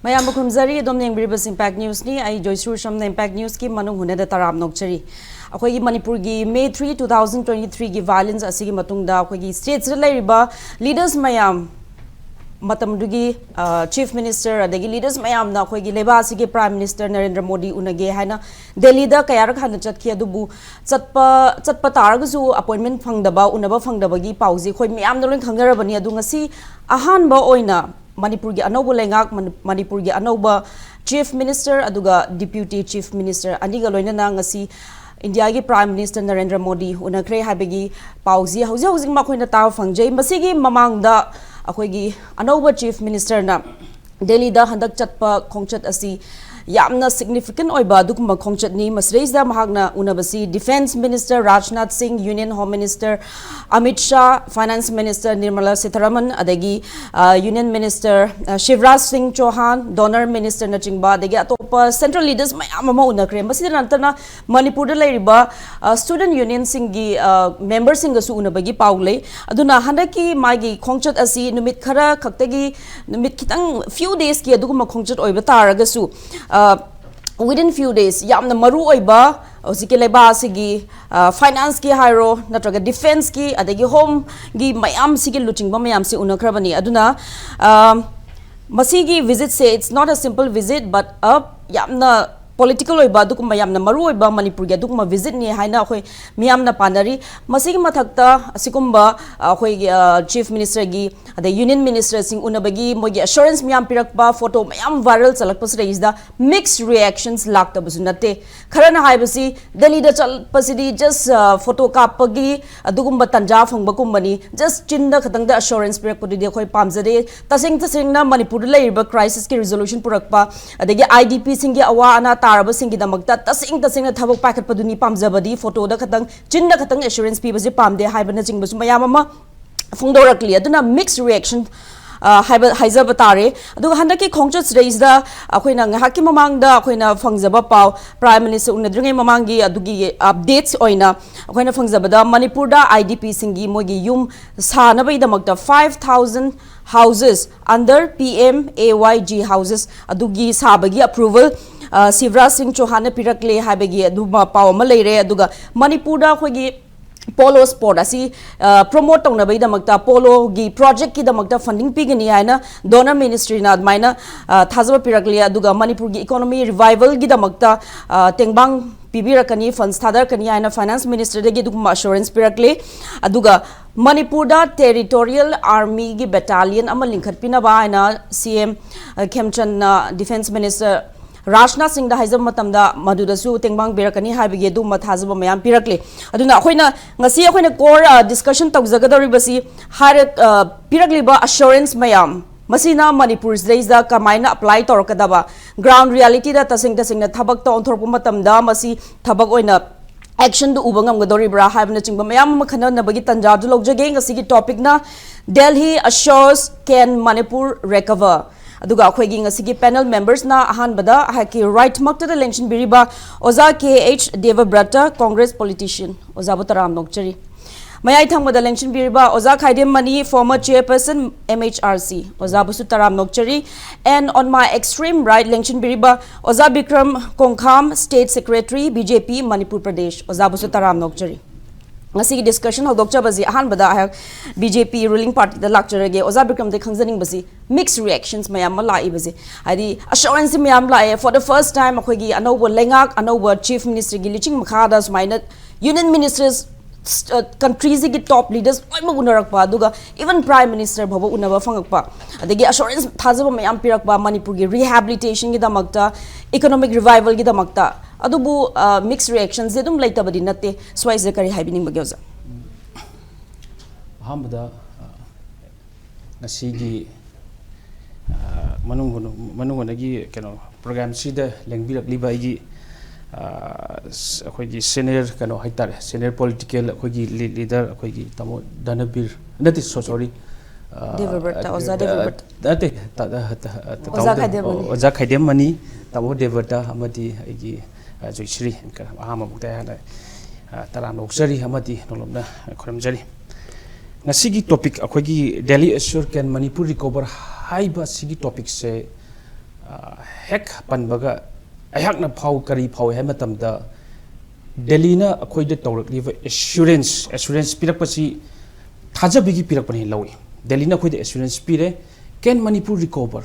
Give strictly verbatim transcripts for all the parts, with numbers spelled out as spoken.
ꯃꯌꯥꯝꯕꯨ ꯈꯨꯔꯨꯝꯖꯔꯤ꯫ ꯑꯗꯣꯝꯅ ꯌꯦꯡꯕꯤꯔꯤꯕꯁꯤ Impact Newsꯅꯤ꯫ ꯑꯩ ꯖꯣꯏꯁꯨꯔ ꯁꯝꯅ Impact Newsꯀꯤ ꯃꯅꯨꯡ ꯍꯨꯅꯗ ꯇꯔꯥꯝ ꯅꯣꯛꯆꯔꯤ꯫ ꯑꯩꯈꯣꯏꯒꯤ ꯃꯅꯤꯄꯨꯔꯒꯤ May three, two thousand twenty-threeꯒꯤ violence ꯑꯁꯤꯒꯤ ꯃꯇꯨꯡꯗ ꯑꯩꯈꯣꯏꯒꯤ stateꯁꯤꯗ ꯂꯩꯔꯤꯕ leaders ꯃꯌꯥꯝ, ꯃꯇꯝꯗꯨꯒꯤ, ꯑ, Chief Minister ꯑꯗꯒꯤ leaders ꯃꯌꯥꯝꯅ ꯑꯩꯈꯣꯏꯒꯤ ꯂꯩꯕꯥꯛ ꯑꯁꯤꯒꯤ Prime Minister ꯅꯔꯦꯟꯗ꯭ꯔ ꯃꯣꯗꯤ ꯎꯅꯒꯦ ꯍꯥꯏꯅ ꯗꯦꯜꯂꯤꯗ ꯀꯌꯥꯔꯛ ꯍꯥꯟꯅ ꯆꯠꯈꯤ꯫ ꯑꯗꯨꯕꯨ ꯆꯠꯄ, ꯆꯠꯄ ꯇꯥꯔꯒꯁꯨ appointment ꯐꯪꯗꯕ, ꯎꯅꯕ ꯐꯪꯗꯕꯒꯤ ꯄꯥꯎꯁꯤ ꯑꯩꯈꯣꯏ ꯃꯌꯥꯝꯅ ꯂꯣꯏ ꯈꯪꯅꯔꯕꯅꯤ꯫ ꯑꯗꯨ ꯉꯁꯤ ꯑꯍꯥꯟꯕ ꯑꯣꯏꯅ ꯃꯅꯤꯄꯨꯔꯒꯤ ꯑꯅꯧꯕ ꯂꯩꯉꯥꯛ, ꯃꯅꯤ-, ꯃꯅꯤꯄꯨꯔꯒꯤ ꯑꯅꯧꯕ Chief Minister ꯑꯗꯨꯒ Deputy Chief Minister ꯑꯅꯤꯒ ꯂꯣꯏꯅꯅ ꯉꯁꯤ ꯏꯟꯗꯤꯌꯥꯒꯤ Prime Minister ꯅꯔꯦꯟꯗ꯭ꯔ ꯃꯣꯗꯤ ꯎꯅꯈ꯭ꯔꯦ ꯍꯥꯏꯕꯒꯤ ꯄꯥꯎꯁꯤ ꯍꯧꯖꯤꯛ ꯍꯧꯖꯤꯛ ꯃꯈꯣꯏꯅ ꯇꯥꯕ ꯐꯪꯖꯩ꯫ ꯃꯁꯤꯒꯤ ꯃꯃꯥꯡꯗ ꯑꯩꯈꯣꯏꯒꯤ ꯑꯅꯧꯕ Chief Ministerꯅ ꯗꯦꯜꯂꯤꯗ ꯍꯟꯗꯛ ꯆꯠꯄ ꯈꯣꯡꯆꯠ ꯑꯁꯤ ꯌꯥꯝꯅ significant ꯑꯣꯏꯕ ꯑꯗꯨꯒꯨꯝꯕ ꯈꯣꯡꯆꯠꯅꯤ꯫ ꯃꯁꯤꯗꯩꯁꯤꯗ ꯃꯍꯥꯛꯅ ꯎꯅꯕꯁꯤ Defence Minister ꯔꯥꯖꯅꯥꯊ ꯁꯤꯡ, Union Home Minister Amit Shah, Finance Minister Nirmala ꯁꯤꯊꯥꯔꯥꯃꯟ, ꯑꯗꯒꯤ, ꯑ, Union Minister, ꯑ, ꯁꯤꯕꯔꯥꯖ ꯁꯤꯡ ꯆꯧꯍꯥꯟ, DoNER Ministerꯅꯆꯤꯡꯕ, ꯑꯗꯒꯤ ꯑꯇꯣꯞꯄ central leaders ꯃꯌꯥꯝ ꯑꯃ ꯎꯅꯈ꯭ꯔꯦ꯫ ꯃꯁꯤꯗ ꯅꯠꯇꯅ ꯃꯅꯤꯄꯨꯔꯗ ꯂꯩꯔꯤꯕ, ꯑ, student unionꯁꯤꯡꯒꯤ, ꯑ, memberꯁꯤꯡꯒꯁꯨ ꯎꯅꯕꯒꯤ ꯄꯥꯎ ꯂꯩ꯫ ꯑꯗꯨꯅ ꯍꯟꯗꯛꯀꯤ ꯃꯥꯒꯤ ꯈꯣꯡꯆꯠ ꯑꯁꯤ ꯅꯨꯃꯤꯠ ꯈꯔ ꯈꯛꯇꯒꯤ, ꯅꯨꯃꯤꯠ ꯈꯤꯇꯪ few daysꯀꯤ ꯑꯗꯨꯒꯨꯝꯕ ꯈꯣꯡꯆꯠ ꯑꯣꯏꯕ ꯇꯥꯔꯒꯁꯨ, ꯑ, within few days ꯌꯥꯝꯅ ꯃꯔꯨ ꯑꯣꯏꯕ ꯍꯧꯖꯤꯛꯀꯤ ꯂꯩꯕꯥꯛ ꯑꯁꯤꯒꯤ, ꯑ, financeꯀꯤ ꯍꯥꯏꯔꯣ, ꯅꯠꯇ꯭ꯔꯒ defenceꯀꯤ, ꯑꯗꯒꯤ homeꯒꯤ ꯃꯌꯥꯝꯁꯤꯒꯤ ꯂꯨꯆꯤꯡꯕ ꯃꯌꯥꯝꯁꯤ ꯎꯅꯈ꯭ꯔꯕꯅꯤ꯫ ꯑꯗꯨꯅ, ꯑ, ꯃꯁꯤꯒꯤ visitꯁꯦ, it's not a simple visit, but a ꯌꯥꯝꯅ political ꯑꯣꯏꯕ, ꯑꯗꯨꯒꯨꯝꯕ ꯌꯥꯝꯅ ꯃꯔꯨ ꯑꯣꯏꯕ ꯃꯅꯤꯄꯨꯔꯒꯤ ꯑꯗꯨꯒꯨꯝꯕ visitꯅꯤ ꯍꯥꯏꯅ ꯑꯩꯈꯣꯏ ꯃꯤꯌꯥꯝꯅ ꯄꯥꯅꯔꯤ꯫ ꯃꯁꯤꯒꯤ ꯃꯊꯛꯇ ꯑꯁꯤꯒꯨꯝꯕ, ꯑ, ꯑꯩꯈꯣꯏꯒꯤ, ꯑ, Chief Ministerꯒꯤ, ꯑꯗꯩ Union Ministerꯁꯤꯡ ꯎꯅꯕꯒꯤ ꯃꯣꯏꯒꯤ assurance ꯃꯌꯥꯝ ꯄꯤꯔꯛꯄ, photo ꯃꯌꯥꯝ viral ꯆꯠꯂꯛꯄꯁꯤꯗꯩꯁꯤꯗ mixed reactions ꯂꯥꯛꯇꯕꯁꯨ ꯅꯠꯇꯦ꯫ ꯈꯔꯅ ꯍꯥꯏꯕꯁꯤ ꯗꯦꯜꯂꯤꯗ ꯆꯠꯄꯁꯤꯗꯤ just, ꯑ, photo ꯀꯥꯞꯄꯒꯤ ꯑꯗꯨꯒꯨꯝꯕ ꯇꯟꯖꯥ ꯐꯪꯕꯒꯨꯝꯕꯅꯤ, just ꯆꯤꯟꯗ ꯈꯛꯇꯪꯗ assurance ꯄꯤꯔꯛꯄꯗꯨꯗꯤ ꯑꯩꯈꯣꯏ ꯄꯥꯝꯖꯗꯦ꯫ ꯇꯁꯦꯡ ꯇꯁꯦꯡꯅ ꯃꯅꯤꯄꯨꯔꯗ ꯂꯩꯔꯤꯕ crisisꯀꯤ resolution ꯄꯨꯔꯛꯄ, ꯑꯗꯒꯤ IDPꯁꯤꯡꯒꯤ ꯑꯋꯥ ꯑꯅꯥ ꯇꯥꯔꯕꯁꯤꯡꯒꯤꯗꯃꯛꯇ ꯇꯁꯦꯡ ꯇꯁꯦꯡꯅ ꯊꯕꯛ ꯄꯥꯏꯈꯠꯄꯗꯨꯅꯤ ꯄꯥꯝꯖꯕꯗꯤ, photoꯗ ꯈꯛꯇꯪ, ꯆꯤꯟꯗ ꯈꯛꯇꯪ assurance ꯄꯤꯕꯁꯤ ꯄꯥꯝꯗꯦ ꯍꯥꯏꯕꯅꯆꯤꯡꯕꯁꯨ ꯃꯌꯥꯝ ꯑꯃ ꯐꯣꯡꯗꯣꯔꯛꯂꯤ꯫ ꯑꯗꯨꯅ mixed reaction, ꯑ, ꯍꯥꯏꯕ, ꯍꯥꯏꯖꯕ ꯇꯥꯔꯦ꯫ ꯑꯗꯨꯒ ꯍꯟꯗꯛꯀꯤ ꯈꯣꯡꯆꯠꯁꯤꯗꯩꯁꯤꯗ ꯑꯩꯈꯣꯏꯅ ꯉꯥꯏꯍꯥꯛꯀꯤ ꯃꯃꯥꯡꯗ ꯑꯩꯈꯣꯏꯅ ꯐꯪꯖꯕ ꯄꯥꯎ, Prime Minister ꯎꯅꯗ꯭ꯔꯤꯉꯩ ꯃꯃꯥꯡꯒꯤ ꯑꯗꯨꯒꯤ updates ꯑꯣꯏꯅ ꯑꯩꯈꯣꯏꯅ ꯐꯪꯖꯕꯗ, ꯃꯅꯤꯄꯨꯔꯗ IDPꯁꯤꯡꯒꯤ ꯃꯣꯏꯒꯤ ꯌꯨꯝ ꯁꯥꯅꯕꯒꯤꯗꯃꯛꯇ five thousand houses under P M A Y G houses ꯑꯗꯨꯒꯤ ꯁꯥꯕꯒꯤ approval, ꯑ, ꯁꯤꯕꯔꯥꯖ ꯁꯤꯡ ꯆꯧꯍꯥꯟꯅ ꯄꯤꯔꯛꯂꯦ ꯍꯥꯏꯕꯒꯤ ꯑꯗꯨꯝꯕ ꯄꯥꯎ ꯑꯃ ꯂꯩꯔꯦ꯫ ꯑꯗꯨꯒ ꯃꯅꯤꯄꯨꯔꯗ ꯑꯩꯈꯣꯏꯒꯤ ꯄꯣꯂꯣ ꯁ꯭ꯄꯣꯔꯠ ꯑꯁꯤ, ꯑ, ꯄ꯭ꯔꯣꯃꯣꯠ ꯇꯧꯅꯕꯒꯤꯗꯃꯛꯇ ꯄꯣꯂꯣꯒꯤ ꯄ꯭ꯔꯣꯖꯦꯛꯀꯤꯗꯃꯛꯇ ꯐꯟꯗꯤꯡ ꯄꯤꯒꯅꯤ ꯍꯥꯏꯅ ꯗꯣꯅꯔ ꯃꯤꯅꯤꯁꯇ꯭ꯔꯤꯅ ꯑꯗꯨꯃꯥꯏꯅ, ꯑ, ꯊꯥꯖꯕ ꯄꯤꯔꯛꯂꯦ꯫ ꯑꯗꯨꯒ ꯃꯅꯤꯄꯨꯔꯒꯤ ꯏꯀꯣꯅꯣꯃꯤ ꯔꯤꯚꯥꯏꯚꯦꯜꯒꯤꯗꯃꯛꯇ, ꯑ, ꯇꯦꯡꯕꯥꯡ ꯄꯤꯕꯤꯔꯛꯀꯅꯤ, ꯐꯟꯁ ꯊꯥꯗꯔꯛꯀꯅꯤ ꯍꯥꯏꯅ ꯐꯥꯏꯅꯥꯟꯁ ꯃꯤꯅꯤꯁꯇꯔꯗꯒꯤ ꯑꯗꯨꯒꯨꯝꯕ ꯑꯁꯨꯔꯦꯟꯁ ꯄꯤꯔꯛꯂꯦ꯫ ꯑꯗꯨꯒ ꯃꯅꯤꯄꯨꯔꯗ ꯇꯦꯔꯤꯇꯣꯔꯤꯌꯦꯜ ꯑꯥꯔꯃꯤꯒꯤ ꯕꯦꯇꯥꯂꯤꯌꯟ ꯑꯃ ꯂꯤꯡꯈꯠꯄꯤꯅꯕ ꯍꯥꯏꯅ ꯁꯤ ꯑꯦꯝ ꯈꯦꯝꯆꯟꯅ ꯗꯤꯐꯦꯟꯁ ꯃꯤꯅꯤꯁꯇꯔ ꯔꯥꯖꯅꯥꯊ ꯁꯤꯡꯗ ꯍꯥꯏꯖꯕ ꯃꯇꯝꯗ ꯃꯗꯨꯗꯁꯨ ꯇꯦꯡꯕꯥꯡ ꯄꯤꯔꯛꯀꯅꯤ ꯍꯥꯏꯕꯒꯤ ꯑꯗꯨꯒꯨꯝꯕ ꯊꯥꯖꯕ ꯃꯌꯥꯝ ꯄꯤꯔꯛꯂꯤ꯫ ꯑꯗꯨꯅ ꯑꯩꯈꯣꯏꯅ ꯉꯁꯤ ꯑꯩꯈꯣꯏꯅ ꯀꯣꯔ, ꯑ, ꯗꯤꯁꯀꯁꯟ ꯇꯧꯖꯒꯗꯧꯔꯤꯕꯁꯤ ꯍꯥꯏꯔ-, ꯑ, ꯄꯤꯔꯛꯂꯤꯕ ꯑꯁꯨꯔꯦꯟꯁ ꯃꯌꯥꯝ ꯃꯁꯤꯅ ꯃꯅꯤꯄꯨꯔꯁꯤꯗꯩꯁꯤꯗ ꯀꯃꯥꯏꯅ ꯑꯦꯄ꯭ꯂꯥꯏ ꯇꯧꯔꯛꯀꯗꯕ, ꯒ꯭ꯔꯥꯎꯟ ꯔꯤꯌꯦꯂꯤꯇꯤꯗ ꯇꯁꯦꯡ ꯇꯁꯦꯡꯅ ꯊꯕꯛꯇ ꯑꯣꯟꯊꯣꯔꯛꯄ ꯃꯇꯝꯗ ꯃꯁꯤ ꯊꯕꯛ ꯑꯣꯏꯅ ꯑꯦꯛꯁꯟꯗꯨ ꯎꯕ ꯉꯝꯒꯗꯧꯔꯤꯕ꯭ꯔꯥ ꯍꯥꯏꯕꯅꯆꯤꯡꯕ ꯃꯌꯥꯝ ꯑꯃ ꯈꯟꯅꯅꯕꯒꯤ ꯇꯥꯟꯖꯥꯗꯨ ꯂꯧꯖꯒꯦ꯫ ꯉꯁꯤꯒꯤ ꯇꯣꯄꯤꯛꯅ Delhi assures can Manipur recover꯫ ꯑꯗꯨꯒ ꯑꯩꯈꯣꯏꯒꯤ ꯉꯁꯤꯒꯤ ꯄꯦꯅꯦꯜ ꯃꯦꯝꯕꯔꯁꯅ ꯑꯍꯥꯟꯕꯗ ꯑꯩꯍꯥꯛꯀꯤ ꯔꯥꯏꯠꯃꯛꯇꯗ ꯂꯦꯡꯁꯤꯟꯕꯤꯔꯤꯕ ꯑꯣꯖꯥ K H Debabrata, Congress politician. ꯑꯣꯖꯥꯕꯨ ꯇꯔꯥꯝꯅ ꯑꯣꯛꯆꯔꯤ꯫ ꯃꯌꯥꯏ ꯊꯪꯕꯗ ꯂꯦꯡꯁꯤꯟꯕꯤꯔꯤꯕ ꯑꯣꯖꯥ Khaidem Mani, former chairperson M H R C꯫ ꯑꯣꯖꯥꯕꯨꯁꯨ ꯇꯔꯥꯝꯅ ꯑꯣꯛꯆꯔꯤ꯫ And on my extreme right ꯂꯦꯡꯁꯤꯟꯕꯤꯔꯤꯕ ꯑꯣꯖꯥ Bikram ꯀꯣꯡꯈꯥꯝ, state secretary B J P Manipur Pradesh. ꯑꯣꯖꯥꯕꯨꯁꯨ ꯇꯔꯥꯝꯅ ꯑꯣꯛꯆꯔꯤ꯫ ꯉꯁꯤꯒꯤ ꯗꯤꯁꯀꯁꯟ ꯍꯧꯗꯣꯛꯆꯕꯁꯤ ꯑꯍꯥꯟꯕꯗ ꯑꯩꯍꯥꯛ B J P ruling partyꯗ ꯂꯥꯛꯆꯔꯒꯦ꯫ ꯑꯣꯖꯥ ꯕꯤꯀ꯭ꯔꯝꯗꯒꯤ ꯈꯪꯖꯅꯤꯡꯕꯁꯤ, ꯃꯤꯛꯁ ꯔꯤꯌꯦꯛꯁꯟꯁ ꯃꯌꯥꯝ ꯑꯃ ꯂꯥꯛꯏꯕꯁꯤ, ꯍꯥꯏꯗꯤ ꯑꯁꯨꯔꯦꯟꯁ ꯃꯌꯥꯝ ꯂꯥꯛꯑꯦ꯫ For the first time ꯑꯩꯈꯣꯏꯒꯤ ꯑꯅꯧꯕ ꯂꯩꯉꯥꯛ, ꯑꯅꯧꯕ ꯆꯤꯐ ꯃꯤꯅꯤꯁꯇꯔꯒꯤ ꯂꯨꯆꯤꯡ ꯃꯈꯥꯗ ꯁꯨꯃꯥꯏꯅ ꯌꯨꯅꯤꯌꯟ ꯃꯤꯅꯤꯁꯇꯔꯁ, ꯀꯟꯇ꯭ꯔꯤꯁꯤꯒꯤ ꯇꯣꯞ ꯂꯤꯗꯔꯁ ꯂꯣꯏꯅꯃꯛ ꯎꯅꯔꯛꯄ, ꯑꯗꯨꯒ ꯏꯚꯟ ꯄ꯭ꯔꯥꯏꯝ ꯃꯤꯅꯤꯁꯇꯔ ꯐꯥꯎꯕ ꯎꯅꯕ ꯐꯪꯉꯛꯄ, ꯑꯗꯒꯤ ꯑꯁꯨꯔꯦꯟꯁ ꯊꯥꯖꯕ ꯃꯌꯥꯝ ꯄꯤꯔꯛꯄ, ꯃꯅꯤꯄꯨꯔꯒꯤ ꯔꯤꯍꯦꯕꯤꯂꯤꯇꯦꯁꯟꯒꯤꯗꯃꯛꯇ, ꯏꯀꯣꯅꯣꯃꯤꯛ ꯔꯤꯚꯥꯏꯚꯦꯜꯒꯤꯗꯃꯛꯇ꯫ ꯑꯗꯨꯕꯨ, ꯑ, ꯃꯤꯛꯁ ꯔꯤꯌꯦꯛꯁꯟꯁꯦ ꯑꯗꯨꯝ ꯂꯩꯇꯕꯗꯤ ꯅꯠꯇꯦ꯫ ꯁ꯭ꯋꯥꯏꯁꯤꯗ ꯀꯔꯤ ꯍꯥꯏꯕꯤꯅꯤꯡꯕꯒꯦ, ꯑꯣꯖꯥ? ꯑꯍꯥꯟꯕꯗ, ꯑ, ꯉꯁꯤꯒꯤ, ꯑ, ꯃꯅꯨꯡ ꯍꯨꯅ-, ꯃꯅꯨꯡ ꯍꯨꯅꯒꯤ ꯀꯩꯅꯣ ꯄ꯭ꯔꯣꯒ꯭ꯔꯥꯝꯁꯤꯗ ꯂꯦꯡꯕꯤꯔꯛꯂꯤꯕ ꯑꯩꯒꯤ, ꯑ, ꯁ-, ꯑꯩꯈꯣꯏꯒꯤ ꯁꯦꯅꯤꯌꯔ ꯀꯩꯅꯣ ꯍꯥꯏꯇꯥꯔꯦ, ꯁꯦꯅꯤꯌꯔ ꯄꯣꯂꯤꯇꯤꯀꯦꯜ ꯑꯩꯈꯣꯏꯒꯤ ꯂꯤ-, ꯂꯤꯗꯔ ꯑꯩꯈꯣꯏꯒꯤ ꯇꯥꯃꯣ ꯙꯅꯕꯤꯔ, ꯅꯠꯇꯦ, ꯁꯣ-, ꯁꯣꯔꯤ, ꯑ, ꯗꯦꯕꯕ꯭ꯔꯇ, ꯑ, ꯑꯣꯖꯥ ꯑ, ꯗꯦꯕꯕ꯭ꯔꯇ꯫ ꯅꯠꯇꯦ, ꯇ-, ꯇ-, ꯇ-, ꯑꯣꯖꯥ ꯇꯥꯃꯣ ꯗꯦꯕ-, ꯈꯥꯏꯗꯦꯝ ꯃꯅꯤ꯫ ꯑꯣꯖꯥ ꯈꯥꯏꯗꯦꯝ ꯃꯅꯤ, ꯇꯥꯃꯣ ꯗꯦꯕꯕ꯭ꯔꯇ ꯑꯃꯗꯤ ꯑꯩꯒꯤ, ꯑ, ꯖꯣꯏꯁ꯭ꯔꯤ, ꯑꯍꯥꯟꯕꯃꯛꯇ ꯑꯩꯍꯥꯛꯅ, ꯑ, ꯇꯔꯥꯝꯅ ꯑꯣꯛꯆꯔꯤ ꯑꯃꯗꯤ ꯅꯣꯡꯂꯞꯅ ꯈꯨꯔꯨꯝꯖꯔꯤ꯫ ꯉꯁꯤꯒꯤ ꯇꯣꯄꯤꯛ, ꯑꯩꯈꯣꯏꯒꯤ Delhi assure can Manipur recover ꯍꯥꯏꯕ ꯑꯁꯤꯒꯤ ꯇꯣꯄꯤꯛꯁꯦ, ꯑ, ꯍꯦꯛ ꯄꯟꯕꯒ ꯑꯩꯍꯥꯛꯅ ꯐꯥꯎ, ꯀꯔꯤ ꯐꯥꯎꯏ ꯍꯥꯏꯕ ꯃꯇꯝꯗ, ꯗꯦꯜꯂꯤꯅ ꯑꯩꯈꯣꯏꯗ ꯇꯧꯔꯛꯂꯤꯕ ꯑꯦꯁꯨꯔꯦꯟꯁ ꯑꯦꯁꯨꯔꯦꯟꯁ ꯄꯤꯔꯛꯄꯁꯤ ꯊꯥꯖꯕꯒꯤ ꯄꯤꯔꯛꯄꯅꯦꯅ ꯂꯧꯏ꯫ ꯗꯦꯜꯂꯤꯅ ꯑꯩꯈꯣꯏꯗ ꯑꯦꯁꯨꯔꯦꯟꯁ ꯄꯤꯔꯦ꯫ Can Manipur recover?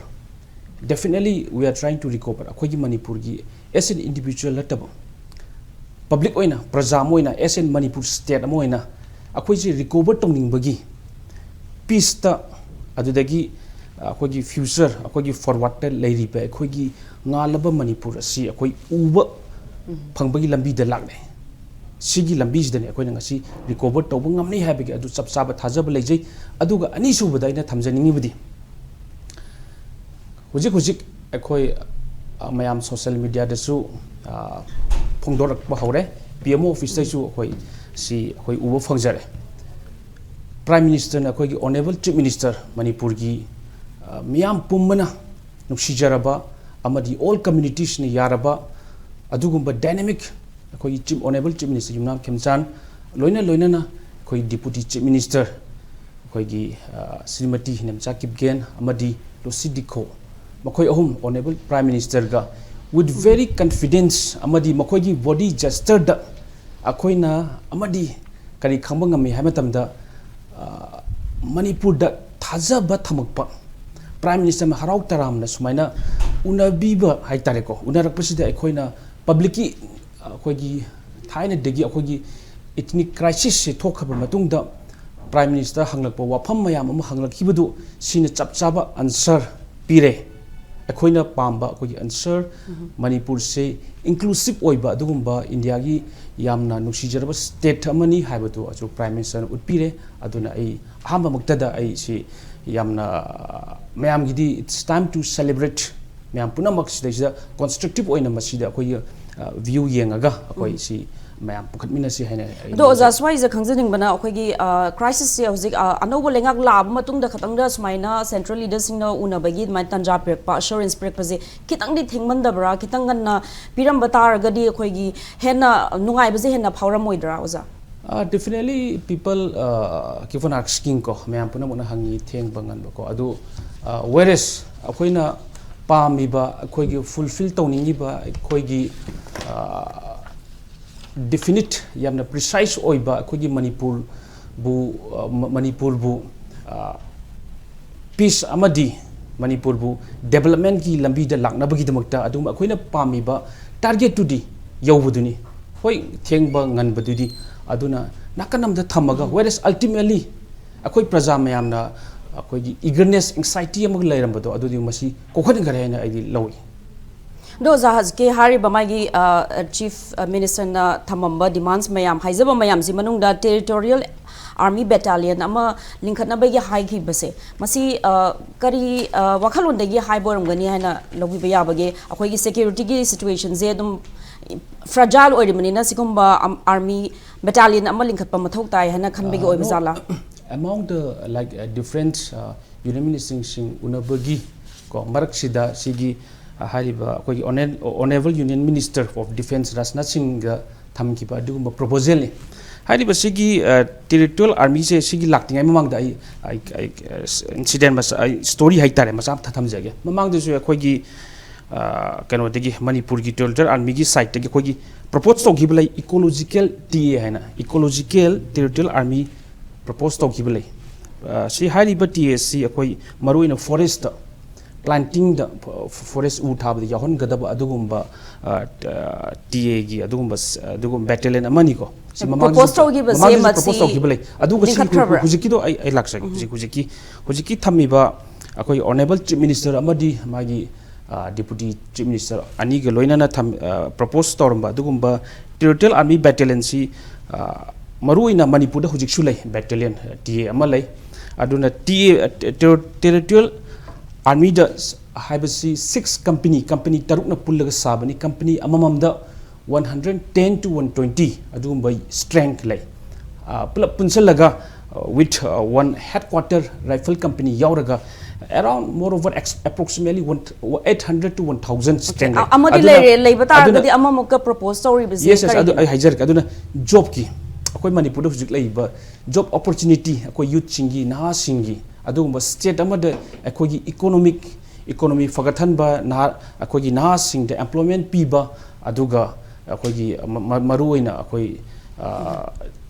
Definitely we are trying to recover. ꯑꯩꯈꯣꯏꯒꯤ ꯃꯅꯤꯄꯨꯔꯒꯤ, as an individual ꯅꯠꯇꯕ, ꯄꯕ꯭ꯂꯤꯛ ꯑꯣꯏꯅ, ꯄ꯭ꯔꯖꯥ ꯑꯃ ꯑꯣꯏꯅ, as an ꯃꯅꯤꯄꯨꯔ ꯁ꯭ꯇꯦꯠ ꯑꯃ ꯑꯣꯏꯅ, ꯑꯩꯈꯣꯏꯁꯤ ꯔꯤꯀꯣꯚꯔ ꯇꯧꯅꯤꯡꯕꯒꯤ, ꯄꯤꯁꯇ, ꯑꯗꯨꯗꯒꯤ ꯑꯩꯈꯣꯏꯒꯤ ꯐ꯭ꯌꯨꯆꯔ, ꯑꯩꯈꯣꯏꯒꯤ ꯐꯣꯔꯋꯥꯔꯗꯇ ꯂꯩꯔꯤꯕ ꯑꯩꯈꯣꯏꯒꯤ ꯉꯥꯜꯂꯕ ꯃꯅꯤꯄꯨꯔ ꯑꯁꯤ ꯑꯩꯈꯣꯏ ꯎꯕ ꯐꯪꯕꯒꯤ ꯂꯝꯕꯤꯗ ꯂꯥꯛꯂꯦ꯫ ꯁꯤꯒꯤ ꯂꯝꯕꯤꯁꯤꯗꯅꯤ ꯑꯩꯈꯣꯏꯅ ꯉꯁꯤ ꯔꯤꯀꯣꯚꯔ ꯇꯧꯕ ꯉꯝꯅꯤ ꯍꯥꯏꯕꯒꯤ ꯑꯗꯨ ꯆꯞ ꯆꯥꯕ ꯊꯥꯖꯕ ꯂꯩꯖꯩ꯫ ꯑꯗꯨꯒ ꯑꯅꯤꯁꯨꯕꯗ ꯑꯩꯅ ꯊꯝꯖꯅꯤꯡꯉꯤꯕꯗꯤ, ꯍꯧꯖꯤꯛ ꯍꯧꯖꯤꯛ ꯑꯩꯈꯣꯏ, ꯑ, ꯃꯌꯥꯝ ꯁꯣꯁꯦꯜ ꯃꯦꯗꯤꯌꯥꯗꯁꯨ, ꯑ, ꯐꯣꯡꯗꯣꯔꯛꯄ ꯍꯧꯔꯦ꯫ ꯄꯤ ꯑꯦꯝ ꯑꯣ ꯑꯣꯐꯤꯁꯇꯁꯨ ꯑꯩꯈꯣꯏ ꯁꯤ ꯑꯩꯈꯣꯏ ꯎꯕ ꯐꯪꯖꯔꯦ꯫ ꯄ꯭ꯔꯥꯏꯝ ꯃꯤꯅꯤꯁꯇꯔꯅ, ꯑꯩꯈꯣꯏꯒꯤ ꯑꯣꯅꯔꯦꯕꯜ ꯆꯤꯐ ꯃꯤꯅꯤꯁꯇꯔ, ꯃꯅꯤꯄꯨꯔꯒꯤ, ꯑ, ꯃꯤꯌꯥꯝ ꯄꯨꯝꯕꯅ ꯅꯨꯡꯁꯤꯖꯔꯕ ꯑꯃꯗꯤ ꯑꯣꯜ ꯀꯝꯃ꯭ꯌꯨꯅꯤꯇꯤꯁꯅ ꯌꯥꯔꯕ ꯑꯗꯨꯒꯨꯝꯕ ꯗꯥꯏꯅꯥꯃꯤꯛ ꯑꯩꯈꯣꯏꯒꯤ ꯆꯤꯐ, ꯑꯣꯅꯔꯦꯕꯜ ꯆꯤꯐ ꯃꯤꯅꯤꯁꯇꯔ ꯌꯨꯝꯅꯥꯝ ꯈꯦꯝꯆꯥꯟ, ꯂꯣꯏꯅ ꯂꯣꯏꯅꯅ ꯑꯩꯈꯣꯏ ꯗꯤꯄꯨꯇꯤ ꯆꯤꯐ ꯃꯤꯅꯤꯁꯇꯔ, ꯑꯩꯈꯣꯏꯒꯤ, ꯑ, ꯁ꯭ꯔꯤꯃꯇꯤ ꯅꯦꯝꯆꯥ ꯀꯤꯞꯒꯦꯟ ꯑꯃꯗꯤ ꯂꯨꯁꯤ ꯗꯤꯈꯣ, ꯃꯈꯣꯏ ꯑꯍꯨꯝ ꯑꯣꯅꯔꯦꯕꯜ ꯄ꯭ꯔꯥꯏꯝ ꯃꯤꯅꯤꯁꯇꯔꯒ with very confidence ꯑꯃꯗꯤ ꯃꯈꯣꯏꯒꯤ ꯕꯣꯗꯤ ꯖꯦꯁꯇꯔꯗ ꯑꯩꯈꯣꯏꯅ ꯑꯃꯗꯤ ꯀꯔꯤ ꯈꯪꯕ ꯉꯝꯃꯤ ꯍꯥꯏꯕ ꯃꯇꯝꯗ, ꯑ, ꯃꯅꯤꯄꯨꯔꯗ ꯊꯥꯖꯕ ꯊꯝꯃꯛꯄ ꯄ꯭ꯔꯥꯏꯝ ꯃꯤꯅꯤꯁꯇꯔꯅ ꯍꯔꯥꯎ ꯇꯔꯥꯝꯅ ꯁꯨꯃꯥꯏꯅ ꯎꯅꯕꯤꯕ ꯍꯥꯏ ꯇꯥꯔꯦꯀꯣ, ꯎꯅꯔꯛꯄꯁꯤꯗ ꯑꯩꯈꯣꯏꯅ ꯄꯕ꯭ꯂꯤꯛꯀꯤ, ꯑ, ꯑꯩꯈꯣꯏꯒꯤ ꯊꯥꯏꯅꯗꯒꯤ ꯑꯩꯈꯣꯏꯒꯤ ꯏꯊꯅꯤꯛ ꯀ꯭ꯔꯥꯏꯁꯤꯁꯁꯦ ꯊꯣꯛꯈ꯭ꯔꯕ ꯃꯇꯨꯡꯗ ꯄ꯭ꯔꯥꯏꯝ ꯃꯤꯅꯤꯁꯇꯔ ꯍꯪꯂꯛꯄ ꯋꯥꯐꯝ ꯃꯌꯥꯝ ꯑꯃ ꯍꯪꯂꯛꯈꯤꯕꯗꯨ, ꯁꯤꯅ ꯆꯞ ꯆꯥꯕ ꯑꯟꯁꯔ ꯄꯤꯔꯦ꯫ ꯑꯩꯈꯣꯏꯅ ꯄꯥꯝꯕ ꯑꯩꯈꯣꯏꯒꯤ ꯑꯟꯁꯔ, ꯃꯅꯤꯄꯨꯔꯁꯦ ꯏꯟꯀ꯭ꯂꯨꯁꯤꯞ ꯑꯣꯏꯕ ꯑꯗꯨꯒꯨꯝꯕ ꯏꯟꯗꯤꯌꯥꯒꯤ ꯌꯥꯝꯅ ꯅꯨꯡꯁꯤꯖꯔꯕ ꯁ꯭ꯇꯦꯠ ꯑꯃꯅꯤ ꯍꯥꯏꯕꯗꯨ ꯑꯁꯨ ꯄ꯭ꯔꯥꯏꯝ ꯃꯤꯅꯤꯁꯇꯔꯅ ꯎꯠꯄꯤꯔꯦ꯫ ꯑꯗꯨꯅ ꯑꯩ ꯑꯍꯥꯟꯕꯃꯛꯇꯗ ꯑꯩ ꯁꯤ ꯌꯥꯝꯅ, ꯃꯌꯥꯝꯒꯤꯗꯤ it's time to celebrate꯫ ꯃꯌꯥꯝ ꯄꯨꯝꯅꯃꯛ ꯁꯤꯗꯩꯁꯤꯗ ꯀꯣꯟꯁꯇ꯭ꯔꯛꯇꯤꯞ ꯑꯣꯏꯅ ꯃꯁꯤꯗ ꯑꯩꯈꯣꯏꯒꯤ, ꯑ, ꯚ꯭ꯌꯨ ꯌꯦꯡꯉꯒ ꯑꯩꯈꯣꯏ ꯁꯤ ꯃꯌꯥꯝ ꯄꯨꯈꯠꯃꯤꯟꯅꯁꯤ ꯍꯥꯏꯅ ꯑꯩ ꯑꯗꯣ ꯑꯣꯖꯥ, ꯂꯧꯖꯩ꯫ ꯁ꯭ꯋꯥꯏꯁꯤꯗ ꯈꯪꯖꯅꯤꯡꯕꯅ, ꯑꯩꯈꯣꯏꯒꯤ, ꯑ, ꯀ꯭ꯔꯥꯏꯁꯤꯁꯁꯦ ꯍꯧꯖꯤꯛ, ꯑ, ꯑꯅꯧꯕ ꯂꯩꯉꯥꯛ ꯂꯥꯛꯑꯕ ꯃꯇꯨꯡꯗ ꯈꯛꯇꯪꯗ ꯁꯨꯃꯥꯏꯅ ꯁꯦꯟꯇ꯭ꯔꯦꯜ ꯂꯤꯗꯔꯁꯤꯡꯅ ꯎꯅꯕꯒꯤ ꯑꯗꯨꯃꯥꯏꯅ ꯇꯥꯟꯖꯥ ꯄꯤꯔꯛꯄ, ꯑꯦꯁꯨꯔꯦꯟꯁ ꯄꯤꯔꯛꯄꯁꯦ ꯈꯤꯇꯪꯗꯤ ꯊꯦꯡꯃꯟꯗꯕ꯭ꯔꯥ? ꯈꯤꯇꯪ ꯉꯟꯅ ꯄꯤꯔꯝꯕ ꯇꯥꯔꯒꯗꯤ ꯑꯩꯈꯣꯏꯒꯤ ꯍꯦꯟꯅ ꯅꯨꯡꯉꯥꯏꯕꯁꯦ ꯍꯦꯟꯅ ꯐꯥꯎꯔꯝꯃꯣꯏꯗ꯭ꯔꯥ, ꯑꯣꯖꯥ? Definitely people keep on asking ꯀꯣ, ꯃꯌꯥꯝ ꯄꯨꯝꯅꯃꯛꯅ ꯍꯪꯉꯤ ꯊꯦꯡꯕ ꯉꯟꯕ ꯀꯣ꯫ ꯑꯗꯨ whereas ꯑꯩꯈꯣꯏꯅ ꯄꯥꯝꯃꯤꯕ, ꯑꯩꯈꯣꯏꯒꯤ fulfill ꯇꯧꯅꯤꯡꯉꯤꯕ, ꯑꯩꯈꯣꯏꯒꯤ definite, ꯌꯥꯝꯅ precise ꯑꯣꯏꯕ ꯑꯩꯈꯣꯏꯒꯤ ꯃꯅꯤꯄꯨꯔꯕꯨ, ꯃꯅꯤꯄꯨꯔꯕꯨ peace ꯑꯃꯗꯤ ꯃꯅꯤꯄꯨꯔꯕꯨ developmentꯀꯤ ꯂꯝꯕꯤꯗ ꯂꯥꯛꯅꯕꯒꯤꯗꯃꯛꯇ ꯑꯗꯨꯝ ꯑꯩꯈꯣꯏꯅ ꯄꯥꯝꯃꯤꯕ targetꯇꯨꯗꯤ ꯌꯧꯕꯗꯨꯅꯤ꯫ ꯍꯣꯏ, ꯊꯦꯡꯕ ꯉꯟꯕꯗꯨꯗꯤ꯫ ꯑꯗꯨꯅ ꯅꯥꯀꯟ ꯑꯃꯗ ꯊꯝꯃꯒ, whereas ultimately ꯑꯩꯈꯣꯏ ꯄ꯭ꯔꯖꯥ ꯃꯌꯥꯝꯅ ꯑꯩꯈꯣꯏꯒꯤ eagerness, anxiety ꯑꯃꯒ ꯂꯩꯔꯝꯕꯗꯣ, ꯑꯗꯨꯗꯤ ꯃꯁꯤ ꯀꯣꯛꯍꯟꯈꯔꯦ ꯍꯥꯏꯅ ꯑꯩꯗꯤ ꯂꯧꯏ꯫ ꯑꯗꯣ ꯑꯣꯖꯥ, ꯍꯧꯖꯤꯛꯀꯤ ꯍꯥꯏꯔꯤꯕ ꯃꯥꯒꯤ Chief Ministerꯅ ꯊꯝꯃꯝꯕ demands ꯃꯌꯥꯝ, ꯍꯥꯏꯖꯕ ꯃꯌꯥꯝꯁꯤ ꯃꯅꯨꯡꯗ territorial army battalion ꯑꯃ ꯂꯤꯡꯈꯠꯅꯕꯒꯤ ꯍꯥꯏꯈꯤꯕꯁꯦ, ꯃꯁꯤ ꯀꯔꯤ ꯋꯥꯈꯜꯂꯣꯟꯗꯒꯤ ꯍꯥꯏꯕ ꯑꯣꯏꯔꯝꯒꯅꯤ ꯍꯥꯏꯅ ꯂꯧꯕꯤꯕ ꯌꯥꯕꯒꯦ? ꯑꯩꯈꯣꯏꯒꯤ securityꯒꯤ situationꯁꯦ ꯑꯗꯨꯝ fragile ꯑꯣꯏꯔꯤꯕꯅꯤꯅ, ꯁꯤꯒꯨꯝꯕ army battalion ꯑꯃ ꯂꯤꯡꯈꯠꯄ ꯃꯊꯧ ꯇꯥꯏ ꯍꯥꯏꯅ ꯈꯟꯕꯒꯤ ꯑꯣꯏꯕ ꯖꯥꯠꯂꯥ? Among the, like, different union ministerꯁꯤꯡ ꯎꯅꯕꯒꯤ ꯀꯣ ꯃꯔꯛꯁꯤꯗ ꯁꯤꯒꯤ ꯍꯥꯏꯔꯤꯕ ꯑꯩꯈꯣꯏꯒꯤ Honourable Union Minister of Defence Rajnath ꯁꯤꯡꯒ ꯊꯝꯈꯤꯕ ꯑꯗꯨꯒꯨꯝꯕ proposalꯅꯤ꯫ ꯍꯥꯏꯔꯤꯕ ꯁꯤꯒꯤ territorial armyꯁꯦ ꯁꯤꯒꯤ ꯂꯥꯛꯇ꯭ꯔꯤꯉꯩ ꯃꯃꯥꯡꯗ ꯑꯩ, ꯑꯩ, ꯑꯩ incident ꯃꯆꯥ, ꯑꯩ story ꯍꯥꯏꯇꯥꯔꯦ, ꯃꯆꯥ ꯑꯃ ꯊꯝꯖꯒꯦ꯫ ꯃꯃꯥꯡꯗꯁꯨ ꯑꯩꯈꯣꯏꯒꯤ ꯀꯩꯅꯣꯗꯒꯤ, ꯃꯅꯤꯄꯨꯔꯒꯤ territorial armyꯒꯤ sideꯇꯒꯤ ꯑꯩꯈꯣꯏꯒꯤ propose ꯇꯧꯈꯤꯕ ꯂꯩ, ecological TA ꯍꯥꯏꯅ, ecological territorial army propose ꯇꯧꯈꯤꯕ ꯂꯩ꯫ ꯁꯤ ꯍꯥꯏꯔꯤꯕ TAꯁꯤ ꯑꯩꯈꯣꯏ ꯃꯔꯨꯑꯣꯏꯅ forestꯇ, plantingꯗ, forest ꯎ ꯊꯥꯕꯗ ꯌꯥꯎꯍꯟꯒꯗꯕ ꯑꯗꯨꯒꯨꯝꯕ TAꯒꯤ ꯑꯗꯨꯒꯨꯝꯕ, ꯑꯗꯨꯒꯨꯝꯕ battalion ꯑꯃꯅꯤꯀꯣ꯫ ꯁꯤ ꯃꯃꯥꯡꯗꯁꯨ propose ꯇꯧꯈꯤꯕ ꯂꯩ꯫ ꯑꯗꯨꯒ ꯁꯤ ꯍꯧꯖꯤꯛꯀꯤꯗꯣ ꯑꯩ, ꯑꯩ ꯂꯥꯛꯆꯒꯦ꯫ ꯍꯧꯖꯤꯛ, ꯍꯧꯖꯤꯛꯀꯤ, ꯍꯧꯖꯤꯛꯀꯤ ꯊꯝꯃꯤꯕ ꯑꯩꯈꯣꯏ Honourable Chief Minister ꯑꯃꯗꯤ ꯃꯥꯒꯤ Deputy Chief Minister ꯑꯅꯤꯒ ꯂꯣꯏꯅꯅ ꯊꯝ, propose ꯇꯧꯔꯝꯕ ꯑꯗꯨꯒꯨꯝꯕ territorial army battalionꯁꯤ ꯃꯔꯨꯑꯣꯏꯅ ꯃꯅꯤꯄꯨꯔꯗ ꯍꯧꯖꯤꯛꯁꯨ ꯂꯩ, battalion TA ꯑꯃ ꯂꯩ꯫ ꯑꯗꯨꯅ TA, territorial armyꯗ ꯍꯥꯏꯕꯁꯤ six company, company ꯇꯔꯨꯛꯅ ꯄꯨꯜꯂꯒ ꯁꯥꯕꯅꯤ꯫ Company ꯑꯃꯃꯝꯗ one hundred ten to one twenty ꯑꯗꯨꯒꯨꯝꯕ strength ꯂꯩ꯫ ꯄꯨꯂꯞ ꯄꯨꯟꯁꯤꯜꯂꯒ with one headquarter rifle company ꯌꯥꯎꯔꯒ around, moreover, approximately one, eight hundred to one thousand strength ꯂꯩ꯫ ꯑꯃꯗꯤ ꯂꯩꯔꯦ, ꯂꯩꯕ ꯇꯥꯔꯒꯗꯤ ꯑꯃꯃꯨꯛꯀ propose ꯇꯧꯔꯤꯕꯁꯦ? Yes, yes, ꯑꯗꯨ ꯑꯩ ꯍꯥꯏꯖꯔꯛꯀꯦ꯫ ꯑꯗꯨꯅ jobꯀꯤ, ꯑꯩꯈꯣꯏ ꯃꯅꯤꯄꯨꯔꯗ ꯍꯧꯖꯤꯛ ꯂꯩꯔꯤꯕ ꯖꯣꯕ ꯑꯣꯄꯣꯔꯆꯨꯅꯤꯇꯤ, ꯑꯩꯈꯣꯏ ꯌꯨꯠꯁꯤꯡꯒꯤ, ꯅꯍꯥꯁꯤꯡꯒꯤ, ꯑꯗꯨꯒꯨꯝꯕ ꯁ꯭ꯇꯦꯠ ꯑꯃꯗ ꯑꯩꯈꯣꯏꯒꯤ ꯏꯀꯣꯅꯣꯃꯤꯛ, ꯏꯀꯣꯅꯣꯃꯤ ꯐꯒꯠꯍꯟꯕ, ꯅꯍꯥ, ꯑꯩꯈꯣꯏꯒꯤ ꯅꯍꯥꯁꯤꯡꯗ ꯑꯦꯝꯄ꯭ꯂꯣꯏꯃꯦꯟ ꯄꯤꯕ, ꯑꯗꯨꯒ ꯑꯩꯈꯣꯏꯒꯤ ꯃ-, ꯃ-, ꯃꯔꯨꯑꯣꯏꯅ ꯑꯩꯈꯣꯏ, ꯑ,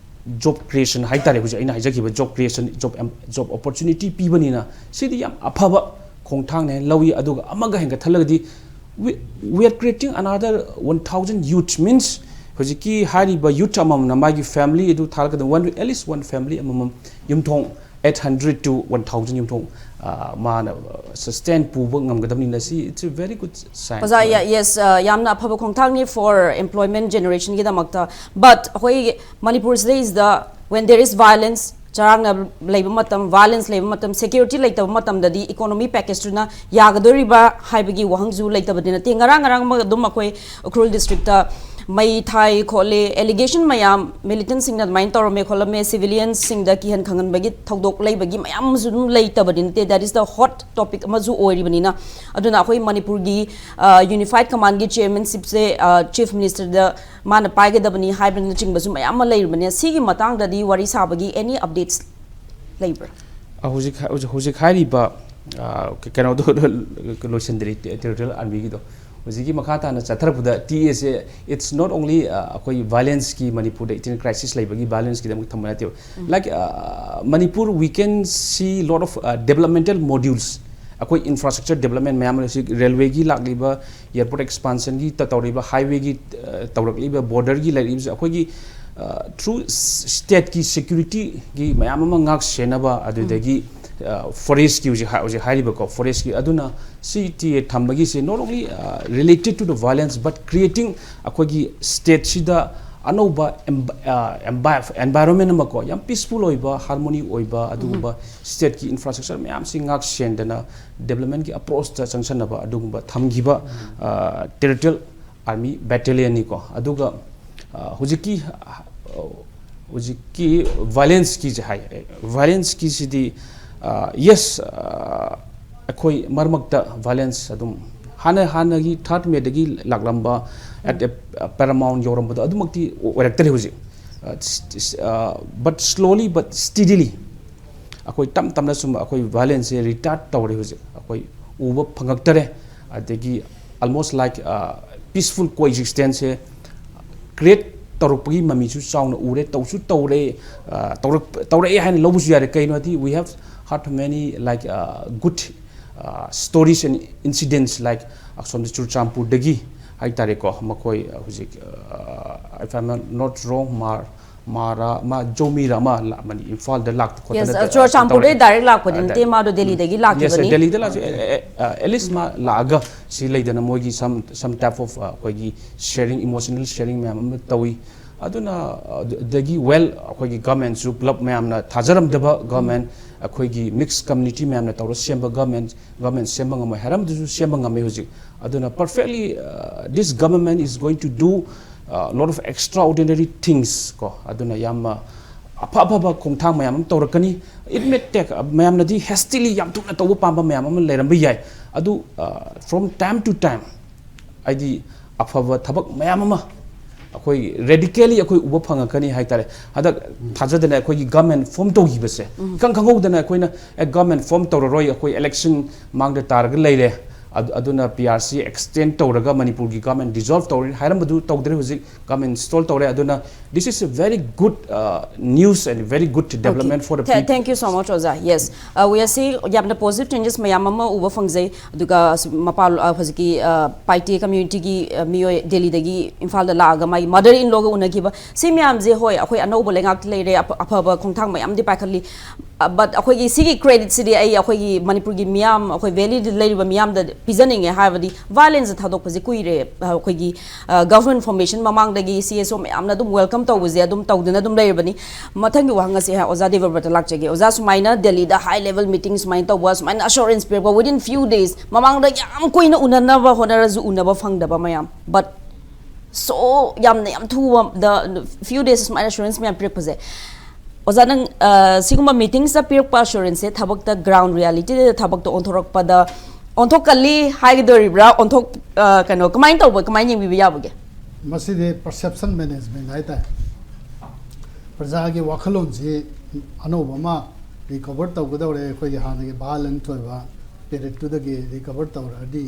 ꯖꯣꯕ ꯀ꯭ꯔꯤꯌꯦꯁꯟ ꯍꯥꯏꯇꯥꯔꯦ, ꯍꯧꯖꯤꯛ ꯑꯩꯅ ꯍꯥꯏꯖꯈꯤꯕ ꯖꯣꯕ ꯀ꯭ꯔꯤꯌꯦꯁꯟ, ꯖꯣꯕ ꯑꯦꯝ-, ꯖꯣꯕ ꯑꯣꯄꯣꯔꯆꯨꯅꯤꯇꯤ ꯄꯤꯕꯅꯤꯅ ꯁꯤꯗꯤ ꯌꯥꯝ ꯑꯐꯕ ꯈꯣꯡꯊꯥꯡꯅꯦ ꯍꯥꯏꯅ ꯂꯧꯏ꯫ ꯑꯗꯨꯒ ꯑꯃꯒ ꯍꯦꯟꯒꯠꯍꯜꯂꯒꯗꯤ, we, we are creating another one thousand youth, means ꯍꯧꯖꯤꯛꯀꯤ ꯍꯥꯏꯔꯤꯕ ꯌꯨꯠ ꯑꯃꯃꯝꯅ ꯃꯥꯒꯤ ꯐꯦꯃꯤꯂꯤ ꯑꯗꯨ ꯊꯥꯔꯛꯀꯗꯕ, one, at least one family ꯑꯃꯃꯝ, ꯌꯨꯝꯊꯣꯡ eight hundred to one thousand ꯌꯨꯝꯊꯣꯡ, ꯑ, ꯃꯥꯅ ꯁꯁꯇꯦꯟ ꯄꯨꯕ ꯉꯝꯒꯗꯕꯅꯤꯅ ꯁꯤ, it's a very good sign. ꯑꯣꯖꯥ, ꯌꯥ-, yes, ꯑ, ꯌꯥꯝꯅ ꯑꯐꯕ ꯈꯣꯡꯊꯥꯡꯅꯤ for employment generationꯒꯤꯗꯃꯛꯇ꯫ But ꯑꯩꯈꯣꯏ ꯃꯅꯤꯄꯨꯔꯁꯤꯗꯩꯁꯤꯗ, when there is violence, ꯆꯔꯥꯡꯅ ꯂꯩꯕ ꯃꯇꯝ, violence ꯂꯩꯕ ꯃꯇꯝ, security ꯂꯩꯇꯕ ꯃꯇꯝꯗꯗꯤ economy packageꯇꯨꯅ ꯌꯥꯒꯗꯣꯔꯤꯕ ꯍꯥꯏꯕꯒꯤ ꯋꯥꯍꯪꯁꯨ ꯂꯩꯇꯕꯗꯤ ꯅꯠꯇꯦ꯫ ꯉꯔꯥꯡ ꯉꯔꯥꯡ ꯑꯗꯨꯝ ꯑꯩꯈꯣꯏ ꯎꯈ꯭ꯔꯨꯜ districtꯇ ꯃꯩ ꯊꯥꯏ ꯈꯣꯠꯂꯤ, allegation ꯃꯌꯥꯝ, militantꯁꯤꯡꯅ ꯑꯗꯨꯃꯥꯏꯅ ꯇꯧꯔꯝꯃꯦ ꯈꯣꯠꯂꯝꯃꯦ, civiliansꯁꯤꯡꯗ ꯀꯤꯍꯟ ꯈꯪꯍꯟꯕꯒꯤ ꯊꯧꯗꯣꯛ ꯂꯩꯕꯒꯤ ꯃꯌꯥꯝ ꯑꯃꯁꯨ ꯑꯗꯨꯝ ꯂꯩꯇꯕꯗꯤ ꯅꯠꯇꯦ꯫ That is the hot topic ꯑꯃꯁꯨ ꯑꯣꯏꯔꯤꯕꯅꯤꯅ꯫ ꯑꯗꯨꯅ ꯑꯩꯈꯣꯏ ꯃꯅꯤꯄꯨꯔꯒꯤ, ꯑ, unified commandꯀꯤ chairmanshipꯁꯦ, ꯑ, Chief Ministerꯗ ꯃꯥꯅ ꯄꯥꯏꯒꯗꯕꯅꯤ ꯍꯥꯏꯕꯅꯆꯤꯡꯕꯁꯨ ꯃꯌꯥꯝ ꯑꯃ ꯂꯩꯔꯤꯕꯅꯦ꯫ ꯁꯤꯒꯤ ꯃꯇꯥꯡꯗꯗꯤ ꯋꯥꯔꯤ ꯁꯥꯕꯒꯤ any updates ꯂꯩꯕ꯭ꯔꯥ? ꯑ, ꯍꯧꯖꯤꯛ, ꯍꯧꯖꯤꯛ, ꯍꯧꯖꯤꯛ ꯍꯥꯏꯔꯤꯕ, ꯑ, ꯀ-, ꯀꯩꯅꯣꯗꯣ ꯂꯣꯏꯁꯤꯟꯗ꯭ꯔꯤ, ꯇꯦ-, territorial armyꯒꯤꯗꯣ꯫ ꯍꯧꯖꯤꯛꯀꯤ ꯃꯈꯥ ꯇꯥꯅ ꯆꯠꯊꯔꯛꯄꯗ TA say, it's not only, ꯑ, ꯑꯩꯈꯣꯏꯒꯤ violenceꯀꯤ, ꯃꯅꯤꯄꯨꯔꯗ ꯏꯊꯅꯤꯛ crisis ꯂꯩꯕꯒꯤ violenceꯀꯤꯗꯃꯛ ꯊꯝꯕ ꯅꯠꯇꯦꯕ꯫ ꯎꯝ꯫ Like, ꯑ, Manipur, we can see lot of, ꯑ, developmental modules꯫ ꯑꯩꯈꯣꯏ infrastructure development ꯃꯌꯥꯝ ꯑꯃ, ꯍꯧꯖꯤꯛ railwayꯒꯤ ꯂꯥꯛꯂꯤꯕ, airport expansionꯒꯤ ꯇ-, ꯇꯧꯔꯤꯕ, highwayꯒꯤ, ꯑ, ꯇꯧꯔꯛꯂꯤꯕ, borderꯒꯤ ꯂꯩꯔꯤꯕꯁꯦ, ꯑꯩꯈꯣꯏꯒꯤ, ꯑ, through s-, stateꯀꯤ securityꯒꯤ ꯃꯌꯥꯝ ꯑꯃ ꯉꯥꯛ ꯁꯦꯟꯅꯕ, ꯑꯗꯨꯗꯒꯤ, ꯑ, forestꯀꯤ ꯍꯧꯖꯤꯛ ꯍꯥ-, ꯍꯧꯖꯤꯛ ꯍꯥꯏꯔꯤꯕꯀꯣ, forestꯀꯤ, ꯑꯗꯨꯅ ꯁꯤ TA ꯊꯝꯕꯒꯤꯁꯦ not only, ꯑ, related to the violence but creating ꯑꯩꯈꯣꯏꯒꯤ stateꯁꯤꯗ ꯑꯅꯧꯕ env-, ꯑ, envi-, environment ꯑꯃꯀꯣ, ꯌꯥꯝ peaceful ꯑꯣꯏꯕ, harmony ꯑꯣꯏꯕ, ꯑꯗꯨꯒꯨꯝꯕ stateꯀꯤ infrastructure ꯃꯌꯥꯝꯁꯤ ꯉꯥꯛ ꯁꯦꯟꯗꯅ developmentꯀꯤ approachꯇ ꯆꯪꯁꯟꯅꯕ ꯑꯗꯨꯒꯨꯝꯕ ꯊꯝꯈꯤꯕ, ꯑ, territorial army battalionꯅꯤꯀꯣ꯫ ꯑꯗꯨꯒ, ꯑ, ꯍꯧꯖꯤꯛꯀꯤ, ꯑ, ꯍꯧꯖꯤꯛꯀꯤ violenceꯀꯤꯁꯦ ꯍꯥꯏ, violenceꯀꯤꯁꯤꯗꯤ, ꯑ, yes, ꯑ, ꯑꯩꯈꯣꯏ ꯃꯔꯛ ꯃꯔꯛꯇ violence ꯑꯗꯨꯝ ꯍꯥꯟꯅ, ꯍꯥꯟꯅꯒꯤ third Mayꯗꯒꯤ ꯂꯥꯛꯂꯝꯕ, at a paramount ꯌꯧꯔꯝꯕꯗꯣ ꯑꯗꯨꯃꯛꯇꯤ ꯑꯣꯏꯔꯛꯇ꯭ꯔꯦ ꯍꯧꯖꯤꯛ꯫ but slowly but steadily ꯑꯩꯈꯣꯏ ꯇꯞ ꯇꯞꯅ ꯁꯨꯝ ꯑꯩꯈꯣꯏ violence ꯁꯦ retard ꯇꯧꯔꯦ꯫ ꯍꯧꯖꯤꯛ ꯑꯩꯈꯣꯏ ꯎꯕ ꯐꯪꯉꯛꯇꯔꯦ꯫ ꯑꯗꯒꯤ almost like peaceful coexistence ꯁꯦ create ꯇꯧꯔꯛꯄꯒꯤ ꯃꯃꯤꯁꯨ ꯆꯥꯎꯅ ꯎꯔꯦ꯫ ꯇꯧꯁꯨ ꯇꯧꯔꯦ꯫ ꯇꯧꯔꯛ ꯇꯧꯔꯛꯑꯦ ꯍꯥꯏꯅ ꯂꯧꯕꯁꯨ ꯌꯥꯔꯦ꯫ ꯀꯩꯅꯣ ꯍꯥꯏꯗꯤ we have heard many like good stories and incidents like ꯑꯁꯣꯝꯗ ꯆꯨꯔꯆꯥꯟꯄꯨꯔꯗꯒꯤ ꯍꯥꯏꯇꯥꯔꯦꯀꯣ꯫ ꯃꯈꯣꯏ ꯍꯧꯖꯤꯛ if I'm not wrong ꯃꯥꯔ ꯃꯥꯔꯥ ꯃꯥ ꯖꯣꯃꯤꯔ ꯑꯃ ꯂꯥꯛꯑꯃꯅꯤ ꯏꯝꯐꯥꯜꯗ ꯂꯥꯛꯇ ꯈꯣꯠꯇꯅ ꯆꯨꯔꯆꯥꯟꯄꯨꯔꯗꯒꯤ direct ꯂꯥꯛꯄꯗꯤ ꯅꯠꯇꯦ꯫ ꯃꯥꯗꯣ ꯗꯦꯜꯂꯤꯗꯒꯤ ꯌꯦꯁ ꯂꯥꯛꯈꯤꯕꯅꯤ꯫ ꯗꯦꯜꯂꯤꯗ ꯂꯥꯛꯁꯤ꯫ At least ꯃꯥ ꯂꯥꯛꯑꯒ ꯁꯤ ꯂꯩꯗꯅ ꯃꯣꯏꯒꯤ some some type of ꯑꯩꯈꯣꯏꯒꯤ sharing emotional sharing ꯃꯌꯥꯝ ꯑꯃ ꯇꯧꯏ꯫ ꯑꯗꯨꯅ ꯑꯗꯒꯤ well ꯑꯩꯈꯣꯏꯒꯤ government ꯁꯨ ꯄꯨꯂꯞ ꯃꯌꯥꯝꯅ ꯊꯥꯖꯔꯝꯗꯕ government ꯑꯩꯈꯣꯏꯒꯤ mixed community ꯃꯌꯥꯝꯅ ꯇꯧꯔ ꯁꯦꯝꯕ government government ꯁꯦꯝꯕ ꯉꯝꯃꯣꯏ ꯍꯥꯏꯔꯝꯕꯗꯨꯁꯨ ꯁꯦꯝꯕ ꯉꯝꯃꯦ꯫ ꯍꯧꯖꯤꯛ ꯑꯗꯨꯅ perfectly this government is going to do lot of extraordinary things ꯀꯣ꯫ ꯑꯗꯨꯅ ꯌꯥꯝ ꯑꯐ ꯑꯐꯕ ꯈꯣꯡꯊꯥꯡ ꯃꯌꯥꯝ ꯑꯃ ꯇꯧꯔꯛꯀꯅꯤ꯫ It may take ꯃꯌꯥꯝꯅꯗꯤ hastily ꯌꯥꯝ ꯊꯨꯅ ꯇꯧꯕ ꯄꯥꯝꯕ ꯃꯌꯥꯝ ꯑꯃ ꯂꯩꯔꯝꯕ ꯌꯥꯏ꯫ ꯑꯗꯨ from time to time ꯍꯥꯏꯗꯤ ꯑꯐꯕ ꯊꯕꯛ ꯃꯌꯥꯝ ꯑꯃ ꯑꯩꯈꯣꯏ radically ꯑꯩꯈꯣꯏ ꯎꯕ ꯐꯪꯉꯛꯀꯅꯤ ꯍꯥꯏꯇꯥꯔꯦ꯫ ꯍꯟꯗꯛ ꯊꯥꯖꯗꯅ ꯑꯩꯈꯣꯏꯒꯤ government form ꯇꯧꯈꯤꯕꯁꯦ ꯏꯈꯪ ꯈꯪꯍꯧꯗꯅ ꯑꯩꯈꯣꯏꯅ ꯑꯦ government form ꯇꯧꯔꯔꯣꯏ ꯑꯩꯈꯣꯏ election ꯃꯥꯡꯗ ꯇꯥꯔꯒ ꯂꯩꯔꯦ꯫ ꯑꯗꯨꯅ P R C extend ꯇꯧꯔꯒ ꯃꯅꯤꯄꯨꯔꯒꯤ government dissolve ꯇꯧꯔꯦ ꯍꯥꯏꯔꯝꯕꯗꯨ ꯇꯧꯗ꯭ꯔꯦ꯫ ꯍꯧꯖꯤꯛ government install ꯇꯧꯔꯦ꯫ ꯑꯗꯨꯅ this is a very good news and very good development for the people. Thank you so much ꯑꯣꯖꯥ꯫ Yes, we are seeing ꯌꯥꯝꯅ positive changes ꯃꯌꯥꯝ ꯑꯃ ꯎꯕ ꯐꯪꯖꯩ꯫ ꯑꯗꯨꯒ ꯃꯄꯥ ꯍꯧꯖꯤꯛꯀꯤ ꯄꯥꯏꯇꯦ community ꯒꯤ ꯃꯤꯑꯣꯏ ꯗꯦꯜꯂꯤꯗꯒꯤ ꯏꯝꯐꯥꯜꯗ ꯂꯥꯛꯑꯒ ꯃꯥꯒꯤ mother in law ꯒ ꯎꯅꯈꯤꯕ ꯁꯤ ꯃꯌꯥꯝꯁꯦ ꯍꯣꯏ ꯑꯩꯈꯣꯏ ꯑꯅꯧꯕ ꯂꯩꯉꯥꯛꯇ ꯂꯩꯔꯦ꯫ ꯑꯐꯕ ꯈꯣꯡꯊꯥꯡ ꯃꯌꯥꯝꯗꯤ ꯄꯥꯏꯈꯠꯂꯤ꯫ But ꯑꯩꯈꯣꯏꯒꯤ ꯁꯤꯒꯤ credit ꯁꯤꯗꯤ ꯑꯩ ꯑꯩꯈꯣꯏꯒꯤ ꯃꯅꯤꯄꯨꯔꯒꯤ ꯃꯤꯌꯥꯝ ꯑꯩꯈꯣꯏ valley ꯗ ꯂꯩꯔꯤꯕ ꯃꯤꯌꯥꯝꯗ ꯄꯤꯖꯅꯤꯡꯉꯦ꯫ ꯍꯥꯏꯕꯗꯤ violence ꯊꯥꯗꯣꯛꯄꯁꯦ ꯀꯨꯏꯔꯦ꯫ ꯑꯩꯈꯣꯏꯒꯤ government formation ꯃꯃꯥꯡꯗꯒꯤ C S O ꯃꯌꯥꯝꯅ ꯑꯗꯨꯝ welcome ꯇꯧꯕꯁꯦ ꯑꯗꯨꯝ ꯇꯧꯗꯨꯅ ꯑꯗꯨꯝ ꯂꯩꯔꯕꯅꯤ꯫ ꯃꯊꯪꯒꯤ ꯋꯥꯍꯪ ꯑꯁꯦ ꯑꯣꯖꯥ ꯗꯦꯕꯕ꯭ꯔꯇ ꯂꯥꯛꯆꯒꯦ꯫ ꯑꯣꯖꯥ ꯁꯨꯃꯥꯏꯅ ꯗꯦꯜꯂꯤꯗ high level meeting ꯁꯨꯃꯥꯏꯅ ꯇꯧꯕ ꯁꯨꯃꯥꯏꯅ assurance ꯄꯤꯔꯛꯄ within few days ꯃꯃꯥꯡꯗ ꯌꯥꯝ ꯀꯨꯏꯅ ꯎꯅꯅꯕ ꯍꯣꯠꯅꯔꯁꯨ ꯎꯅꯕ ꯐꯪꯗꯕ ꯃꯌꯥꯝ but so ꯌꯥꯝꯅ ꯌꯥꯝ ꯊꯨꯕ the few days ꯁꯨꯃꯥꯏꯅ assurance ꯃꯌꯥꯝ ꯄꯤꯔꯛꯄꯁꯦ ꯑꯣꯖꯥ ꯅꯪ ꯁꯤꯒꯨꯝꯕ meetings ꯇ ꯄꯤꯔꯛꯄ assurance ꯁꯦ ꯊꯕꯛꯇ ground reality ꯗ ꯊꯕꯛꯇ ꯑꯣꯟꯊꯣꯔꯛꯄꯗ ꯑꯣꯟꯊꯣꯛꯀꯜꯂꯤ ꯍꯥꯏꯒꯗꯣꯔꯤꯕ꯭ꯔꯥ ꯑꯣꯟꯊꯣꯛ ꯀꯩꯅꯣ ꯀꯃꯥꯏꯅ ꯇꯧꯕ ꯀꯃꯥꯏꯅ ꯌꯦꯡꯕꯤꯕ ꯌꯥꯕꯒꯦ? ꯃꯁꯤꯗꯤ perception management ꯍꯥꯏꯇꯥꯔꯦ꯫ ꯄ꯭ꯔꯖꯥꯒꯤ ꯋꯥꯈꯜꯂꯣꯟꯁꯤ ꯑꯅꯧꯕ ꯑꯃ ꯔꯤꯀꯣꯚꯔ ꯇꯧꯒꯗꯧꯔꯦ꯫ ꯑꯩꯈꯣꯏꯒꯤ ꯍꯥꯟꯅꯒꯤ ꯚꯥ ꯂꯟꯊꯣꯏꯕ ꯄꯦꯔꯦꯠꯇꯨꯗꯒꯤ ꯔꯤꯀꯣꯚꯔ ꯇꯧꯔꯛꯑꯗꯤ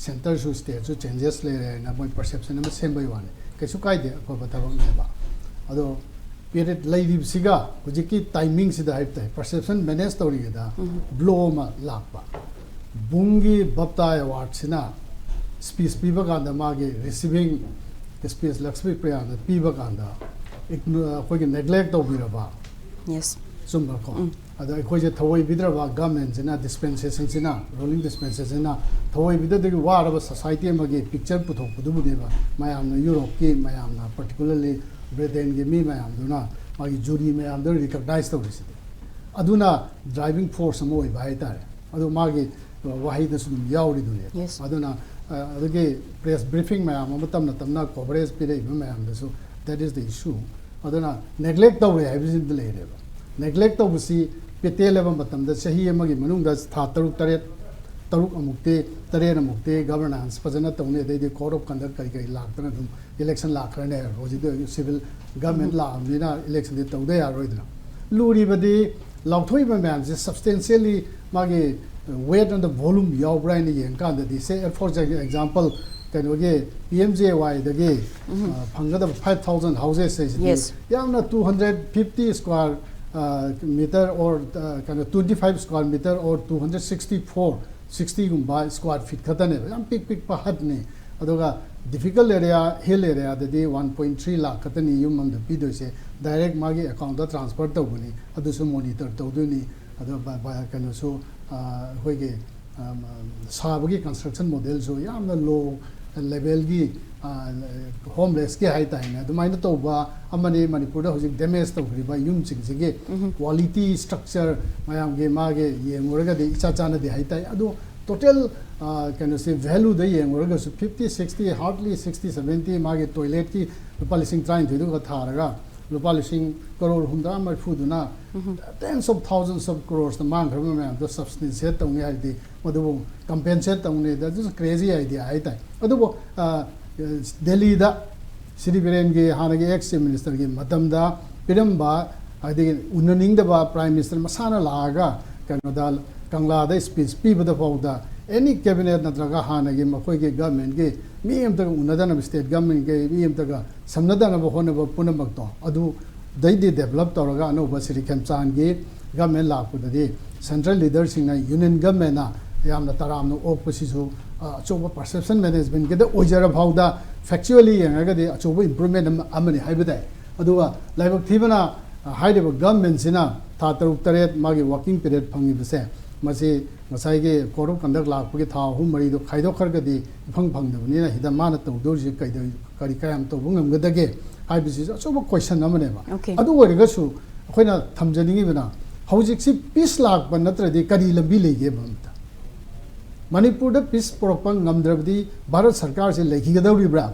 ꯁꯦꯟꯇꯔꯁꯨ ꯁ꯭ꯇꯦꯠꯁꯨ ꯆꯦꯟꯖꯦꯁ ꯂꯩꯔꯦ ꯍꯥꯏꯅ ꯃꯣꯏ ꯄꯔꯁꯦꯞꯁꯟ ꯑꯃ ꯁꯦꯝꯕꯒꯤ ꯋꯥꯅꯤ꯫ ꯀꯩꯁꯨ ꯀꯥꯏꯗꯦ, ꯑꯐꯕ ꯊꯕꯛꯅꯦꯕ꯫ ꯑꯗꯣ ꯄꯦꯔꯦꯠ ꯂꯩꯔꯤꯕꯁꯤꯒ ꯍꯧꯖꯤꯛꯀꯤ ꯇꯥꯏꯃꯤꯡꯁꯤꯗ ꯍꯥꯏꯕ ꯇꯥꯏ, ꯄꯔꯁꯦꯞꯁꯟ ꯃꯦꯅꯦꯖ ꯇꯧꯔꯤꯉꯩꯗ ꯕ꯭ꯂꯣ ꯑꯃ ꯂꯥꯛꯄ꯫ ꯕꯨꯡꯒꯤ ꯕꯞꯇꯥ ꯑꯦꯋꯥꯔꯗꯁꯤꯅ ꯁ꯭ꯄꯤꯁ ꯄꯤꯕ ꯀꯥꯟꯗ, ꯃꯥꯒꯤ ꯔꯤꯁꯤꯚꯤꯡ ꯁ꯭ꯄꯤꯁ ꯂꯛꯁꯃꯤ ꯄ꯭ꯔꯤꯌꯥꯅ ꯄꯤꯕ ꯀꯥꯟꯗ, ꯏꯒꯅꯣ-, ꯑꯩꯈꯣꯏꯒꯤ ꯅꯦꯒ꯭ꯂꯦꯛ ꯇꯧꯕꯤꯔꯕ꯫ ꯌꯦꯁ꯫ ꯆꯨꯝꯕꯀꯣ? ꯑꯗꯣ ꯑꯩꯈꯣꯏꯁꯦ ꯊꯑꯣꯏꯕꯤꯗ꯭ꯔꯕ, ꯒꯃꯦꯟꯁꯤꯅ, ꯗꯤꯁꯄꯦꯟꯁꯦꯁꯟꯁꯤꯅ, ꯔꯨꯂꯤꯡ ꯗꯤꯁꯄꯦꯟꯁꯦꯁꯟꯁꯤꯅ ꯊꯑꯣꯏꯕꯤꯗꯗꯒꯤ ꯋꯥꯔꯕ ꯁꯣꯁꯥꯏꯇꯤ ꯑꯃꯒꯤ ꯄꯤꯛꯆꯔ ꯄꯨꯊꯣꯛꯄꯗꯨꯕꯨꯅꯦꯕ ꯃꯌꯥꯝꯅ, ꯌꯨꯔꯣꯞꯀꯤ ꯃꯌꯥꯝꯅ, ꯄꯥꯔꯇꯤꯀꯨꯂꯔꯂꯤ ꯕ꯭ꯔꯤꯇꯦꯟꯒꯤ ꯃꯤ ꯃꯌꯥꯝꯗꯨꯅ, ꯃꯥꯒꯤ ꯖꯨꯔꯤ ꯃꯌꯥꯝꯗꯨꯅ ꯔꯤꯀꯛꯅꯥꯏꯖ ꯇꯧꯔꯤꯁꯤꯗꯤ꯫ ꯑꯗꯨꯅ ꯗ꯭ꯔꯥꯏꯚꯤꯡ ꯐꯣꯔꯁ ꯑꯃ ꯑꯣꯏꯕ ꯍꯥꯏꯇꯥꯔꯦ꯫ ꯑꯗꯨ ꯃꯥꯒꯤ ꯋꯥꯍꯩꯗꯁꯨ ꯑꯗꯨꯝ ꯌꯥꯎꯔꯤꯗꯨꯅꯦ꯫ Yes. ꯑꯗꯨꯅ, ꯑ, ꯑꯗꯨꯒꯤ ꯄ꯭ꯔꯦꯁ ꯕ꯭ꯔꯤꯐꯤꯡ ꯃꯌꯥꯝ ꯑꯃ ꯇꯞꯅ ꯇꯞꯅ ꯀꯣꯚꯔꯦꯖ ꯄꯤꯔꯛꯏꯕ ꯃꯌꯥꯝꯗꯁꯨ, that is the issue꯫ ꯑꯗꯨꯅ ꯅꯦꯒ꯭ꯂꯦꯛ ꯇꯧꯔꯦ ꯍꯥꯏꯕꯁꯤꯗ ꯂꯩꯔꯦꯕ꯫ ꯅꯦꯒ꯭ꯂꯦꯛ ꯇꯧꯕꯁꯤ ꯄꯦꯇꯦꯜ ꯍꯥꯏꯕ ꯃꯇꯝꯗ ꯆꯍꯤ ꯑꯃꯒꯤ ꯃꯅꯨꯡꯗ ꯊꯥ ꯇꯔꯨꯛ, ꯇꯔꯦꯠ, ꯇꯔꯨꯛ ꯑꯃꯨꯛꯇꯤ, ꯇꯔꯦꯠ ꯑꯃꯨꯛꯇꯤ ꯒꯕꯔꯅꯥꯟꯁ ꯐꯖꯅ ꯇꯧꯅꯤ, ꯑꯗꯩꯗꯤ ꯀꯣꯗ ꯑꯣꯐ ꯀꯟꯗꯛ ꯀꯔꯤ ꯀꯔꯤ ꯂꯥꯛꯇꯅ ꯑꯗꯨꯝ ꯏꯂꯦꯛꯁꯟ ꯂꯥꯛꯈ꯭ꯔꯅꯤ ꯍꯥꯏꯕ꯫ ꯍꯧꯖꯤꯛꯇꯤ ꯁꯤꯚꯤꯜ ꯒꯃꯦꯟ ꯂꯥꯛꯑꯕꯅꯤꯅ ꯏꯂꯦꯛꯁꯟꯗꯤ ꯇꯧꯗ ꯌꯥꯔꯣꯏꯗꯅ꯫ ꯂꯨꯔꯤꯕꯗꯤ ꯂꯥꯎꯊꯣꯛꯏꯕ ꯃꯌꯥꯝꯁꯦ ꯁꯕꯁꯇꯦꯟꯁꯤꯌꯦꯜꯂꯤ ꯃꯥꯒꯤ weight and the volume ꯌꯥꯎꯕ꯭ꯔꯥ ꯍꯥꯏꯅ ꯌꯦꯡꯀꯥꯟꯗꯗꯤ, say, for example, ꯀꯩꯅꯣꯒꯤ ꯄꯤ ꯑꯦꯝ ꯖꯦ ꯋꯥꯏꯗꯒꯤ, ꯑ, ꯐꯪꯒꯗꯕ five thousand houses ꯍꯥꯏꯁꯤꯗꯤ Yes. ꯌꯥꯝꯅ two hundred fifty square, ꯑ, meter or, ꯑ, ꯀꯩꯅꯣ, twenty five square meter or two hundred sixty four, sixty ꯒꯨꯝꯕ square feet ꯈꯛꯇꯅꯦꯕ, ꯌꯥꯝ ꯄꯤꯛ ꯄꯤꯛꯄ ꯍꯠꯅꯤ꯫ ꯑꯗꯨꯒ difficult area, hill area ꯗꯗꯤ one point three ꯂꯥꯛ ꯈꯛꯇꯅꯤ ꯌꯨꯝ ꯑꯃꯗ ꯄꯤꯗꯣꯏꯁꯦ, ꯗꯥꯏꯔꯦꯛ ꯃꯥꯒꯤ ꯑꯦꯀꯥꯎꯟꯗ ꯇ꯭ꯔꯥꯟꯁꯐꯔ ꯇꯧꯕꯅꯤ, ꯑꯗꯨꯁꯨ ꯃꯣꯅꯤꯇꯔ ꯇꯧꯗꯣꯏꯅꯤ꯫ ꯑꯗꯣ ꯕ-, ꯕ-, ꯀꯩꯅꯣꯁꯨ, ꯑ, ꯑꯩꯈꯣꯏꯒꯤ, ꯑ, ꯁꯥꯕꯒꯤ ꯀꯟꯁꯇ꯭ꯔꯛꯁꯟ ꯃꯣꯗꯦꯜꯁꯨ ꯌꯥꯝꯅ ꯂꯣ ꯂꯦꯚꯦꯜꯒꯤ, ꯑ, ꯍꯣꯝꯂꯦꯁꯀꯤ ꯍꯥꯏꯇꯥꯔꯦꯅꯦ, ꯑꯗꯨꯃꯥꯏꯅ ꯇꯧꯕ ꯑꯃꯅꯤ꯫ ꯃꯅꯤꯄꯨꯔꯗ ꯍꯧꯖꯤꯛ ꯗꯦꯃꯦꯖ ꯇꯧꯈ꯭ꯔꯤꯕ ꯌꯨꯝꯁꯤꯡꯁꯤꯒꯤ ꯀ꯭ꯋꯥꯂꯤꯇꯤ ꯁ꯭ꯇ꯭ꯔꯛꯆꯔ ꯃꯌꯥꯝꯒꯤ ꯃꯥꯒꯤ ꯌꯦꯡꯉꯨꯔꯒꯗꯤ ꯏꯆꯥ ꯆꯥꯟꯅꯗꯦ ꯍꯥꯏꯇꯥꯔꯦ꯫ ꯑꯗꯣ ꯇꯣꯇꯦꯜ, ꯑ, ꯀꯩꯅꯣꯁꯦ, ꯚꯦꯂꯨꯗ ꯌꯦꯡꯉꯨꯔꯒꯁꯨ fifty, sixty, hardly sixty, seventy, ꯃꯥꯒꯤ ꯇꯣꯏꯂꯦꯠꯀꯤ ꯂꯨꯄꯥ ꯂꯤꯁꯤꯡ ꯇꯔꯥꯅꯤꯊꯣꯏꯗꯨꯒ ꯊꯥꯔꯒ ꯂꯨꯄꯥ ꯂꯤꯁꯤꯡ ꯀꯔꯣꯔ ꯍꯨꯝꯗ꯭ꯔꯥ ꯃꯔꯤꯐꯨꯗꯨꯅ tens of thousands of crores ꯇ ꯃꯥꯡꯈ꯭ꯔꯕ ꯃꯌꯥꯝꯗꯣ ꯁꯕꯁꯇꯦꯟꯁꯤꯌꯦꯠ ꯇꯧꯅꯤ ꯍꯥꯏꯔꯗꯤ, ꯃꯗꯨꯕꯨ ꯀꯝꯄꯦꯟꯁꯦꯠ ꯇꯧꯅꯤ, that is crazy idea ꯍꯥꯏꯇꯥꯔꯦ꯫ ꯑꯗꯨꯕꯨ, ꯑ, ꯗꯦꯜꯂꯤꯗ ꯁ꯭ꯔꯤ ꯕꯤꯔꯦꯟꯒꯤ ꯍꯥꯟꯅꯒꯤ ꯑꯦꯛꯁ ꯆꯤꯐ ꯃꯤꯅꯤꯁꯇꯔꯒꯤ ꯃꯇꯝꯗ ꯄꯤꯔꯝꯕ, ꯍꯥꯏꯗꯤ ꯎꯅꯅꯤꯡꯗꯕ ꯄ꯭ꯔꯥꯏꯝ ꯃꯤꯅꯤꯁꯇꯔ ꯃꯁꯥꯅ ꯂꯥꯛꯑꯒ ꯀꯩꯅꯣꯗ ꯀꯪꯂꯥꯗ ꯁ꯭ꯄꯤꯆ ꯄꯤꯕꯗ ꯐꯥꯎꯗ ꯑꯦꯅꯤ ꯀꯦꯕꯤꯅꯦꯠ ꯅꯠꯇ꯭ꯔꯒ ꯍꯥꯟꯅꯒꯤ ꯃꯈꯣꯏꯒꯤ ꯒꯚꯔꯟꯃꯦꯟꯠꯀꯤ ꯃꯤ ꯑꯝꯇꯒ ꯎꯅꯗꯅꯕ, ꯁ꯭ꯇꯦꯠ ꯒꯚꯔꯟꯃꯦꯟꯠꯀꯤ ꯃꯤ ꯑꯝꯇꯒ ꯁꯝꯅꯗꯅꯕ ꯍꯣꯠꯅꯕ ꯄꯨꯝꯅꯃꯛꯇꯣ ꯑꯗꯨꯗꯩꯗꯤ ꯗꯦꯕꯂꯞ ꯇꯧꯔꯒ ꯑꯅꯧꯕ ꯁ꯭ꯔꯤ ꯈꯦꯝꯆꯥꯟꯒꯤ ꯒꯚꯔꯟꯃꯦꯟꯠ ꯂꯥꯛꯄꯗꯗꯤ ꯁꯦꯟꯇ꯭ꯔꯦꯜ ꯂꯤꯗꯔꯁꯤꯡꯅ, ꯌꯨꯅꯤꯌꯟ ꯒꯚꯔꯟꯃꯦꯟꯠꯅ ꯌꯥꯝꯅ ꯇꯔꯥꯝꯅ ꯑꯣꯛꯄꯁꯤꯁꯨ, ꯑ, ꯑꯆꯧꯕ ꯄꯔꯁꯦꯞꯁꯟ ꯃꯦꯅꯦꯖꯃꯦꯟꯠꯀꯤꯗ ꯑꯣꯏꯖꯔ ꯐꯥꯎꯗ ꯐꯦꯛꯆꯨꯋꯦꯜꯂꯤ ꯌꯦꯡꯉꯒꯗꯤ ꯑꯆꯧꯕ ꯏꯝꯄ꯭ꯔꯨꯚꯃꯦꯟꯠ ꯑꯃ, ꯑꯃꯅꯤ ꯍꯥꯏꯕ ꯇꯥꯏ꯫ ꯑꯗꯨꯒ ꯂꯥꯏꯕꯛ ꯊꯤꯕꯅ, ꯑ, ꯍꯥꯏꯔꯤꯕ ꯒꯚꯔꯟꯃꯦꯟꯠꯁꯤꯅ ꯊꯥ ꯇꯔꯨꯛ ꯇꯔꯦꯠ ꯃꯥꯒꯤ ꯋꯥꯔꯀꯤꯡ ꯄꯤꯔꯤꯌꯗ ꯐꯪꯉꯤꯕꯁꯦ, ꯃꯁꯤ ꯉꯁꯥꯏꯒꯤ ꯀꯣꯗ ꯑꯣꯐ ꯀꯟꯗꯛ ꯂꯥꯛꯄꯒꯤ ꯊꯥ ꯑꯍꯨꯝ ꯃꯔꯤꯗꯣ ꯈꯥꯏꯗꯣꯛꯈ꯭ꯔꯒꯗꯤ ꯏꯐꯪ ꯐꯪꯗꯕꯅꯤꯅ, ꯁꯤꯗ ꯃꯥꯅ ꯇꯧꯗꯧꯔꯤꯁꯦ ꯀꯩꯗꯧ-, ꯀꯔꯤ ꯀꯌꯥꯝ ꯇꯧꯕ ꯉꯝꯒꯗꯒꯦ ꯍꯥꯏꯕꯁꯤꯁꯨ ꯑꯆꯧꯕ ꯀꯣꯏꯁꯟ ꯑꯃꯅꯦꯕ꯫ Okay. ꯑꯗꯨ ꯑꯣꯏꯔꯒꯁꯨ ꯑꯩꯈꯣꯏꯅ ꯊꯝꯖꯅꯤꯡꯉꯤꯕꯅ, ꯍꯧꯖꯤꯛꯁꯤ ꯄꯤꯁ ꯂꯥꯛꯄ ꯅꯠꯇ꯭ꯔꯗꯤ ꯀꯔꯤ ꯂꯝꯕꯤ ꯂꯩꯒꯦꯕ? ꯑꯝꯇ ꯃꯅꯤꯄꯨꯔꯗ ꯄꯤꯁ ꯄꯨꯔꯛꯄ ꯉꯝꯗ꯭ꯔꯕꯗꯤ ꯚꯥꯔꯠ ꯁꯔꯀꯥꯔꯁꯦ ꯂꯩꯈꯤꯒꯗꯧꯔꯤꯕ꯭ꯔꯥ?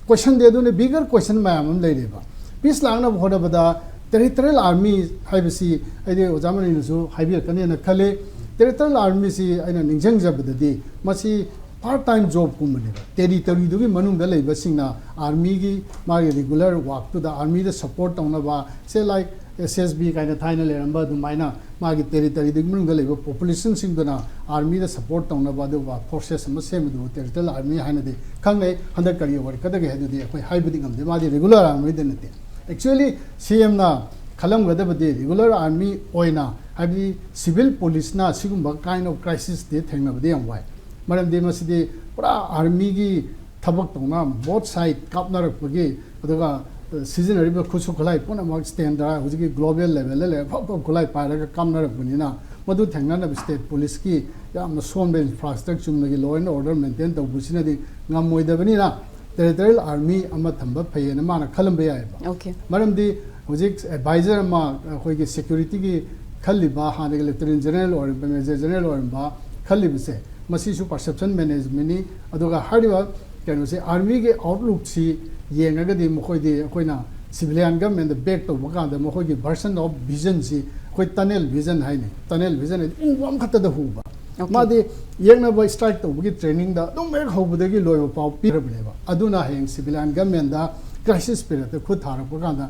ꯀꯣꯏꯁꯟꯗꯤ ꯑꯗꯨꯅ ꯕꯤꯒꯔ ꯀꯣꯏꯁꯟ ꯃꯌꯥꯝ ꯑꯃ ꯂꯩꯔꯦꯕ꯫ ꯄꯤꯁ ꯂꯥꯛꯅꯕ ꯍꯣꯠꯅꯕꯗ ꯇꯦꯔꯤꯇꯣꯔꯤꯌꯦꯜ ꯑꯥꯔꯃꯤ ꯍꯥꯏꯕꯁꯤ, ꯑꯩꯗꯤ ꯑꯣꯖꯥ ꯃꯅꯤꯅꯁꯨ ꯍꯥꯏꯕꯤꯔꯛꯀꯅꯦꯅ ꯈꯜꯂꯤ꯫ ꯇꯦꯔꯤꯇꯣꯔꯤꯌꯦꯜ ꯑꯥꯔꯃꯤꯁꯤ ꯑꯩꯅ ꯅꯤꯡꯁꯤꯡꯖꯕꯗꯗꯤ ꯃꯁꯤ ꯄꯥꯔꯠ ꯇꯥꯏꯝ ꯖꯣꯕꯀꯨꯝꯕꯅꯦꯕ꯫ ꯇꯦꯔꯤꯇꯣꯔꯤꯗꯨꯒꯤ ꯃꯅꯨꯡꯗ ꯂꯩꯕꯁꯤꯡꯅ ꯑꯥꯔꯃꯤꯒꯤ ꯃꯥꯒꯤ ꯔꯤꯒꯨꯂꯔ ꯋꯥꯛꯇꯨꯗ, ꯑꯥꯔꯃꯤꯗ ꯁꯄꯣꯔꯠ ꯇꯧꯅꯕ, ꯁꯦ, ꯂꯥꯏꯛ ꯑꯦꯁ ꯑꯦꯁ ꯕꯤ ꯀꯥꯏꯅ ꯊꯥꯏꯅ ꯂꯩꯔꯝꯕ ꯑꯗꯨꯃꯥꯏꯅ, ꯃꯥꯒꯤ ꯇꯦꯔꯤꯇꯣꯔꯤꯗꯨꯒꯤ ꯃꯅꯨꯡꯗ ꯂꯩꯕ ꯄꯣꯄꯨꯂꯦꯁꯟꯁꯤꯡꯗꯨꯅ ꯑꯥꯔꯃꯤꯗ ꯁꯄꯣꯔꯠ ꯇꯧꯅꯕ ꯑꯗꯨꯒ ꯐꯣꯔꯁꯦꯁ ꯑꯃ ꯁꯦꯝꯕꯗꯨꯕꯨ ꯇꯦꯔꯤꯇꯣꯔꯤꯌꯦꯜ ꯑꯥꯔꯃꯤ ꯍꯥꯏꯅꯗꯤ ꯈꯪꯅꯩ꯫ ꯍꯟꯗꯛ ꯀꯔꯤ ꯑꯣꯏꯔꯛꯀꯗꯒꯦ ꯍꯥꯏꯗꯨꯗꯤ ꯑꯩꯈꯣꯏ ꯍꯥꯏꯕꯗꯤ ꯉꯝꯗꯦ, ꯃꯥꯗꯤ ꯔꯤꯒꯨꯂꯔ ꯑꯥꯔꯃꯤꯗ ꯅꯠꯇꯦ꯫ ꯑꯦꯛꯆꯨꯋꯦꯂꯤ ꯁꯤ ꯑꯦꯝꯅ ꯈꯜꯂꯝꯒꯗꯕꯗꯤ ꯔꯤꯒꯨꯂꯔ ꯑꯥꯔꯃꯤ ꯑꯣꯏꯅ, ꯍꯥꯏꯕꯗꯤ ꯁꯤꯚꯤꯜ ꯄꯨꯂꯤꯁꯅ ꯁꯤꯒꯨꯝꯕ ꯀꯥꯏꯟ ꯑꯣꯐ ꯀ꯭ꯔꯥꯏꯁꯤꯁꯇꯤ ꯊꯦꯡꯅꯕꯗꯤ ꯌꯥꯝ ꯋꯥꯏ꯫ ꯃꯔꯝꯗꯤ ꯃꯁꯤꯗꯤ ꯄꯨꯔꯥ ꯑꯥꯔꯃꯤꯒꯤ ꯊꯕꯛ ꯇꯧꯅ ꯕꯣꯠ ꯁꯥꯏꯠ ꯀꯥꯞꯅꯔꯛꯄꯒꯤ, ꯑꯗꯨꯒ, ꯑ, ꯁꯤꯖꯤꯟꯅꯔꯤꯕ ꯈꯨꯠꯁꯨ ꯈꯨꯠꯂꯥꯏ ꯄꯨꯝꯅꯃꯛ ꯁ꯭ꯇꯦꯟꯗꯔ ꯍꯧꯖꯤꯛꯀꯤ ꯒ꯭ꯂꯣꯕꯦꯜ ꯂꯦꯚꯦꯜꯗ ꯂꯩꯔꯦ, ꯐꯕ ꯐꯕ ꯈꯨꯠꯂꯥꯏ ꯄꯥꯏꯔꯒ ꯀꯥꯞꯅꯔꯛꯄꯅꯤꯅ, ꯃꯗꯨ ꯊꯦꯡꯅꯅꯕ ꯁ꯭ꯇꯦꯠ ꯄꯨꯂꯤꯁꯀꯤ ꯌꯥꯝꯅ ꯁꯣꯟꯕ ꯏꯟꯐ꯭ꯔꯥꯁ꯭ꯇ꯭ꯔꯛꯆꯔ, ꯆꯨꯝꯅꯒꯤ ꯂꯣ ꯑꯦꯟ ꯑꯣꯔꯗꯔ ꯃꯦꯟꯇꯦꯟ ꯇꯧꯕꯁꯤꯅꯗꯤ ꯉꯝꯃꯣꯏꯗꯕꯅꯤꯅ, ꯇꯦꯔꯤꯇꯣꯔꯤꯌꯦꯜ ꯑꯥꯔꯃꯤ ꯑꯃ ꯊꯝꯕ ꯐꯩꯌꯦꯅ ꯃꯥꯅ ꯈꯜꯂꯝꯕ ꯌꯥꯏꯑꯕ꯫ Okay. ꯃꯔꯝꯗꯤ ꯍꯧꯖꯤꯛ ꯑꯦꯗꯚꯥꯏꯖꯔ ꯑꯃ ꯑꯩꯈꯣꯏꯒꯤ ꯁꯦꯀ꯭ꯌꯨꯔꯤꯇꯤꯒꯤ ꯈꯜꯂꯤꯕ, ꯍꯥꯟꯅꯒꯤ ꯂꯦꯐꯇꯤꯅꯦꯟ ꯖꯦꯅꯔꯦꯜ ꯑꯣꯏꯔꯝꯕ, ꯃꯦꯖꯔ ꯖꯦꯅꯔꯦꯜ ꯑꯣꯏꯔꯝꯕ ꯈꯜꯂꯤꯕꯁꯦ, ꯃꯁꯤꯁꯨ ꯄꯔꯁꯦꯞꯁꯟ ꯃꯦꯅꯦꯖꯃꯦꯟꯅꯤ꯫ ꯑꯗꯨꯒ ꯍꯥꯏꯔꯤꯕ ꯀꯩꯅꯣꯁꯦ, ꯑꯥꯔꯃꯤꯒꯤ ꯑꯥꯎꯠꯂꯨꯛꯁꯤ ꯌꯦꯡꯉꯒꯗꯤ ꯃꯈꯣꯏꯗꯤ ꯑꯩꯈꯣꯏꯅ ꯁꯤꯚꯤꯂꯤꯌꯟ ꯒꯚꯔꯟꯃꯦꯟꯗ ꯕꯦꯛ ꯇꯧꯕ ꯀꯥꯟꯗ ꯃꯈꯣꯏꯒꯤ ꯚꯔꯁꯟ ꯑꯣꯐ ꯚꯤꯖꯟꯁꯤ ꯑꯩꯈꯣꯏ ꯇꯅꯦꯜ ꯚꯤꯖꯟ ꯍꯥꯏꯅꯩ꯫ ꯇꯅꯦꯜ ꯚꯤꯖꯟ ꯍꯥꯏꯗꯤ ꯎꯕ ꯑꯃꯈꯛꯇꯗ ꯎꯕ꯫ ꯃꯥꯗꯤ ꯌꯦꯛꯅꯕ ꯁ꯭ꯇ꯭ꯔꯥꯏꯛ ꯇꯧꯕꯒꯤ ꯇ꯭ꯔꯦꯅꯤꯡꯗ ꯑꯗꯨꯝ ꯍꯦꯛ ꯍꯧꯕꯗꯒꯤ ꯂꯣꯏꯕ ꯐꯥꯎ ꯄꯤꯔꯕꯅꯦꯕ꯫ ꯑꯗꯨꯅ ꯍꯌꯦꯡ ꯁꯤꯚꯤꯂꯥꯏꯟ ꯒꯃꯦꯟꯗ ꯀ꯭ꯔꯥꯏꯁꯤꯁ ꯄꯤꯔꯤꯌꯠꯇ ꯈꯨꯠ ꯊꯥꯔꯛꯄ ꯀꯥꯟꯗ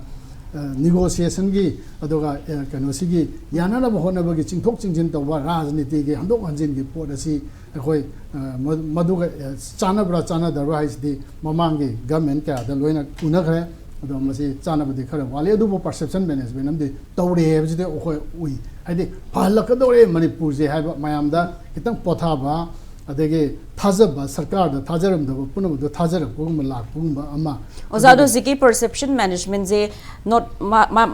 ꯅꯤꯒꯣꯁꯤꯌꯦꯁꯟꯒꯤ, ꯑꯗꯨꯒ ꯀꯩꯅꯣꯁꯤꯒꯤ ꯌꯥꯅꯅꯕ ꯍꯣꯠꯅꯕꯒꯤ ꯆꯤꯡꯊꯣꯛ ꯆꯤꯡꯁꯤꯟ ꯇꯧꯕ, ꯔꯥꯖꯅꯤꯇꯤꯒꯤ ꯍꯟꯗꯣꯛ ꯍꯟꯖꯤꯟꯒꯤ ꯄꯣꯠ ꯑꯁꯤ ꯑꯩꯈꯣꯏ ꯃꯗꯨꯒ ꯆꯥꯟꯅꯕ꯭ꯔꯥ ꯆꯥꯟꯅꯗꯕ꯭ꯔꯥ ꯍꯥꯏꯁꯤꯗꯤ ꯃꯃꯥꯡꯒꯤ ꯒꯃꯦꯟ ꯀꯌꯥꯗ ꯂꯣꯏꯅ ꯎꯅꯈ꯭ꯔꯦ꯫ ꯑꯗꯣ ꯃꯁꯤ ꯆꯥꯟꯅꯕꯗꯤ ꯈꯔ ꯋꯥꯠꯂꯤ, ꯑꯗꯨꯕꯨ ꯄꯔꯁꯦꯞꯁꯟ ꯃꯦꯅꯦꯖꯃꯦꯟ ꯑꯃꯗꯤ ꯇꯧꯔꯦ ꯍꯥꯏꯕꯁꯤꯗꯤ ꯑꯩꯈꯣꯏ ꯎꯏ꯫ ꯍꯥꯏꯗꯤ ꯐꯍꯜꯂꯛꯀꯗꯧꯔꯦ ꯃꯅꯤꯄꯨꯔꯁꯦ ꯍꯥꯏꯕ ꯃꯌꯥꯝꯗ ꯈꯤꯇꯪ ꯄꯣꯊꯥꯕ, ꯑꯗꯒꯤ ꯊꯥꯖꯕ, ꯁꯔꯀꯥꯔꯗ ꯊꯥꯖꯔꯝꯗꯕ ꯄꯨꯝꯅꯃꯛꯇꯣ ꯊꯥꯖꯔꯛꯄꯒꯨꯝꯕ ꯂꯥꯛꯄꯒꯨꯝꯕ ꯑꯃ꯫ ꯑꯣꯖꯥ, ꯑꯗꯣ ꯍꯧꯖꯤꯛꯀꯤ ꯄꯔꯁꯦꯞꯁꯟ ꯃꯦꯅꯦꯖꯃꯦꯟꯁꯦ ꯅꯣꯠ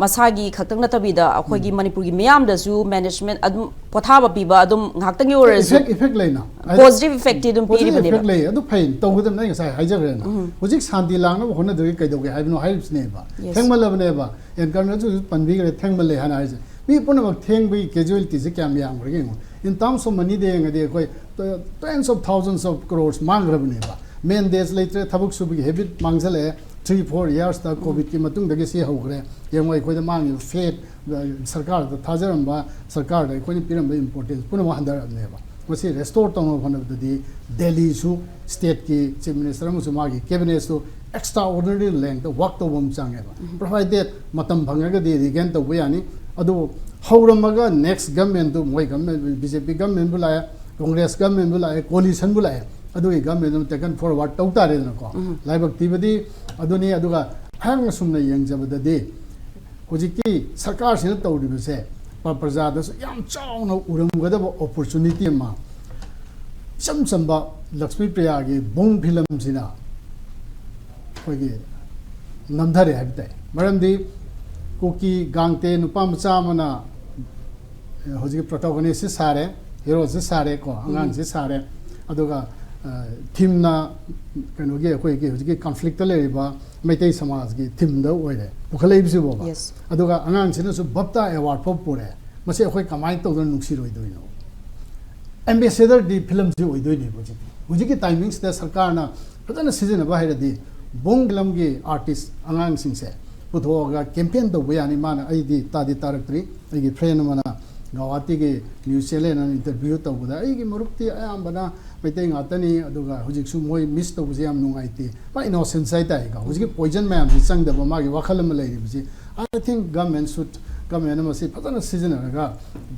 ꯃꯁꯥꯒꯤ ꯈꯛꯇꯪ ꯅꯠꯇꯕꯤꯗ ꯑꯩꯈꯣꯏꯒꯤ ꯃꯅꯤꯄꯨꯔꯒꯤ ꯃꯤꯌꯥꯝꯗꯁꯨ ꯃꯦꯅꯦꯖꯃꯦꯟ ꯑꯗꯨꯝ ꯄꯣꯊꯥꯕ ꯄꯤꯕ ꯑꯗꯨꯝ ꯉꯥꯏꯍꯥꯛꯇꯪꯒꯤ ꯑꯣꯏꯔꯁꯨ ꯏꯐꯦꯛ ꯏꯐꯦꯛ ꯂꯩꯅ ꯄꯣꯖꯤꯇꯤꯚ ꯏꯐꯦꯛꯇꯤ ꯑꯗꯨꯝ ꯄꯣꯖꯤꯇꯤꯚ ꯄꯤꯔꯤꯕꯅꯦꯕ꯫ ꯏꯐꯦꯛ ꯂꯩ꯫ ꯑꯗꯨ ꯐꯩ, ꯇꯧꯒꯗꯕꯅꯤ꯫ ꯑꯩ ꯉꯁꯥꯏ ꯍꯥꯏꯖꯈ꯭ꯔꯦꯅ, ꯍꯧꯖꯤꯛ ꯁꯥꯟꯇꯤ ꯂꯥꯛꯅꯕ ꯍꯣꯠꯅꯗ꯭ꯔꯒ ꯀꯩꯗꯧꯒꯦ ꯍꯥꯏꯕꯅꯣ ꯍꯥꯏꯔꯤꯕꯁꯤꯅꯦꯕ꯫ Yes. ꯊꯦꯡꯃꯜꯂꯕꯅꯦꯕ꯫ ꯑꯦꯟꯀꯔꯅꯁꯨ ꯍꯧꯖꯤꯛ ꯄꯟꯕꯤꯈ꯭ꯔꯦ, ꯊꯦꯡꯃꯜꯂꯦ ꯍꯥꯏꯅ ꯍꯥꯏꯔꯤꯁꯦ꯫ ꯃꯤ ꯄꯨꯝꯅꯃꯛ ꯊꯦꯡꯕꯒꯤ ꯀꯦꯖꯨꯋꯦꯂꯤꯇꯤꯁꯦ ꯀꯌꯥꯝ ꯌꯥꯝꯈ꯭ꯔꯒꯦ ꯌꯦꯡꯉꯣ꯫ In terms of moneyꯗ ꯌꯦꯡꯉꯗꯤ ꯑꯩꯈꯣꯏ tens of thousands of crores ꯃꯥꯡꯈ꯭ꯔꯕꯅꯦꯕ꯫ ꯃꯦꯟꯗꯦꯠꯁ ꯂꯩꯇ꯭ꯔꯦ, ꯊꯕꯛ ꯁꯨꯕꯒꯤ ꯍꯦꯕꯤꯠ ꯃꯥꯡꯁꯤꯜꯂꯛꯑꯦ꯫ Three four yearsꯇ ꯀꯣꯚꯤꯗꯀꯤ ꯃꯇꯨꯡꯗꯒꯤ ꯁꯤ ꯍꯧꯈ꯭ꯔꯦ꯫ ꯌꯦꯡꯉꯣ, ꯑꯩꯈꯣꯏꯗ ꯃꯥꯡꯉꯤꯕ ꯐꯦꯠ, ꯁꯔꯀꯥꯔꯗ ꯊꯥꯖꯔꯝꯕ, ꯁꯔꯀꯥꯔꯗ ꯑꯩꯈꯣꯏꯅ ꯄꯤꯔꯝꯕ ꯏꯝꯄꯣꯔꯇꯦꯟꯁ ꯄꯨꯝꯅꯃꯛ ꯍꯟꯊꯔꯛꯑꯕꯅꯦꯕ꯫ ꯃꯁꯤ ꯔꯦꯁꯇꯣꯔ ꯇꯧꯅꯕ ꯍꯣꯠꯅꯕꯗꯗꯤ ꯗꯦꯜꯂꯤꯁꯨ ꯁ꯭ꯇꯦꯠꯀꯤ ꯆꯤꯐ ꯃꯤꯅꯤꯁꯇꯔ ꯑꯃꯁꯨꯡ ꯃꯥꯒꯤ ꯀꯦꯕꯤꯅꯦꯠꯁꯨ ꯑꯦꯛꯁꯇ꯭ꯔꯥ ꯑꯣꯔꯗꯤꯅꯔꯤ ꯂꯦꯡꯇ ꯋꯥꯛ ꯇꯧꯕ ꯑꯃ ꯆꯪꯉꯦꯕ꯫ ꯄ꯭ꯔꯣꯚꯥꯏꯗꯦꯠ ꯃꯇꯝ ꯐꯪꯉꯒꯗꯤ ꯔꯤꯒꯦꯟ ꯇꯧꯕ ꯌꯥꯅꯤ꯫ ꯑꯗꯨ ꯍꯧꯔꯝꯃꯒ ꯅꯦꯛꯁ ꯒꯃꯦꯟꯗꯨ, ꯃꯣꯏ ꯒꯃꯦꯟ, ꯕꯤ ꯖꯦ ꯄꯤ ꯒꯃꯦꯟꯕꯨ ꯂꯥꯛꯑꯦ, ꯀꯣꯡꯒ꯭ꯔꯦꯁ ꯒꯃꯦꯟꯕꯨ ꯂꯥꯛꯑꯦ, ꯀꯣꯂꯤꯁꯟꯕꯨ ꯂꯥꯛꯑꯦ, ꯑꯗꯨꯒꯤ ꯒꯃꯦꯟꯗꯨꯅ ꯇꯦꯀꯟ ꯐꯣꯔꯋꯥꯔꯗ ꯇꯧ ꯇꯥꯔꯦꯗꯅꯀꯣ꯫ ꯂꯥꯏꯕꯛ ꯊꯤꯕꯗꯤ ꯑꯗꯨꯅꯤ꯫ ꯑꯗꯨꯒ ꯑꯩꯍꯥꯛꯅ ꯁꯨꯝꯅ ꯌꯦꯡꯖꯕꯗꯗꯤ ꯍꯧꯖꯤꯛꯀꯤ ꯁꯔꯀꯥꯔꯁꯤꯅ ꯇꯧꯔꯤꯕꯁꯦ ꯄ-, ꯄ꯭ꯔꯖꯥꯗꯁꯨ ꯌꯥꯝ ꯆꯥꯎꯅ ꯎꯔꯝꯒꯗꯕ ꯑꯣꯄꯣꯔꯆꯨꯅꯤꯇꯤ ꯑꯃ, ꯏꯆꯝ ꯆꯝꯕ ꯂꯛꯁꯃꯤ ꯄ꯭ꯔꯤꯌꯥꯒꯤ ꯕꯨꯡ ꯐꯤꯂꯝꯁꯤꯅ ꯑꯩꯈꯣꯏꯒꯤ ꯅꯝꯊꯔꯦ ꯍꯥꯏꯕ ꯇꯥꯏ꯫ ꯃꯔꯝꯗꯤ ꯀꯨꯀꯤ ꯒꯥꯡꯇꯦ ꯅꯨꯄꯥ ꯃꯆꯥ ꯑꯃꯅ ꯍꯧꯖꯤꯛꯀꯤ ꯄ꯭ꯔꯣꯇꯣꯒꯣꯅꯤꯁꯁꯤ ꯁꯥꯔꯦ, ꯍꯦꯔꯣꯁꯤ ꯁꯥꯔꯦ ꯀꯣ, ꯑꯉꯥꯡꯁꯤ ꯁꯥꯔꯦ꯫ ꯑꯗꯨꯒ ꯊꯤꯝꯅ ꯀꯩꯅꯣꯒꯤ, ꯑꯩꯈꯣꯏꯒꯤ ꯍꯧꯖꯤꯛꯀꯤ ꯀꯟꯐ꯭ꯂꯤꯛꯇ ꯂꯩꯔꯤꯕ ꯃꯩꯇꯩ ꯁꯃꯥꯖꯀꯤ ꯊꯤꯝꯗ ꯑꯣꯏꯔꯦ ꯄꯨꯈꯠꯂꯛꯏꯕꯁꯤꯕꯣꯕ꯫ Yes. ꯑꯗꯨꯒ ꯑꯉꯥꯡꯁꯤꯅꯁꯨ ꯕꯞꯇꯥ ꯑꯦꯋꯥꯔꯗ ꯐꯥꯎ ꯄꯨꯔꯦ꯫ ꯃꯁꯤ ꯑꯩꯈꯣꯏ ꯀꯃꯥꯏꯅ ꯇꯧꯗꯅ ꯅꯨꯡꯁꯤꯔꯣꯏꯗꯣꯏꯅꯣ? ꯑꯦꯝꯕꯦꯁꯦꯗꯔꯗꯤ ꯐꯤꯂꯝꯁꯤ ꯑꯣꯏꯗꯣꯏꯅꯦꯕ ꯍꯧꯖꯤꯛꯇꯤ꯫ ꯍꯧꯖꯤꯛꯀꯤ ꯇꯥꯏꯃꯤꯡꯁꯤꯗ ꯁꯔꯀꯥꯔꯅ ꯐꯖꯅ ꯁꯤꯖꯤꯟꯅꯕ ꯍꯩꯔꯗꯤ ꯕꯨꯡ ꯐꯤꯂꯝꯒꯤ ꯑꯥꯔꯇꯤꯁ ꯑꯉꯥꯡꯁꯤꯡꯁꯦ ꯄꯨꯊꯣꯛꯑꯒ ꯀꯦꯝꯄꯦꯟ ꯇꯧꯕ ꯌꯥꯅꯤ꯫ ꯃꯥꯅ, ꯑꯩꯗꯤ ꯇꯥꯗꯤ ꯇꯥꯔꯛꯇ꯭ꯔꯤ, ꯑꯩꯒꯤ ꯐ꯭ꯔꯦꯟ ꯑꯃꯅ ꯒꯧꯍꯥꯇꯤꯒꯤ ꯅ꯭ꯌꯨꯁ ꯆꯦꯅꯦꯜ ꯑꯃꯅ ꯏꯟꯇꯔꯚ꯭ꯌꯨ ꯇꯧꯕꯗ, "ꯑꯩꯒꯤ ꯃꯔꯨꯞꯇꯤ ꯑꯌꯥꯝꯕꯅ ꯃꯩꯇꯩ ꯉꯥꯛꯇꯅꯤ, ꯑꯗꯨꯒ ꯍꯧꯖꯤꯛꯁꯨ ꯃꯣꯏ ꯃꯤꯁ ꯇꯧꯕꯁꯦ ꯌꯥꯝ ꯅꯨꯡꯉꯥꯏꯇꯦ", ꯃꯥ ꯏꯅꯣꯁꯦꯟꯁ ꯍꯥꯏꯇꯥꯔꯦꯀꯣ꯫ ꯍꯧꯖꯤꯛꯀꯤ ꯄꯣꯏꯖꯟ ꯃꯌꯥꯝꯁꯤ ꯆꯪꯗꯕ ꯃꯥꯒꯤ ꯋꯥꯈꯜ ꯑꯃ ꯂꯩꯔꯤꯕꯁꯤ, I think government should, government ꯑꯃ ꯁꯤ ꯐꯖꯅ ꯁꯤꯖꯤꯟꯅꯔꯒ,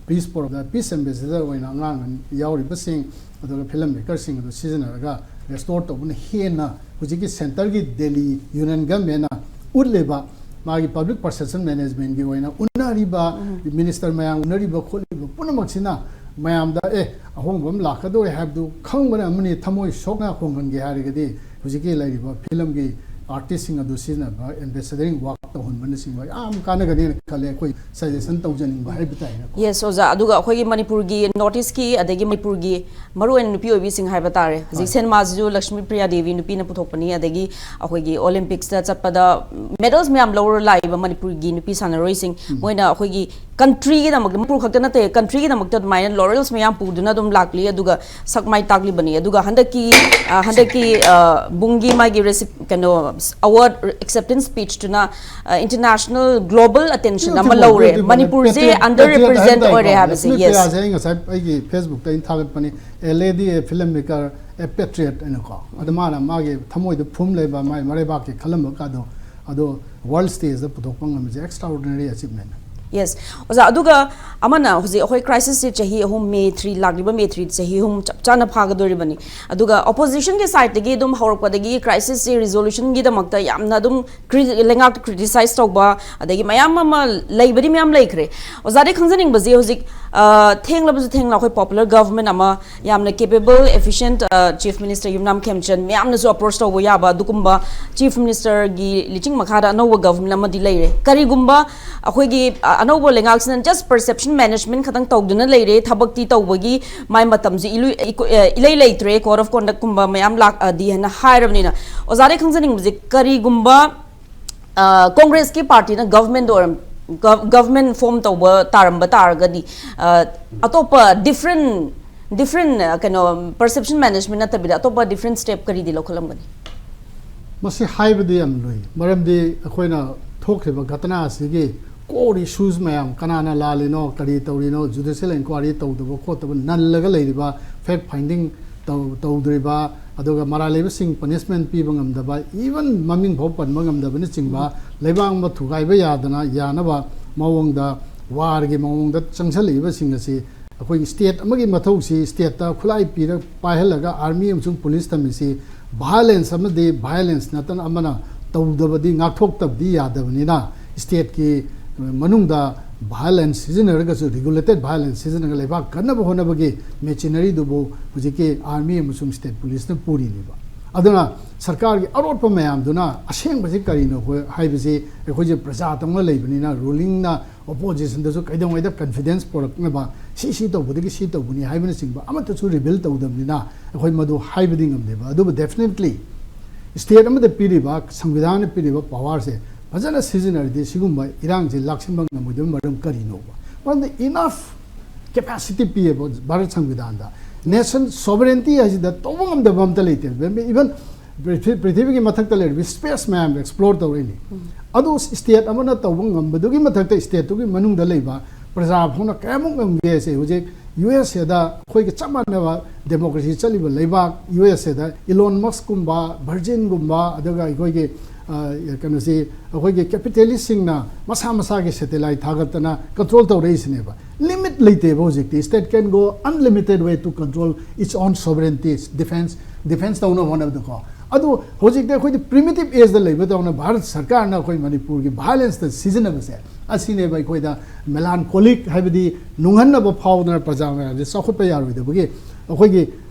ꯄꯤꯁ ꯄ꯭ꯔꯣ-, ꯄꯤꯁ ꯑꯦꯝꯕꯦꯁꯦꯗꯔ ꯑꯣꯏꯅ ꯑꯉꯥꯡ ꯌꯥꯎꯔꯤꯕꯁꯤꯡ, ꯑꯗꯨꯒ ꯐꯤꯂꯝ ꯃꯦꯀꯔꯁꯤꯡ ꯑꯗꯨ ꯁꯤꯖꯤꯟꯅꯔꯒ ꯔꯦꯁꯇꯣꯔ ꯇꯧꯕꯅ ꯍꯦꯟꯅ, ꯍꯧꯖꯤꯛꯀꯤ ꯁꯦꯟꯇꯔꯒꯤ ꯗꯦꯜꯂꯤ ꯌꯨꯅꯤꯌꯟ ꯒꯚꯔꯟꯃꯦꯟꯅ ꯎꯠꯂꯤꯕ ꯃꯥꯒꯤ ꯄꯕ꯭ꯂꯤꯛ ꯄꯔꯁꯦꯞꯁꯟ ꯃꯦꯅꯦꯖꯃꯦꯟꯒꯤ ꯑꯣꯏꯅ ꯎꯅꯔꯤꯕ, ꯃꯤꯅꯤꯁꯇꯔ ꯃꯌꯥꯝ ꯎꯅꯔꯤꯕ ꯈꯣꯠꯂꯤꯕ ꯄꯨꯝꯅꯃꯛꯁꯤꯅ ꯃꯌꯥꯝꯗ, "ꯑꯦ, ꯑꯍꯣꯡꯕ ꯑꯃ ꯂꯥꯛꯀꯗꯧꯔꯦ" ꯍꯥꯏꯕꯗꯨ ꯈꯪꯕꯅ ꯑꯃꯅꯤ꯫ ꯊꯃꯣꯏ ꯁꯣꯛꯅ ꯍꯣꯡꯍꯟꯒꯦ ꯍꯥꯏꯔꯒꯗꯤ, ꯍꯧꯖꯤꯛꯀꯤ ꯂꯩꯔꯤꯕ ꯐꯤꯂꯝꯒꯤ ꯑꯥꯔꯇꯤꯁꯁꯤꯡ ꯑꯗꯨ ꯁꯤꯖꯤꯟꯅꯕ, ꯑꯦꯝꯕꯦꯁꯦꯗꯔꯤꯡ ꯋꯥꯛ ꯇꯧꯍꯟꯕꯅꯆꯤꯡꯕ ꯌꯥꯝ ꯀꯥꯟꯅꯒꯅꯤꯅ ꯈꯜꯂꯦ꯫ ꯑꯩꯈꯣꯏ ꯁꯖꯦꯁꯟ ꯇꯧꯖꯅꯤꯡꯕ ꯍꯥꯏꯕ ꯇꯥꯔꯦꯅꯦꯀꯣ꯫ ꯌꯦꯁ, ꯑꯣꯖꯥ꯫ ꯑꯗꯨꯒ ꯑꯩꯈꯣꯏꯒꯤ ꯃꯅꯤꯄꯨꯔꯒꯤ ꯅꯣꯔꯠ ꯏꯁꯀꯤ, ꯑꯗꯒꯤ ꯃꯅꯤꯄꯨꯔꯒꯤ ꯃꯔꯨꯑꯣꯏꯅ ꯅꯨꯄꯤ ꯑꯣꯏꯕꯤꯁꯤꯡ ꯍꯥꯏꯕ ꯇꯥꯔꯦ, ꯍꯧꯖꯤꯛ ꯍꯣꯏ꯫ ꯁꯦꯟꯃꯥꯁꯤꯁꯨ ꯂꯛꯁꯃꯤ ꯄ꯭ꯔꯤꯌꯥ ꯗꯦꯕꯤ ꯅꯨꯄꯤꯅ ꯄꯨꯊꯣꯛꯄꯅꯤ, ꯑꯗꯒꯤ ꯑꯩꯈꯣꯏꯒꯤ ꯑꯣꯂꯤꯝꯄꯤꯛꯁꯇ ꯆꯠꯄꯗ ꯃꯦꯗꯜꯁ ꯃꯌꯥꯝ ꯂꯧꯔ ꯂꯥꯛꯏꯕ ꯃꯅꯤꯄꯨꯔꯒꯤ ꯅꯨꯄꯤ ꯁꯥꯟꯅꯔꯣꯏꯁꯤꯡ, ꯃꯣꯏꯅ ꯑꯩꯈꯣꯏꯒꯤ ꯀꯟꯇ꯭ꯔꯤꯒꯤꯗꯃꯛꯇ, ꯃꯅꯤꯄꯨꯔ ꯈꯛꯇ ꯅꯠꯇꯦ, ꯀꯟꯇ꯭ꯔꯤꯒꯤꯗꯃꯛꯇ ꯑꯗꯨꯃꯥꯏꯅ ꯂꯣꯔꯦꯜꯁ ꯃꯌꯥꯝ ꯄꯨꯗꯨꯅ ꯑꯗꯨꯝ ꯂꯥꯛꯂꯤ꯫ ꯑꯗꯨꯒ ꯁꯛ ꯃꯥꯏ ꯇꯥꯛꯂꯤꯕꯅꯤ꯫ ꯑꯗꯨꯒ ꯍꯟꯗꯛꯀꯤ, ꯑ, ꯍꯟꯗꯛꯀꯤ, ꯑ, ꯕꯨꯡꯒꯤ ꯃꯥꯒꯤ ꯔꯤꯁꯤꯞ-, ꯀꯩꯅꯣ, ꯑꯦꯋꯥꯔꯗ ꯑꯦꯛꯁꯦꯞꯇꯦꯟꯁ ꯁ꯭ꯄꯤꯆꯇꯨꯅ, ꯑ, ꯏꯟꯇꯔꯅꯦꯁꯅꯦꯜ ꯒ꯭ꯂꯣꯕꯦꯜ ꯑꯦꯇꯦꯟꯁꯟ ꯑꯃ ꯂꯧꯔꯦ꯫ ꯃꯅꯤꯄꯨꯔꯁꯦ ꯑꯟꯗꯔ ꯔꯤꯄ꯭ꯔꯦꯖꯦꯟꯠ ꯑꯣꯏꯔꯦ ꯍꯥꯏꯕꯁꯦ꯫ ꯌꯦꯁ꯫ ꯑꯩ ꯉꯁꯥꯏ ꯑꯩꯒꯤ ꯐꯦꯁꯕꯨꯛꯇ ꯑꯩꯅ ꯊꯥꯒꯠꯄꯅꯤ, "A lady, a filmmaker, a patriot" ꯍꯥꯏꯅꯀꯣ꯫ ꯑꯗ ꯃꯥꯅ ꯃꯥꯒꯤ ꯊꯃꯣꯏꯗ ꯐꯨꯝ ꯂꯩꯕ, ꯃꯥꯒꯤ ꯃꯔꯩꯕꯥꯛꯀꯤ ꯈꯜꯂꯝꯕ ꯀꯥꯗꯣ, ꯑꯗꯣ ꯋꯥꯔꯜ ꯁ꯭ꯇꯦꯖꯇ ꯄꯨꯊꯣꯛꯄ ꯉꯝꯕꯁꯦ extraordinary achievement꯫ ꯌꯦꯁ, ꯑꯣꯖꯥ꯫ ꯑꯗꯨꯒ ꯑꯃꯅ, ꯍꯧꯖꯤꯛ ꯑꯩꯈꯣꯏ ꯀ꯭ꯔꯥꯏꯁꯤꯁꯁꯦ ꯆꯍꯤ ꯑꯍꯨꯝ, ꯃꯦ ꯊ꯭ꯔꯤ ꯂꯥꯛꯂꯤꯕ ꯃꯦ ꯊ꯭ꯔꯤ ꯆꯍꯤ ꯑꯍꯨꯝ ꯆꯞ ꯆꯥꯅ ꯐꯥꯒꯗꯣꯔꯤꯕꯅꯤ꯫ ꯑꯗꯨꯒ ꯑꯣꯄꯣꯖꯤꯁꯟꯒꯤ ꯁꯥꯏꯗꯇꯒꯤ ꯑꯗꯨꯝ ꯍꯧꯔꯛꯄꯗꯒꯤ ꯀ꯭ꯔꯥꯏꯁꯤꯁꯁꯦ ꯔꯤꯖꯣꯂꯨꯁꯟꯒꯤꯗꯃꯛꯇ ꯌꯥꯝꯅ ꯑꯗꯨꯝ ꯀ꯭ꯔꯤ-, ꯂꯩꯉꯥꯛꯇ ꯀ꯭ꯔꯤꯇꯤꯁꯥꯏꯁ ꯇꯧꯕ, ꯑꯗꯒꯤ ꯃꯌꯥꯝ ꯑꯃ ꯂꯩꯕꯗꯤ ꯃꯌꯥꯝ ꯂꯩꯈ꯭ꯔꯦ꯫ ꯑꯣꯖꯥꯗꯒꯤ ꯈꯪꯖꯅꯤꯡꯕꯁꯦ, ꯍꯧꯖꯤꯛ, ꯑ, ꯊꯦꯡꯂꯕꯁꯨ ꯊꯦꯡꯅ ꯑꯩꯈꯣꯏ ꯄꯣꯄꯨꯂꯔ ꯒꯚꯔꯟꯃꯦꯟ ꯑꯃ, ꯌꯥꯝꯅ ꯀꯦꯄꯦꯕꯜ, ꯑꯦꯐꯤꯁꯤꯌꯦꯟꯠ, ꯑ, ꯆꯤꯐ ꯃꯤꯅꯤꯁꯇꯔ ꯌꯨꯝꯅꯥꯝ ꯈꯦꯝꯆꯟ ꯃꯌꯥꯝꯅꯁꯨ ꯑꯄ꯭ꯔꯣꯆ ꯇꯧꯕ ꯌꯥꯕ ꯑꯗꯨꯒꯨꯝꯕ ꯆꯤꯐ ꯃꯤꯅꯤꯁꯇꯔꯒꯤ ꯂꯨꯆꯤꯡ ꯃꯈꯥꯗ ꯑꯅꯧꯕ ꯒꯚꯔꯟꯃꯦꯟ ꯑꯃꯗꯤ ꯂꯩꯔꯦ꯫ ꯀꯔꯤꯒꯨꯝꯕ ꯑꯩꯈꯣꯏꯒꯤ, ꯑ, ꯑꯅꯧꯕ ꯂꯩꯉꯥꯛꯁꯤꯅ ꯖꯁ ꯄꯔꯁꯦꯞꯁꯟ ꯃꯦꯅꯦꯖꯃꯦꯟꯠ ꯈꯛꯇꯪ ꯇꯧꯗꯨꯅ ꯂꯩꯔꯦ, ꯊꯕꯛꯇꯤ ꯇꯧꯕꯒꯤ ꯃꯥꯏ ꯃꯇꯝꯁꯦ ꯏꯂꯨ-, ꯏꯀꯣ-, ꯑ, ꯏꯂꯩ ꯂꯩꯇ꯭ꯔꯦ, ꯀꯣꯗ ꯑꯣꯐ ꯀꯣꯟꯗꯛꯀꯨꯝꯕ ꯃꯌꯥꯝ ꯂꯥꯛꯑꯗꯤ ꯍꯥꯏꯅ ꯍꯥꯏꯔꯕꯅꯤꯅ, ꯑꯣꯖꯥꯗꯒꯤ ꯈꯪꯖꯅꯤꯡꯕꯁꯦ, ꯀꯔꯤꯒꯨꯝꯕ ꯑ, ꯀꯣꯡꯒ꯭ꯔꯦꯁꯀꯤ ꯄꯥꯔꯇꯤꯅ ꯒꯚꯔꯟꯃꯦꯟꯗ ꯑꯣꯏꯔꯝ-, ꯒꯚ-, ꯒꯚꯔꯟꯃꯦꯟ ꯐꯣꯔꯝ ꯇꯧꯕ ꯇꯥꯔꯝꯕ ꯇꯥꯔꯒꯗꯤ, ꯑ, ꯑꯇꯣꯞꯄ ꯗꯤꯐ꯭ꯔꯦꯟ, ꯗꯤꯐ꯭ꯔꯦꯟ, ꯑ, ꯀꯩꯅꯣ, ꯄꯔꯁꯦꯞꯁꯟ ꯃꯦꯅꯦꯖꯃꯦꯟꯠ ꯅꯠꯇꯕꯤꯗ ꯑꯇꯣꯞꯄ ꯗꯤꯐ꯭ꯔꯦꯟ ꯁ꯭ꯇꯦꯞ ꯀꯔꯤꯗꯤ ꯂꯧꯈꯠꯂꯝꯒꯅꯤ? ꯃꯁꯤ ꯍꯥꯏꯕꯗꯤ ꯌꯥꯝ ꯂꯨꯏ, ꯃꯔꯝꯗꯤ ꯑꯩꯈꯣꯏꯅ ꯊꯣꯛꯈ꯭ꯔꯤꯕ ꯘꯇꯅꯥ ꯑꯁꯤꯒꯤ core issues ꯃꯌꯥꯝ, ꯀꯅꯥꯅ ꯂꯥꯜꯂꯤꯅꯣ, ꯀꯔꯤ ꯇꯧꯔꯤꯅꯣ, judicial inquiry ꯇꯧꯗꯕ ꯈꯣꯠꯇꯕ, ꯅꯜꯂꯒ ꯂꯩꯔꯤꯕ, fact finding ꯇꯧ- ꯇꯧꯗ꯭ꯔꯤꯕ, ꯑꯗꯨꯒ ꯃꯔꯥꯜ ꯂꯩꯕꯁꯤꯡ punishment ꯄꯤꯕ ꯉꯝꯗꯕ, even ꯃꯃꯤꯡ ꯐꯥꯎ ꯄꯟꯕ ꯉꯝꯗꯕꯅꯆꯤꯡꯕ, ꯂꯩꯕꯥꯛ ꯑꯃ ꯊꯨꯒꯥꯏꯕ ꯌꯥꯗꯅ ꯌꯥꯅꯕ ꯃꯑꯣꯡꯗ warꯒꯤ ꯃꯑꯣꯡꯗ ꯆꯪꯁꯜꯂꯛꯏꯕꯁꯤꯡ ꯑꯁꯤ ꯑꯩꯈꯣꯏꯒꯤ state ꯑꯃꯒꯤ ꯃꯊꯧꯁꯤ stateꯇ ꯈꯨꯠꯂꯥꯏ ꯄꯤꯔ ꯄꯥꯏꯍꯜꯂꯒ army ꯑꯃꯁꯨꯡ police ꯊꯝꯃꯤꯁꯤ violence ꯑꯃꯗꯤ violence ꯅꯠꯇꯅ ꯑꯃꯅ ꯇꯧꯗꯕꯗꯤ, ꯉꯥꯛꯊꯣꯛꯇꯕꯗꯤ ꯌꯥꯗꯕꯅꯤꯅ, stateꯀꯤ ꯃꯅꯨꯡꯗ violence ꯁꯤꯖꯤꯟꯅꯔꯒꯁꯨ, regulated violence ꯁꯤꯖꯤꯟꯅꯔꯒ ꯂꯩꯕꯥꯛ ꯀꯟꯅꯕ ꯍꯣꯠꯅꯕꯒꯤ machineryꯗꯨꯕꯨ ꯍꯧꯖꯤꯛꯀꯤ army ꯑꯃꯁꯨꯡ state policeꯅ ꯄꯨꯔꯤꯅꯦꯕ꯫ ꯑꯗꯨꯅ ꯁꯔꯀꯥꯔꯒꯤ ꯑꯔꯣꯠꯄ ꯃꯌꯥꯝꯗꯨꯅ ꯑꯁꯦꯡꯕꯁꯤ ꯀꯔꯤꯅꯣ ꯍꯥꯏꯕꯁꯤ ꯑꯩꯈꯣꯏꯁꯦ ꯄ꯭ꯔꯖꯥ ꯇꯧꯅ ꯂꯩꯕꯅꯤꯅ, rulingꯅ oppositionꯗꯁꯨ ꯀꯩꯗꯧꯉꯩꯗ confidence ꯄꯨꯔꯛꯅꯕ, ꯁꯤ ꯁꯤ ꯇꯧꯕꯗꯒꯤ ꯁꯤ ꯇꯧꯕꯅꯤ ꯍꯥꯏꯕꯅꯆꯤꯡꯕ ꯑꯃꯠꯇꯁꯨ reveal ꯇꯧꯗꯕꯅꯤꯅ ꯑꯩꯈꯣꯏ ꯃꯗꯨ ꯍꯥꯏꯕꯗꯤ ꯉꯝꯗꯦꯕ꯫ ꯑꯗꯨꯕꯨ definitely state ꯑꯃꯗ ꯄꯤꯔꯤꯕ, ꯁꯪꯕꯤꯙꯥꯟꯅ ꯄꯤꯔꯤꯕ powerꯁꯦ ꯐꯖꯅ ꯁꯤꯖꯤꯟꯅꯔꯗꯤ ꯁꯤꯒꯨꯝꯕ ꯏꯔꯥꯡꯁꯦ ꯂꯥꯛꯁꯤꯟꯕ ꯉꯝꯃꯣꯏꯗꯕ ꯃꯔꯝ ꯀꯔꯤꯅꯣꯕ? ꯃꯔꯝꯗꯤ enough capacity ꯄꯤꯌꯦꯕ ꯚꯥꯔꯠ ꯁꯪꯕꯤꯙꯥꯟꯗ꯫ Nation sovereignty ꯍꯥꯏꯁꯤꯗ ꯇꯧꯕ ꯉꯝꯗꯕ ꯑꯝꯇ ꯂꯩꯇꯦ꯫ Even ꯄ꯭ꯔꯤꯊꯤ- ꯄ꯭ꯔꯤꯊꯤꯕꯤꯒꯤ ꯃꯊꯛꯇ ꯂꯩꯔꯤꯕ space ꯃꯌꯥꯝ explore ꯇꯧꯔꯛꯏꯅꯤ꯫ ꯑꯗꯨ state ꯑꯃꯅ ꯇꯧꯕ ꯉꯝꯕꯗꯨꯒꯤ ꯃꯊꯛꯇ stateꯇꯨꯒꯤ ꯃꯅꯨꯡꯗ ꯂꯩꯕ ꯄ꯭ꯔꯖꯥ ꯐꯥꯎꯅ ꯀꯌꯥꯃꯨꯛ ꯉꯝꯒꯦ ꯁꯦ ꯍꯧꯖꯤꯛ USAꯗ ꯑꯩꯈꯣꯏꯒ ꯆꯞ ꯃꯥꯟꯅꯕ democracy ꯆꯠꯂꯤꯕ ꯂꯩꯕꯥꯛ USAꯗ Elon Muskꯀꯨꯝꯕ, Virginꯒꯨꯝꯕ, ꯑꯗꯨꯒ ꯑꯩꯈꯣꯏꯒꯤ, ꯑ, ꯀꯩꯅꯣꯁꯤ, ꯑꯩꯈꯣꯏꯒꯤ capitalistꯁꯤꯡꯅ ꯃꯁꯥ ꯃꯁꯥꯒꯤ satellite ꯊꯥꯒꯠꯇꯅ control ꯇꯧꯔꯛꯏꯁꯤꯅꯦꯕ꯫ Limit ꯂꯩꯇꯦꯕ ꯍꯧꯖꯤꯛꯇꯤ꯫ State can go unlimited way to control its own sovereignty, defense, defense ꯇꯧꯅꯕ ꯍꯣꯠꯅꯕꯗꯀꯣ꯫ ꯑꯗꯨ ꯍꯧꯖꯤꯛꯇꯤ ꯑꯩꯈꯣꯏꯗꯤ primitive ageꯗ ꯂꯩꯕꯗꯧꯅ ꯚꯥꯔꯠ ꯁꯔꯀꯥꯔꯅ ꯑꯩꯈꯣꯏ ꯃꯅꯤꯄꯨꯔꯒꯤ violenceꯇ ꯁꯤꯖꯤꯟꯅꯕꯁꯦ, ꯑꯁꯤꯅꯦꯕ ꯑꯩꯈꯣꯏꯗ melancholic ꯍꯥꯏꯕꯗꯤ ꯅꯨꯡꯍꯟꯅꯕ ꯐꯥꯎꯗꯅ ꯄ꯭ꯔꯖꯥ ꯃꯌꯥꯝꯁꯦ ꯆꯥꯎꯈꯠꯄ ꯌꯥꯔꯣꯏꯗꯕꯒꯤ ꯑꯩꯈꯣꯏꯒꯤ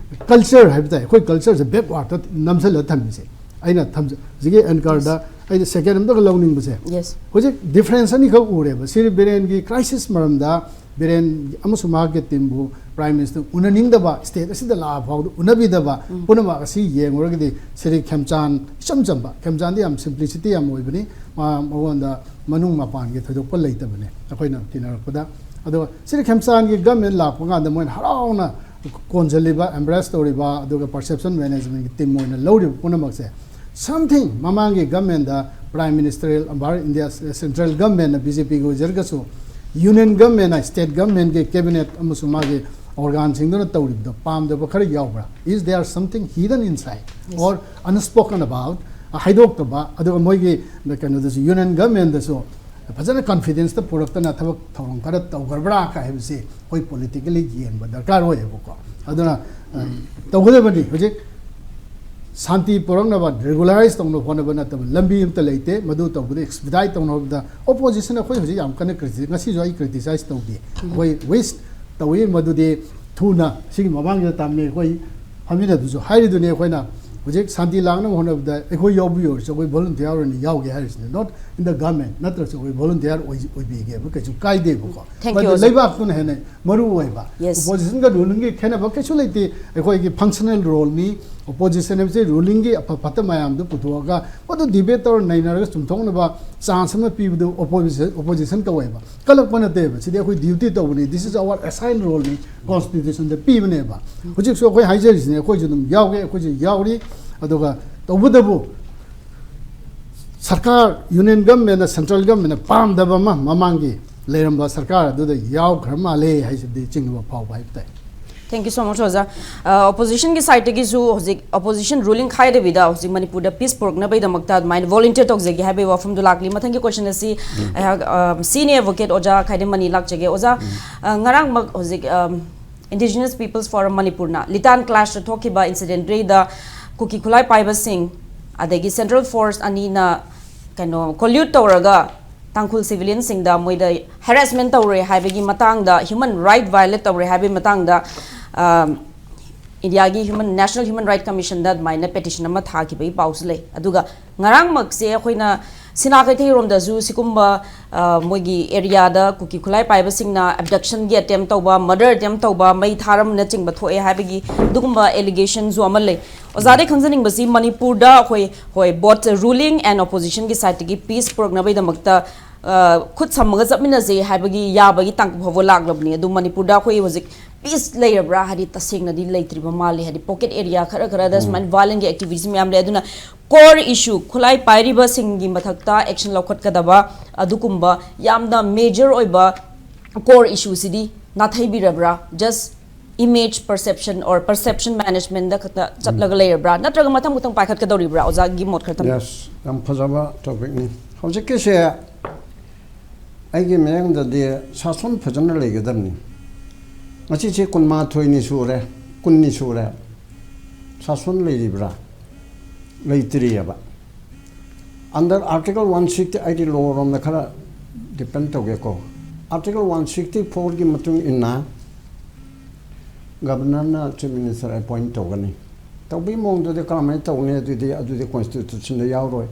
culture ꯍꯥꯏꯕ ꯇꯥꯏ, ꯑꯩꯈꯣꯏ cultureꯁꯦ backwardꯇ ꯅꯝꯁꯤꯜꯂꯒ ꯊꯝꯃꯤꯁꯦ꯫ ꯑꯩꯅ ꯊꯝꯖ- ꯍꯧꯖꯤꯛꯀꯤ anchorꯗ ꯑꯩꯅ second ꯑꯃꯇꯒ ꯂꯧꯅꯤꯡꯕꯁꯦ, Yes. ꯍꯧꯖꯤꯛ difference ꯑꯅꯤꯈꯛ ꯎꯔꯦꯕ꯫ ꯁꯤꯔꯤ ꯕꯤꯔꯦꯟꯒꯤ crisis ꯃꯔꯝꯗ ꯕꯤꯔꯦꯟ ꯑꯃꯁꯨꯡ ꯃꯍꯥꯛꯀꯤ teamꯕꯨ Prime Minister ꯎꯅꯅꯤꯡꯗꯕ, state ꯑꯁꯤꯗ ꯂꯥꯛꯑ ꯐꯥꯎꯕꯗ ꯎꯅꯕꯤꯗꯕ ꯄꯨꯝꯅꯃꯛ ꯑꯁꯤ ꯌꯦꯡꯉꯨꯔꯒꯗꯤ ꯁꯤꯔꯤ ꯈꯦꯝꯆꯥꯟ ꯏꯆꯝ ꯆꯝꯕ, ꯈꯦꯝꯆꯥꯟꯗꯤ ꯌꯥꯝ simplicity ꯌꯥꯝ ꯑꯣꯏꯕꯅꯤ, ꯃꯥ ꯃꯉꯣꯟꯗ ꯃꯅꯨꯡ ꯃꯄꯥꯟꯒꯤ ꯊꯣꯏꯗꯣꯛꯄ ꯂꯩꯇꯕꯅꯤ ꯑꯩꯈꯣꯏꯅ ꯇꯤꯟꯅꯔꯛꯄꯗ꯫ ꯑꯗꯣ ꯁꯤꯔꯤ ꯈꯦꯝꯆꯥꯟꯒꯤ government ꯂꯥꯛꯄ ꯀꯥꯟꯗ ꯃꯣꯏꯅ ꯍꯔꯥꯎꯅ ꯀꯣꯟꯁꯤꯜꯂꯤꯕ, embrace ꯇꯧꯔꯤꯕ, ꯑꯗꯨꯒ perception managementꯀꯤ team ꯑꯣꯏꯅ ꯂꯧꯔꯤꯕ ꯄꯨꯝꯅꯃꯛꯁꯦ Something ꯃꯃꯥꯡꯒꯤ ꯒꯃꯦꯟꯗ ꯄ꯭ꯔꯥꯏꯝ ꯃꯤꯅꯤꯁꯇꯔꯦꯜ ꯚꯥꯔꯠ ꯏꯟꯗꯤꯌꯥ ꯁꯦꯟꯇ꯭ꯔꯦꯜ ꯒꯃꯦꯟꯅ ꯕꯤ ꯖꯦ ꯄꯤꯒꯤ ꯑꯣꯏꯖꯔꯒꯁꯨ ꯌꯨꯅꯤꯌꯟ ꯒꯃꯦꯟꯅ ꯁ꯭ꯇꯦꯠ ꯒꯃꯦꯟꯒꯤ ꯀꯦꯕꯤꯅꯦꯠ ꯑꯃꯁꯨꯡ ꯃꯥꯒꯤ ꯑꯣꯔꯒꯥꯟꯁꯤꯡꯗꯨꯅ ꯇꯧꯔꯤꯕꯗꯣ ꯄꯥꯝꯗꯕ ꯈꯔ ꯌꯥꯎꯕ꯭ꯔꯥ? Is there something hidden inside or unspoken about? ꯍꯥꯏꯗꯣꯛꯇꯕ, ꯑꯗꯨꯒ ꯃꯣꯏꯒꯤ ꯀꯩꯅꯣꯗꯁꯨ ꯌꯨꯅꯤꯌꯟ ꯒꯃꯦꯟꯗꯁꯨ ꯐꯖꯅ ꯀꯟꯐꯤꯗꯦꯟꯁꯇ ꯄꯨꯔꯛꯇꯅ ꯊꯕꯛ ꯊꯧꯔꯝ ꯈꯔ ꯇꯧꯈ꯭ꯔꯕ꯭ꯔꯥ ꯀꯥꯏ ꯍꯥꯏꯕꯁꯤ ꯑꯩꯈꯣꯏ ꯄꯣꯂꯤꯇꯤꯀꯦꯜꯂꯤ ꯌꯦꯡꯕ ꯗꯔꯀꯥꯔ ꯑꯣꯏꯌꯦꯕꯀꯣ꯫ ꯑꯗꯨꯅ ꯇꯧꯒꯗꯕꯅꯤ꯫ ꯍꯧꯖꯤꯛ ꯁꯥꯟꯇꯤ ꯄꯨꯔꯛꯅꯕ, ꯔꯤꯒꯨꯂꯔꯥꯏꯁ ꯇꯧꯅꯕ ꯍꯣꯠꯅꯕ ꯅꯠꯇꯕ ꯂꯝꯕꯤ ꯑꯃꯠꯇ ꯂꯩꯇꯦ꯫ ꯃꯗꯨ ꯇꯧꯕꯗ ꯑꯦꯛꯁꯄꯤꯗꯥꯏꯠ ꯇꯧꯅꯕꯗ ꯑꯣꯄꯣꯖꯤꯁꯟ ꯑꯩꯈꯣꯏ ꯍꯧꯖꯤꯛ ꯌꯥꯝ ꯀꯟꯅ ꯀ꯭ꯔꯤꯇꯤ-, ꯉꯁꯤꯁꯨ ꯑꯩ ꯀ꯭ꯔꯤꯇꯤꯁꯥꯏꯁ ꯇꯧꯗꯦ꯫ ꯑꯩꯈꯣꯏ ꯋꯤꯁ ꯇꯧꯏ ꯃꯗꯨꯗꯤ ꯊꯨꯅ ꯁꯤꯒꯤ ꯃꯃꯥꯡꯗ ꯇꯥꯝꯃꯤ ꯑꯩꯈꯣꯏ ꯐꯝꯃꯤꯟꯅꯗꯨꯁꯨ ꯍꯥꯏꯔꯤꯗꯨꯅꯤ꯫ ꯑꯩꯈꯣꯏꯅ ꯍꯧꯖꯤꯛ ꯁꯥꯟꯇꯤ ꯂꯥꯛꯅꯕ ꯍꯣꯠꯅꯕꯗ ꯑꯩꯈꯣꯏ ꯌꯥꯎꯕꯤꯌꯨ ꯍꯥꯏꯔꯁꯨ ꯑꯩꯈꯣꯏ ꯚꯣꯂꯨꯟꯇꯤꯌꯥꯔ ꯑꯣꯏꯅ ꯌꯥꯎꯒꯦ ꯍꯥꯏꯔꯤꯁꯤꯅꯦ, not in the government, ꯅꯠꯇ꯭ꯔꯁꯨ ꯑꯩꯈꯣꯏ ꯚꯣꯂꯨꯟꯇꯤꯌꯥꯔ ꯑꯣꯏꯕꯤꯒꯦꯕ, ꯀꯩꯁꯨ ꯀꯥꯏꯗꯦꯕꯀꯣ꯫ Thank you, ꯃꯗꯨ ꯑꯣꯖꯥ꯫ ꯂꯩꯕꯥꯛꯇꯨꯅ ꯍꯦꯟꯅ ꯃꯔꯨ ꯑꯣꯏꯕ꯫ Yes. ꯑꯣꯄꯣꯖꯤꯁꯟꯒ ꯔꯨꯂꯤꯡꯒꯤ ꯈꯦꯠꯅꯕ ꯀꯩꯁꯨ ꯂꯩꯇꯦ꯫ ꯑꯩꯈꯣꯏꯒꯤ ꯐꯪꯁꯅꯦꯜ ꯔꯣꯜꯅꯤ꯫ ꯑꯣꯄꯣꯖꯤꯁꯟ ꯍꯥꯏꯕꯁꯦ ꯔꯨꯂꯤꯡꯒꯤ ꯑꯐ ꯐꯠꯇ ꯃꯌꯥꯝꯗꯨ ꯄꯨꯊꯣꯛꯑꯒ ꯃꯗꯨ ꯗꯤꯕꯦꯠ ꯇꯧꯔ ꯅꯩꯅꯔꯒ ꯆꯨꯝꯊꯣꯛꯅꯕ ꯆꯥꯟꯁ ꯑꯃ ꯄꯤꯕꯗꯨ ꯑꯣꯄꯣꯖꯤꯁꯟ, ꯑꯣꯄꯣꯖꯤꯁꯟ ꯀꯧꯋꯦꯕ꯫ ꯀꯜꯂꯛꯄ ꯅꯠꯇꯦꯕ꯫ ꯁꯤꯗꯤ ꯑꯩꯈꯣꯏ ꯗ꯭ꯌꯨꯇꯤ ꯇꯧꯕꯅꯤ꯫ This is our assigned role ꯅꯤ꯫ ꯀꯣꯟꯁꯇꯤꯇ꯭ꯌꯨꯁꯟꯗ ꯄꯤꯕꯅꯦꯕ꯫ ꯍꯧꯖꯤꯛꯁꯨ ꯑꯩꯈꯣꯏ ꯍꯥꯏꯖꯔꯤꯁꯤꯅꯦ, ꯑꯩꯈꯣꯏꯁꯨ ꯑꯗꯨꯝ ꯌꯥꯎꯒꯦ, ꯑꯩꯈꯣꯏꯁꯨ ꯌꯥꯎꯔꯤ꯫ ꯑꯗꯨꯒ ꯇꯧꯕꯇꯕꯨ ꯁꯔꯀꯥꯔ, ꯌꯨꯅꯤꯌꯟ ꯒꯚꯔꯟꯃꯦꯟꯅ, ꯁꯦꯟꯇ꯭ꯔꯦꯜ ꯒꯚꯔꯟꯃꯦꯟꯅ ꯄꯥꯝꯗꯕ ꯑꯃ ꯃꯃꯥꯡꯒꯤ ꯂꯩꯔꯝꯕ ꯁꯔꯀꯥꯔ ꯑꯗꯨꯗ ꯌꯥꯎꯈ꯭ꯔ ꯃꯥꯜꯂꯦ ꯍꯥꯏꯁꯤꯗꯤ ꯆꯤꯡꯅꯕ ꯐꯥꯎꯕ ꯍꯥꯏꯕ ꯇꯥꯏ꯫ Thank you so much, ꯑꯣꯖꯥ꯫ ꯑ, ꯑꯣꯄꯣꯖꯤꯁꯟꯒꯤ ꯁꯥꯏꯠꯇꯒꯤꯁꯨ ꯍꯧꯖꯤꯛ ꯑꯣꯄꯣꯖꯤꯁꯟ ꯔꯨꯂꯤꯡ ꯈꯥꯏꯗꯕꯤꯗ ꯍꯧꯖꯤꯛ ꯃꯅꯤꯄꯨꯔꯗ ꯄꯤꯁ ꯄꯨꯔꯛꯅꯕꯒꯤꯗꯃꯛꯇ ꯑꯗꯨꯃꯥꯏꯅ ꯚꯣꯂꯨꯟꯇꯤꯌꯔ ꯇꯧꯖꯒꯦ ꯍꯥꯏꯕꯒꯤ ꯋꯥꯐꯝꯗꯨ ꯂꯥꯛꯂꯤ꯫ ꯃꯊꯪꯒꯤ ꯀꯣꯏꯁꯟ ꯑꯁꯤ ꯑꯩꯍꯥꯛ, ꯑ, ꯁꯤꯅꯤꯌꯔ ꯑꯦꯗꯚꯣꯀꯦꯠ ꯑꯣꯖꯥ ꯈꯥꯏꯗꯦꯝ ꯃꯅꯤ ꯂꯥꯛꯆꯒꯦ꯫ ꯑꯣꯖꯥ, ꯑ, ꯉꯔꯥꯡꯃꯛ ꯍꯧꯖꯤꯛ, ꯑ, Indigenous People's Forum ꯃꯅꯤꯄꯨꯔꯅ ꯂꯤꯇꯥꯟ ꯀ꯭ꯂꯥꯁꯇ ꯊꯣꯛꯈꯤꯕ ꯏꯟꯁꯤꯗꯦꯟꯗꯨꯗ ꯀꯨꯀꯤ ꯈꯨꯠꯂꯥꯏ ꯄꯥꯏꯕꯁꯤꯡ ꯑꯗꯒꯤ ꯁꯦꯟꯇ꯭ꯔꯦꯜ ꯐꯣꯔꯁ ꯑꯅꯤꯅ ꯀꯩꯅꯣ ꯀꯣꯂ꯭ꯌꯨꯠ ꯇꯧꯔꯒ ꯇꯥꯡꯈꯨꯜ ꯁꯤꯚꯤꯂꯤꯌꯟꯁꯤꯡꯗ ꯃꯣꯏꯗ ꯍꯦꯔꯥꯁꯃꯦꯟ ꯇꯧꯔꯦ ꯍꯥꯏꯕꯒꯤ ꯃꯇꯥꯡꯗ, ꯍ꯭ꯌꯨꯃꯟ ꯔꯥꯏꯠ ꯚꯥꯏꯑꯣꯂꯦꯠ ꯇꯧꯔꯦ ꯍꯥꯏꯕꯒꯤ ꯃꯇꯥꯡꯗ, ꯑ, ꯏꯟꯗꯤꯌꯥꯒꯤ ꯍ꯭ꯌꯨꯃꯟ, ꯅꯦꯁꯅꯦꯜ ꯍ꯭ꯌꯨꯃꯟ ꯔꯥꯏꯠ ꯀꯃꯤꯁꯟꯗ ꯑꯗꯨꯃꯥꯏꯅ ꯄꯦꯇꯤꯁꯟ ꯑꯃ ꯊꯥꯈꯤꯕꯒꯤ ꯄꯥꯎꯁꯨ ꯂꯩ꯫ ꯑꯗꯨꯒ ꯉꯔꯥꯡꯃꯛꯁꯦ ꯑꯩꯈꯣꯏꯅ ꯁꯤꯅꯥ ꯀꯩꯊꯦꯜꯔꯣꯝꯗꯁꯨ ꯁꯤꯒꯨꯝꯕ, ꯑ, ꯃꯣꯏꯒꯤ ꯑꯦꯔꯤꯌꯥꯗ ꯀꯨꯀꯤ ꯈꯨꯠꯂꯥꯏ ꯄꯥꯏꯕꯁꯤꯡꯅ ꯑꯦꯕꯗꯛꯁꯟꯒꯤ ꯑꯦꯇꯦꯝ ꯇꯧꯕ, ꯃꯔꯗꯔ ꯑꯦꯇꯦꯝ ꯇꯧꯕ, ꯃꯩ ꯊꯥꯔꯝꯕꯅꯆꯤꯡꯕ ꯊꯣꯛꯑꯦ ꯍꯥꯏꯕꯒꯤ ꯑꯗꯨꯒꯨꯝꯕ ꯑꯦꯂꯤꯒꯦꯁꯟꯁꯨ ꯑꯃ ꯂꯩ꯫ ꯑꯣꯖꯥꯗꯒꯤ ꯈꯪꯖꯅꯤꯡꯕꯁꯤ ꯃꯅꯤꯄꯨꯔꯗ ꯑꯩꯈꯣꯏ, ꯍꯣꯏ, ꯕꯣꯠ ꯔꯨꯂꯤꯡ ꯑꯦꯟ ꯑꯣꯄꯣꯖꯤꯁꯟꯒꯤ ꯁꯥꯏꯠꯇꯒꯤ ꯄꯤꯁ ꯄꯨꯔꯛꯅꯕꯒꯤꯗꯃꯛꯇ, ꯑ, ꯈꯨꯠ ꯁꯝꯃꯒ ꯆꯠꯃꯤꯟꯅꯁꯦ ꯍꯥꯏꯕꯒꯤ ꯌꯥꯕꯒꯤ ꯇꯥꯡꯀꯛ ꯐꯥꯎꯕ ꯂꯥꯛꯂꯕꯅꯤ꯫ ꯑꯗꯨ ꯃꯅꯤꯄꯨꯔꯗ ꯑꯩꯈꯣꯏ ꯍꯧꯖꯤꯛ ꯄꯤꯁ ꯂꯩꯔꯕ꯭ꯔꯥ? ꯍꯥꯏꯗꯤ ꯇꯁꯦꯡꯅꯗꯤ ꯂꯩꯇ꯭ꯔꯤꯕ ꯃꯥꯜꯂꯤ꯫ ꯍꯥꯏꯗꯤ ꯄꯣꯀꯦꯠ ꯑꯦꯔꯤꯌꯥ ꯈꯔ ꯈꯔꯗ ꯁꯨꯃꯥꯏꯅ ꯚꯥꯏꯑꯣꯂꯦꯟꯒꯤ ꯑꯦꯛꯇꯤꯚꯤꯇꯤꯁ ꯃꯌꯥꯝ ꯂꯩ꯫ ꯑꯗꯨꯅ core issue, ꯈꯨꯠꯂꯥꯏ ꯄꯥꯏꯔꯤꯕꯁꯤꯡꯒꯤ ꯃꯊꯛꯇ action ꯂꯧꯈꯠꯀꯗꯕ ꯑꯗꯨꯒꯨꯝꯕ ꯌꯥꯝꯅ major ꯑꯣꯏꯕ core issue CD ꯅꯥꯊꯩꯕꯤꯔꯕ꯭ꯔꯥ? Just image perception or perception management ꯗ ꯈꯛꯇ ꯆꯠꯂꯒ ꯂꯩꯔꯕ꯭ꯔꯥ? ꯅꯠꯇ꯭ꯔꯒ ꯃꯊꯪ ꯃꯊꯪ ꯄꯥꯏꯈꯠꯀꯗꯧꯔꯤꯕ꯭ꯔꯥ? ꯑꯣꯖꯥꯒꯤ ꯃꯣꯠ ꯈꯔ ꯊꯝꯕꯤꯌꯨ꯫ Yes, ꯌꯥꯝ ꯐꯖꯕ topic ꯅꯤ꯫ ꯍꯧꯖꯤꯛꯀꯤꯁꯦ ꯑꯩꯒꯤ ꯃꯤꯠꯌꯦꯡꯗꯗꯤ ꯁꯥꯁꯣꯟ ꯐꯖꯅ ꯂꯩꯒꯗꯕꯅꯤ꯫ ꯉꯁꯤꯁꯦ ꯀꯨꯟꯃꯥꯊꯣꯏꯅꯤ ꯁꯨꯔꯦ, ꯀꯨꯟꯅꯤ ꯁꯨꯔꯦ꯫ ꯁꯥꯁꯣꯟ ꯂꯩꯔꯤꯕ꯭ꯔꯥ? ꯂꯩꯇ꯭ꯔꯤꯑꯕ꯫ Under Article one sixty, ꯑꯩꯗꯤ law ꯔꯣꯝꯗ ꯈꯔ depend ꯇꯧꯒꯦꯀꯣ꯫ Article one sixty four ꯒꯤ ꯃꯇꯨꯡ ꯏꯟꯅ Governor ꯅ Chief Minister appoint ꯇꯧꯒꯅꯤ꯫ ꯇꯧꯕꯒꯤ ꯃꯑꯣꯡꯗꯨꯗꯤ ꯀꯔꯝꯍꯥꯏꯅ ꯇꯧꯅꯤ? ꯑꯗꯨꯗꯤ, ꯑꯗꯨꯗꯤ Constitution ꯗ ꯌꯥꯎꯔꯣꯏ,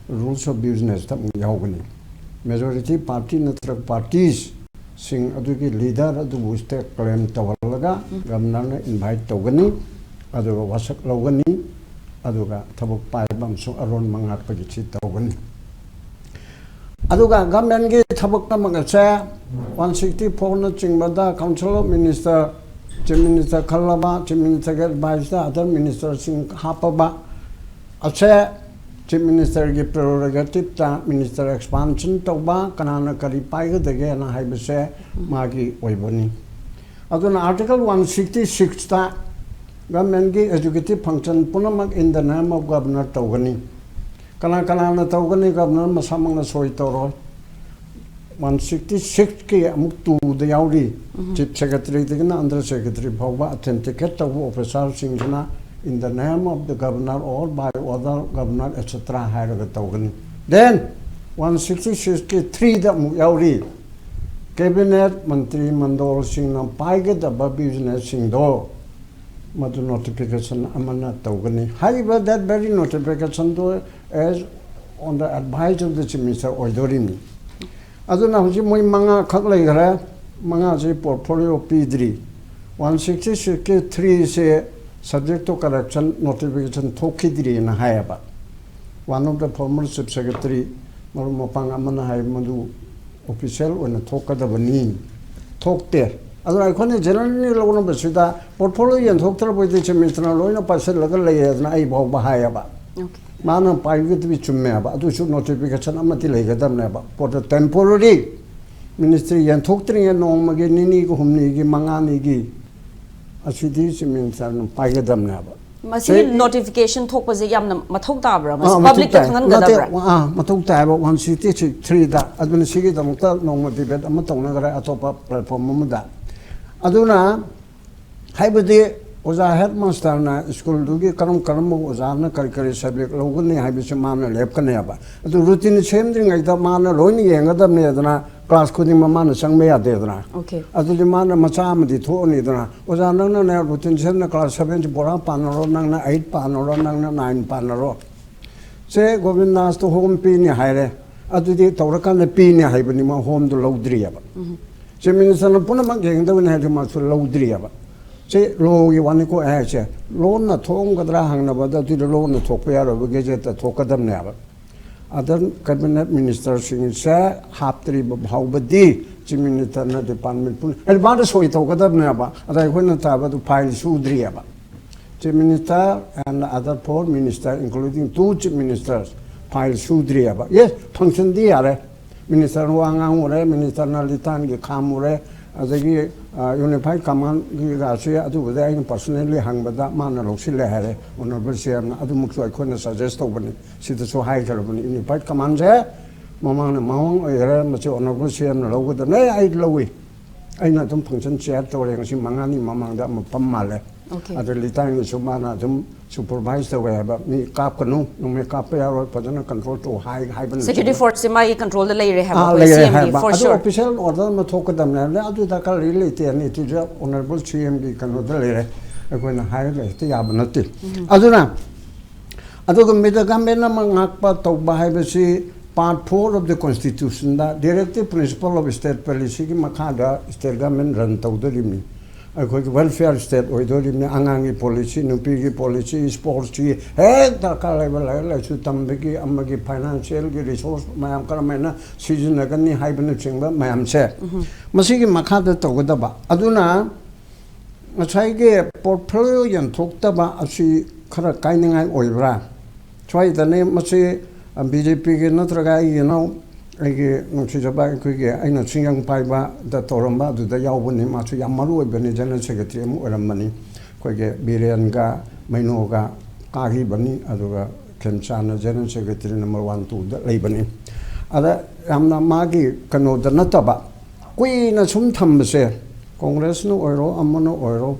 Rules of Business ꯇ ꯑꯃꯨꯛ ꯌꯥꯎꯒꯅꯤ꯫ Majority party ꯅꯠꯇ꯭ꯔꯒ parties ꯁꯤꯡ ꯑꯗꯨꯒꯤ leader ꯑꯗꯨꯕꯨ ꯁꯤꯗ claim ꯇꯧꯍꯜꯂꯒ Governor ꯅ invite ꯇꯧꯒꯅꯤ, ꯑꯗꯨꯒ ꯋꯥꯁꯛ ꯂꯧꯒꯅꯤ, ꯑꯗꯨꯒ ꯊꯕꯛ ꯄꯥꯏꯕ ꯑꯃꯁꯨꯡ ꯑꯔꯣꯟꯕ ꯉꯥꯛꯄꯒꯤ ꯁꯤ ꯇꯧꯒꯅꯤ꯫ ꯑꯗꯨꯒ government ꯀꯤ ꯊꯕꯛ ꯑꯃꯒꯁꯦ one sixty four ꯅ ꯆꯤꯡꯕꯗ Council of Minister, Chief Minister ꯈꯜꯂꯕ, Chief Minister ꯒꯤ advice ꯇ other minister ꯁꯤꯡ ꯍꯥꯞꯄꯕ ꯑꯁꯦ Chief Minister ꯒꯤ prerogative ꯇ minister expansion ꯇꯧꯕ, ꯀꯅꯥꯅ ꯀꯔꯤ ꯄꯥꯏꯒꯗꯒꯦꯅ ꯍꯥꯏꯕꯁꯦ ꯃꯥꯒꯤ ꯑꯣꯏꯕꯅꯤ꯫ ꯑꯗꯨꯅ Article one sixty six ꯇ government ꯀꯤ executive function ꯄꯨꯝꯅꯃꯛ in the name of Governor ꯇꯧꯒꯅꯤ꯫ ꯀꯅꯥ ꯀꯅꯥꯅ ꯇꯧꯒꯅꯤ? Governor ꯃꯁꯥꯃꯛꯅ ꯁꯣꯏ ꯇꯧꯔꯣꯏ꯫ One sixty six ꯀꯤ ꯑꯃꯨꯛ two ꯗ ꯌꯥꯎꯔꯤ, Chief Secretary ꯗꯒꯤꯅ Under Secretary ꯐꯥꯎꯕ authenticate ꯇꯧꯕ officer ꯁꯤꯡꯁꯤꯅ in the name of the Governor or by order Governor et cetera ꯍꯥꯏꯔꯒ ꯇꯧꯒꯅꯤ꯫ Then one sixty six ꯀꯤ three ꯗ ꯑꯃꯨꯛ ꯌꯥꯎꯔꯤ, Cabinet ꯃꯟꯇ꯭ꯔꯤ ꯃꯟꯗꯣꯜꯁꯤꯡꯅ ꯄꯥꯏꯒꯗꯕ business ꯁꯤꯡꯗꯣ ꯃꯗꯨ notification ꯑꯃꯅ ꯇꯧꯒꯅꯤ꯫ ꯍꯥꯏꯔꯤꯕ that very notification ꯗꯣ as on the advice of the Chief Minister ꯑꯣꯏꯗꯣꯔꯤꯅꯤ꯫ ꯑꯗꯨꯅ ꯍꯧꯖꯤꯛ ꯃꯣꯏ ꯃꯉꯥ ꯈꯛ ꯂꯩꯈ꯭ꯔꯦ, ꯃꯉꯥꯁꯤ portfolio ꯄꯤꯗ꯭ꯔꯤ꯫ One sixty six ꯀꯤ three say subject to correction notification ꯊꯣꯛꯈꯤꯗ꯭ꯔꯤꯅ ꯍꯥꯏꯌꯦꯕ꯫ One of the former Chief Secretary, ꯃꯔꯨꯞ ꯃꯄꯥꯡ ꯑꯃꯅ ꯍꯥꯏ ꯃꯗꯨ official ꯑꯣꯏꯅ ꯊꯣꯛꯀꯗꯕꯅꯤ, ꯊꯣꯛꯇꯦ꯫ ꯑꯗꯨꯅ ꯑꯩꯈꯣꯏꯅ generally ꯂꯧꯅꯕꯁꯤꯗ portfolio ꯌꯦꯟꯊꯣꯛꯇ꯭ꯔꯕꯗꯤ Chief Minister ꯅ ꯂꯣꯏꯅ ꯄꯥꯏꯁꯤꯜꯂꯒ ꯂꯩꯔꯦꯗꯅ ꯑꯩ ꯐꯥꯎꯕ ꯍꯥꯏꯌꯦꯕ꯫ Okay. ꯃꯥꯅ ꯄꯥꯏꯒꯗꯕꯤ ꯆꯨꯝꯃꯦꯕ, ꯑꯗꯨꯁꯨ ꯅꯣꯇꯤꯐꯤꯀꯦꯁꯟ ꯑꯃꯗꯤ ꯂꯩꯒꯗꯕꯅꯦꯕ꯫ ꯄꯣꯠꯇꯣ ꯇꯦꯝꯄꯣꯔꯔꯤ ꯃꯤꯅꯤꯁꯇ꯭ꯔꯤ ꯌꯦꯟꯊꯣꯛꯇ꯭ꯔꯤꯉꯩ ꯅꯣꯡꯃꯒꯤ, ꯅꯤꯅꯤꯒꯤ, ꯍꯨꯝꯅꯤꯒꯤ, ꯃꯉꯥꯅꯤꯒꯤ, ꯑꯁꯤꯗꯤ ꯆꯤꯐ ꯃꯤꯅꯤꯁꯇꯔꯅ ꯄꯥꯏꯒꯗꯕꯅꯦꯕ꯫ ꯃꯁꯤꯒꯤ ꯁꯤ- ꯅꯣꯇꯤꯐꯤꯀꯦꯁꯟ ꯊꯣꯛꯄꯁꯦ ꯌꯥꯝꯅ ꯃꯊꯧ ꯇꯥꯕ꯭ꯔꯥ? ꯃꯁꯤ ꯑꯥ, ꯃꯊꯧ ꯄꯕ꯭ꯂꯤꯛꯇ ꯇꯥꯏ꯫ ꯈꯪꯍꯟꯒꯗꯕ꯭ꯔꯥ? ꯅꯠꯇꯦ, ꯑꯥ, ꯃꯊꯧ ꯇꯥꯏꯕ ꯋꯥꯟ ꯁꯤꯛꯁꯇꯤ ꯊ꯭ꯔꯤꯗ꯫ ꯑꯗꯨꯅ ꯁꯤꯒꯤꯗꯃꯛꯇ ꯅꯣꯡꯃ ꯗꯤꯕꯦꯠ ꯑꯃ ꯇꯧꯅꯈ꯭ꯔꯦ ꯑꯇꯣꯞꯄ ꯄ꯭ꯂꯦꯠꯐꯣꯝ ꯑꯃꯗ꯫ ꯑꯗꯨꯅ ꯍꯥꯏꯕꯗꯤ ꯑꯣꯖꯥ ꯍꯦꯗ ꯃꯥꯁꯇꯔꯅ ꯁ꯭ꯀꯨꯜꯗꯨꯒꯤ ꯀꯔꯝ ꯀꯔꯝꯕ ꯑꯣꯖꯥꯅ ꯀꯔꯤ ꯀꯔꯤ ꯁꯕꯖꯦꯛ ꯂꯧꯒꯅꯤ ꯍꯥꯏꯕꯁꯤ ꯃꯥꯅ ꯂꯦꯞꯀꯅꯦꯕ꯫ ꯑꯗꯨ ꯔꯨꯇꯤꯟ ꯁꯦꯝꯗ꯭ꯔꯤꯉꯩꯗ ꯃꯥꯅ ꯂꯣꯏꯅ ꯌꯦꯡꯒꯗꯕꯅꯦꯗꯅ, ꯀ꯭ꯂꯥꯁ ꯈꯨꯗꯤꯡꯃꯛ ꯃꯥꯅ ꯆꯪꯕ ꯌꯥꯗꯦꯗꯅ꯫ ꯑꯣꯀꯦ꯫ ꯑꯗꯨꯗꯤ ꯃꯥꯅ ꯃꯆꯥ ꯑꯃꯗꯤ ꯊꯣꯛꯑꯅꯤꯗꯅ, "ꯑꯣꯖꯥ, ꯅꯪꯅꯅꯦ ꯔꯨꯇꯤꯟ ꯁꯦꯝꯅ ꯀ꯭ꯂꯥꯁ ꯁꯚꯦꯟꯁꯤ ꯕꯣꯔꯥ ꯄꯥꯟꯅꯔꯣ, ꯅꯪꯅ ꯑꯩꯠ ꯄꯥꯟꯅꯔꯣ, ꯅꯪꯅ ꯅꯥꯏꯟ ꯄꯥꯟꯅꯔꯣ, ꯁꯦ ꯒꯣꯕꯤꯟꯗꯥꯁꯇꯣ ꯍꯣꯝ ꯄꯤꯅꯤ ꯍꯥꯏꯔꯦ, ꯑꯗꯨꯗꯤ ꯇꯧꯔꯀꯥꯟꯗ ꯄꯤꯅꯤ ꯍꯥꯏꯕꯅꯤ", ꯃꯥ ꯍꯣꯝꯗꯣ ꯂꯧꯗ꯭ꯔꯤꯑꯕ꯫ ꯆꯤꯐ ꯃꯤꯅꯤꯁꯇꯔꯅ ꯄꯨꯝꯅꯃꯛ ꯌꯦꯡꯗꯕꯅꯤ ꯍꯥꯏꯔꯁꯨ ꯃꯥꯁꯨ ꯂꯧꯗ꯭ꯔꯤꯑꯕ꯫ ꯁꯤ ꯂꯣꯒꯤ ꯋꯥꯅꯤꯀꯣ ꯑꯩ ꯍꯥꯏꯁꯦ꯫ ꯂꯣꯅ ꯊꯣꯛꯑꯝꯒꯗ꯭ꯔꯥ ꯍꯪꯅꯕꯗ ꯑꯗꯨꯗꯤ ꯂꯣꯅ ꯊꯣꯛꯄ ꯌꯥꯔꯣꯏꯕ, ꯒꯦꯖꯦꯠꯇ ꯊꯣꯛꯀꯗꯕꯅꯦꯕ꯫ ꯑꯗ ꯀꯦꯕꯤꯅꯦꯠ ꯃꯤꯅꯤꯁꯇꯔꯁꯤꯡꯁꯦ ꯍꯥꯞꯇ꯭ꯔꯤꯕ ꯐꯥꯎꯕꯗꯤ ꯆꯤꯐ ꯃꯤꯅꯤꯁꯇꯔꯅ ꯗꯤꯄꯥꯔꯠꯃꯦꯟ ꯄꯨꯝꯅ ꯑꯦꯗꯚꯥꯟꯁ ꯁꯣꯏ ꯇꯧꯒꯗꯕꯅꯦꯕ꯫ ꯑꯗ ꯑꯩꯈꯣꯏꯅ ꯇꯥꯕꯗꯨ file ꯁꯨꯗ꯭ꯔꯤꯑꯕ꯫ Chief Minister and other four minister, including two chief ministers, file ꯁꯨꯗ꯭ꯔꯤꯑꯕ꯫ ꯌꯦꯁ, ꯐꯪꯁꯟꯗꯤ ꯌꯥꯔꯦ꯫ ꯃꯤꯅꯤꯁꯇꯔ ꯋꯥ ꯉꯥꯡꯉꯨꯔꯦ, ꯃꯤꯅꯤꯁꯇꯔꯅ ꯂꯤꯇꯥꯟꯒꯤ ꯈꯥꯝꯃꯨꯔꯦ, ꯑꯗꯒꯤ ꯌꯨꯅꯤꯐꯥꯏꯠ ꯀꯃꯥꯟꯒꯤꯒꯁꯤ ꯑꯗꯨꯕꯨꯗꯤ ꯑꯩꯅ ꯄꯔꯁꯅꯦꯜꯂꯤ ꯍꯪꯕꯗ ꯃꯥꯅ ꯂꯧꯁꯤꯜꯂꯦ ꯍꯥꯏꯔꯦ ꯑꯣꯅꯔꯦꯕꯜ ꯁꯤ ꯑꯦꯝꯅ꯫ ꯑꯗꯨꯃꯛꯁꯨ ꯑꯩꯈꯣꯏꯅ ꯁꯖꯦꯁ ꯇꯧꯕꯅꯤ, ꯁꯤꯗꯁꯨ ꯍꯥꯏꯈ꯭ꯔꯕꯅꯤ꯫ ꯌꯨꯅꯤꯐꯥꯏꯠ ꯀꯃꯥꯟꯁꯦ ꯃꯃꯥꯡꯅ ꯃꯃꯥꯡ ꯑꯣꯏꯈꯔꯦ, ꯃꯁꯤ ꯑꯣꯅꯔꯦꯕꯜ ꯁꯤ ꯑꯦꯝꯅ ꯂꯧꯒꯗꯕꯅꯦ꯫ ꯑꯩ ꯂꯧꯏ꯫ ꯑꯩꯅ ꯑꯗꯨꯝ ꯐꯪꯁꯟ ꯆꯤꯌꯥꯔ ꯇꯧꯔꯦ꯫ ꯉꯁꯤ ꯃꯉꯥꯅꯤ ꯃꯃꯥꯡꯗ ꯑꯃ ꯐꯝ ꯃꯥꯜꯂꯦ꯫ ꯑꯣꯀꯦ꯫ ꯑꯗ ꯂꯤꯇꯥꯟꯒꯤꯁꯨ ꯃꯥꯅ ꯑꯗꯨꯝ ꯁꯨꯄꯔꯚꯥꯏꯁ ꯇꯧꯋꯦ ꯍꯥꯏꯕ, "ꯃꯤ ꯀꯥꯞꯀꯅꯨ, ꯅꯣꯡꯃꯩ ꯀꯥꯞꯄ ꯌꯥꯔꯣꯏ, ꯐꯖꯅ ꯀꯟꯇ꯭ꯔꯣꯜ ꯇꯧ" ꯍꯥꯏ ꯍꯥꯏꯕꯅꯤ꯫ ꯁꯦꯀ꯭ꯌꯨꯔꯤꯇꯤ ꯐꯣꯔꯁꯁꯦ ꯃꯥꯒꯤ ꯀꯟꯇ꯭ꯔꯣꯜꯗ ꯂꯩꯔꯦ ꯍꯥꯏꯕ ꯑꯥ, ꯑꯩꯈꯣꯏ ꯂꯩꯔꯦ ꯁꯤ ꯑꯦꯝꯒꯤ ꯍꯥꯏꯕ꯫ ꯐꯣꯔ ꯑꯗꯨ ꯁ꯭ꯌꯨꯔ꯫ ꯑꯣꯐꯤꯁꯤꯌꯦꯜ ꯑꯣꯔꯗꯔ ꯑꯃ ꯊꯣꯛꯀꯗꯕꯅꯦ ꯍꯥꯏꯕꯅꯦ꯫ ꯑꯗꯨ ꯗꯔꯀꯥꯔ ꯂꯩ ꯂꯩꯇꯦ, ꯑꯅꯤ ꯇꯨꯁꯦ ꯑꯣꯅꯔꯦꯕꯜ ꯁꯤ ꯑꯦꯝꯒꯤ ꯀꯩꯅꯣꯗ ꯂꯩꯔꯦ, ꯑꯩꯈꯣꯏꯅ ꯍꯥꯏꯔꯒ ꯍꯦꯛꯇ ꯌꯥꯕ ꯅꯠꯇꯦ꯫ ꯑꯗꯨꯅ ꯑꯗꯨꯒ ꯃꯤꯗ ꯒꯃꯦꯟ ꯑꯃ ꯉꯥꯛꯄ ꯇꯧꯕ ꯍꯥꯏꯕꯁꯤ ꯄꯥꯔꯠ ꯐꯣꯔ ꯑꯣꯐ ꯗ ꯀꯣꯟꯁꯇꯤꯇ꯭ꯌꯨꯁꯟꯗ ꯗꯤꯔꯦꯛꯇꯤꯞ ꯄ꯭ꯔꯤꯟꯁꯤꯄꯜ ꯑꯣꯐ ꯁ꯭ꯇꯦꯠ ꯄꯣꯂꯤꯁꯤꯒꯤ ꯃꯈꯥꯗ ꯁ꯭ꯇꯦꯠ ꯒꯃꯦꯟ ꯔꯟ ꯇꯧꯗꯣꯔꯤꯕꯅꯤ꯫ ꯑꯩꯈꯣꯏꯒꯤ ꯋꯦꯜꯐꯤꯌꯔ ꯁ꯭ꯇꯦꯠ ꯑꯣꯏꯗꯣꯔꯤꯕꯅꯤ꯫ ꯑꯉꯥꯡꯒꯤ ꯄꯣꯂꯤꯁꯤ, ꯅꯨꯄꯤꯒꯤ ꯄꯣꯂꯤꯁꯤ, ꯁ꯭ꯄꯣꯔꯠꯁꯀꯤ, ꯍꯦꯛ ꯗꯔꯀꯥꯔ ꯂꯩꯕ ꯂꯥꯏꯔꯤꯛ ꯂꯥꯏꯁꯨ ꯇꯝꯕꯒꯤ, ꯑꯃꯒꯤ ꯐꯥꯏꯅꯥꯟꯁꯤꯌꯦꯜꯒꯤ ꯔꯤꯁꯣꯔꯁ ꯃꯌꯥꯝ ꯀꯔꯝꯍꯥꯏꯅ ꯁꯤꯖꯤꯟꯅꯒꯅꯤ ꯍꯥꯏꯕꯅꯆꯤꯡꯕ ꯃꯌꯥꯝꯁꯦ ꯃꯁꯤꯒꯤ ꯃꯈꯥꯗ ꯇꯧꯒꯗꯕ꯫ ꯑꯗꯨꯅ ꯉꯁꯥꯏꯒꯤ ꯄꯣꯔꯠꯐꯣꯂꯤꯑꯣ ꯌꯦꯟꯊꯣꯛꯇꯕ ꯑꯁꯤ ꯈꯔ ꯀꯥꯏꯅꯤꯡꯉꯥꯏ ꯑꯣꯏꯕ꯭ꯔꯥ? ꯁ꯭ꯋꯥꯏꯗꯅꯦ ꯃꯁꯤ ꯕꯤ ꯖꯦ ꯄꯤꯒꯤ ꯅꯠꯇ꯭ꯔꯒ ꯑꯩꯒꯤ ꯏꯅꯥꯎ, ꯑꯩꯒꯤ ꯅꯨꯡꯁꯤꯖꯕ, ꯑꯩꯈꯣꯏꯒꯤ ꯑꯩꯅ ꯆꯤꯡꯌꯥꯡ ꯄꯥꯏꯕꯗ ꯇꯧꯔꯝꯕ ꯑꯗꯨꯗ ꯌꯥꯎꯕꯅꯤ꯫ ꯃꯥꯁꯨ ꯌꯥꯝ ꯃꯔꯨ ꯑꯣꯏꯕꯅꯤ, ꯖꯦꯅꯔꯦꯜ ꯁꯦꯀ꯭ꯔꯦꯇꯔꯤ ꯑꯃ ꯑꯣꯏꯔꯝꯕꯅꯤ꯫ ꯑꯩꯈꯣꯏꯒꯤ ꯕꯤꯔꯦꯟꯒ ꯃꯩꯅꯣꯒ ꯀꯥꯈꯤꯕꯅꯤ, ꯑꯗꯨꯒ ꯈꯦꯝꯆꯥꯟꯅ ꯖꯦꯅꯔꯦꯜ ꯁꯦꯀ꯭ꯔꯦꯇꯔꯤ ꯅꯝꯕꯔ ꯋꯥꯟ ꯇꯨꯗ ꯂꯩꯕꯅꯤ꯫ ꯑꯗ ꯌꯥꯝꯅ ꯃꯥꯒꯤ ꯀꯩꯅꯣꯗ ꯅꯠꯇꯕ, ꯀꯨꯏꯅ ꯁꯨꯝ ꯊꯝꯕꯁꯦ, ꯀꯣꯡꯒ꯭ꯔꯦꯁꯅ ꯑꯣꯏꯔꯣ, ꯑꯃꯅ ꯑꯣꯏꯔꯣ,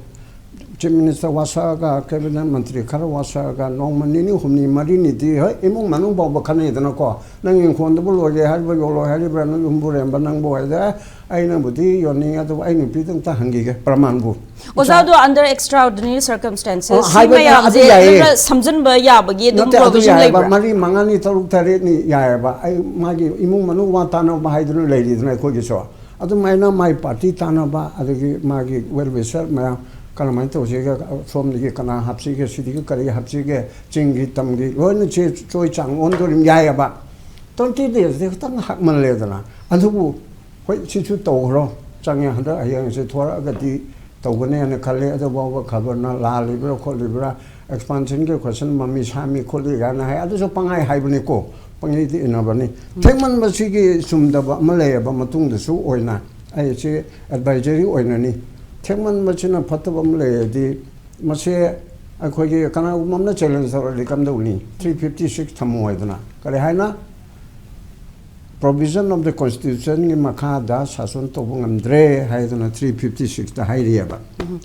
ꯆꯤꯐ ꯃꯤꯅꯤꯁꯇꯔ ꯋꯥꯁꯛꯑꯒ, ꯀꯦꯕꯤꯅꯦꯠ ꯃꯟꯇ꯭ꯔꯤ ꯈꯔ ꯋꯥꯁꯛꯑꯒ, ꯅꯣꯡꯃ ꯅꯤꯅꯤ, ꯍꯨꯝꯅꯤ, ꯃꯔꯤꯅꯤꯗꯤ, ꯍꯣꯏ, ꯏꯃꯨꯡ ꯃꯅꯨꯡ ꯐꯥꯎꯕ ꯈꯟꯅꯩꯗꯅꯀꯣ꯫ "ꯅꯪ ꯏꯪꯈꯣꯜꯗꯨꯕꯨ ꯂꯣꯏꯒꯦ ꯍꯥꯏꯔꯤꯕ꯭ꯔꯥ, ꯌꯣꯜꯂꯣꯏ ꯍꯥꯏꯔꯤꯕ꯭ꯔꯥ, ꯅꯪ ꯌꯨꯝꯕꯨ ꯔꯦꯝꯕ ꯅꯪꯕꯨ?" ꯍꯥꯏꯗꯤ, "ꯑꯦ, ꯑꯩꯅꯕꯨꯗꯤ ꯌꯣꯟꯅꯤꯡꯉꯦ, ꯑꯗꯨꯕꯨ ꯑꯩ ꯅꯨꯄꯤꯗ ꯑꯝꯇ ꯍꯪꯈꯤꯒꯦ, ꯄ꯭ꯔꯃꯥꯟꯕꯨ"꯫ ꯑꯣꯖꯥ, ꯑꯗꯣ under extraordinary circumstances, ꯑꯣ, ꯁꯤ ꯍꯥꯏꯕꯗꯤ ꯑꯗꯨ ꯃꯌꯥꯝꯁꯦ ꯌꯥꯏꯌꯦ꯫ ꯈꯔ ꯁꯝꯖꯤꯟꯕ ꯌꯥꯕꯒꯤ ꯑꯗꯨꯝ ꯅꯠꯇꯦ, ꯑꯗꯨ provision ꯌꯥꯏꯌꯦꯕ꯫ ꯂꯩꯕ꯭ꯔꯥ? ꯃꯔꯤ, ꯃꯉꯥꯅꯤ, ꯇꯔꯨꯛ, ꯇꯔꯦꯠꯅꯤ ꯌꯥꯏꯌꯦꯕ꯫ ꯑꯩ, ꯃꯥꯒꯤ ꯏꯃꯨꯡ ꯃꯅꯨꯡ ꯋꯥ ꯇꯥꯅꯕ ꯍꯥꯏꯗꯨꯅ ꯂꯩꯔꯤꯗꯅ ꯑꯩꯈꯣꯏꯒꯤꯁꯨ꯫ ꯑꯗꯨꯃꯥꯏꯅ ꯃꯥꯏ ꯄꯥꯔꯇꯤ ꯇꯥꯅꯕ, ꯑꯗꯒꯤ ꯃꯥꯒꯤ well wisher ꯃꯌꯥꯝ ꯀꯔꯝꯍꯥꯏꯅ ꯇꯧꯁꯤꯒꯦ, ꯁꯣꯝꯗꯒꯤ ꯀꯅꯥ ꯍꯥꯞꯁꯤꯒꯦ, ꯁꯤꯗꯒꯤ ꯀꯔꯤ ꯍꯥꯞꯁꯤꯒꯦ, ꯆꯤꯡꯒꯤ ꯇꯝꯒꯤ ꯂꯣꯏꯅ ꯆꯦ ꯆꯣꯏ ꯆꯥꯡ ꯑꯣꯟꯗꯣꯔꯤꯝ ꯌꯥꯏꯌꯦꯕ꯫ Twenty daysꯗꯤ ꯈꯤꯇꯪ ꯍꯥꯞꯃꯜꯂꯦꯗꯅ꯫ ꯑꯗꯨꯕꯨ ꯍꯣꯏ, ꯁꯤꯁꯨ ꯇꯧꯈ꯭ꯔꯣ, ꯆꯪꯉꯦ, ꯍꯟꯗꯛ ꯍꯌꯦꯡꯁꯦ ꯊꯣꯔꯛꯑꯒꯗꯤ ꯇꯧꯒꯅꯦꯅ ꯈꯜꯂꯦ꯫ ꯑꯗꯨꯐꯥꯎꯕ ꯈꯕꯔꯅ ꯂꯥꯜꯂꯤꯕ꯭ꯔꯥ ꯈꯣꯠꯂꯤꯕ꯭ꯔꯥ, expansionꯒꯤ question ꯃꯃꯤ ꯁꯥꯃꯤ ꯈꯣꯠꯂꯤ ꯀꯥꯏꯅ ꯍꯥꯏ꯫ ꯑꯗꯨꯁꯨ ꯄꯪꯍꯥꯏ ꯍꯥꯏꯕꯅꯤꯀꯣ, ꯄꯪꯏꯗꯤ ꯏꯅꯕꯅꯤ꯫ ꯊꯦꯡꯃꯟꯕꯁꯤꯒꯤ ꯆꯨꯝꯗꯕ ꯑꯃ ꯂꯩꯌꯦꯕ, ꯃꯇꯨꯡꯗꯁꯨ ꯑꯣꯏꯅ ꯑꯩꯁꯦ advisory ꯑꯣꯏꯅꯅꯤ꯫ ꯊꯦꯡꯃꯟꯕꯁꯤꯅ ꯐꯠꯇꯕ ꯑꯃ ꯂꯩꯔꯗꯤ, ꯃꯁꯦ ꯑꯩꯈꯣꯏꯒꯤ ꯀꯅꯥꯒꯨꯝꯕ ꯑꯃꯅ challenge ꯇꯧꯔꯗꯤ ꯀꯝꯗꯧꯅꯤ? Three fifty six ꯊꯝꯃꯣ ꯍꯥꯏꯗꯅ꯫ ꯀꯔꯤ ꯍꯥꯏꯅ? Provision of the Constitutionꯒꯤ ꯃꯈꯥꯗ ꯁꯥꯁꯟ ꯇꯧꯕ ꯉꯝꯗ꯭ꯔꯦ ꯍꯥꯏꯗꯅ three fifty sixꯇ ꯍꯥꯏꯔꯤꯑꯕ꯫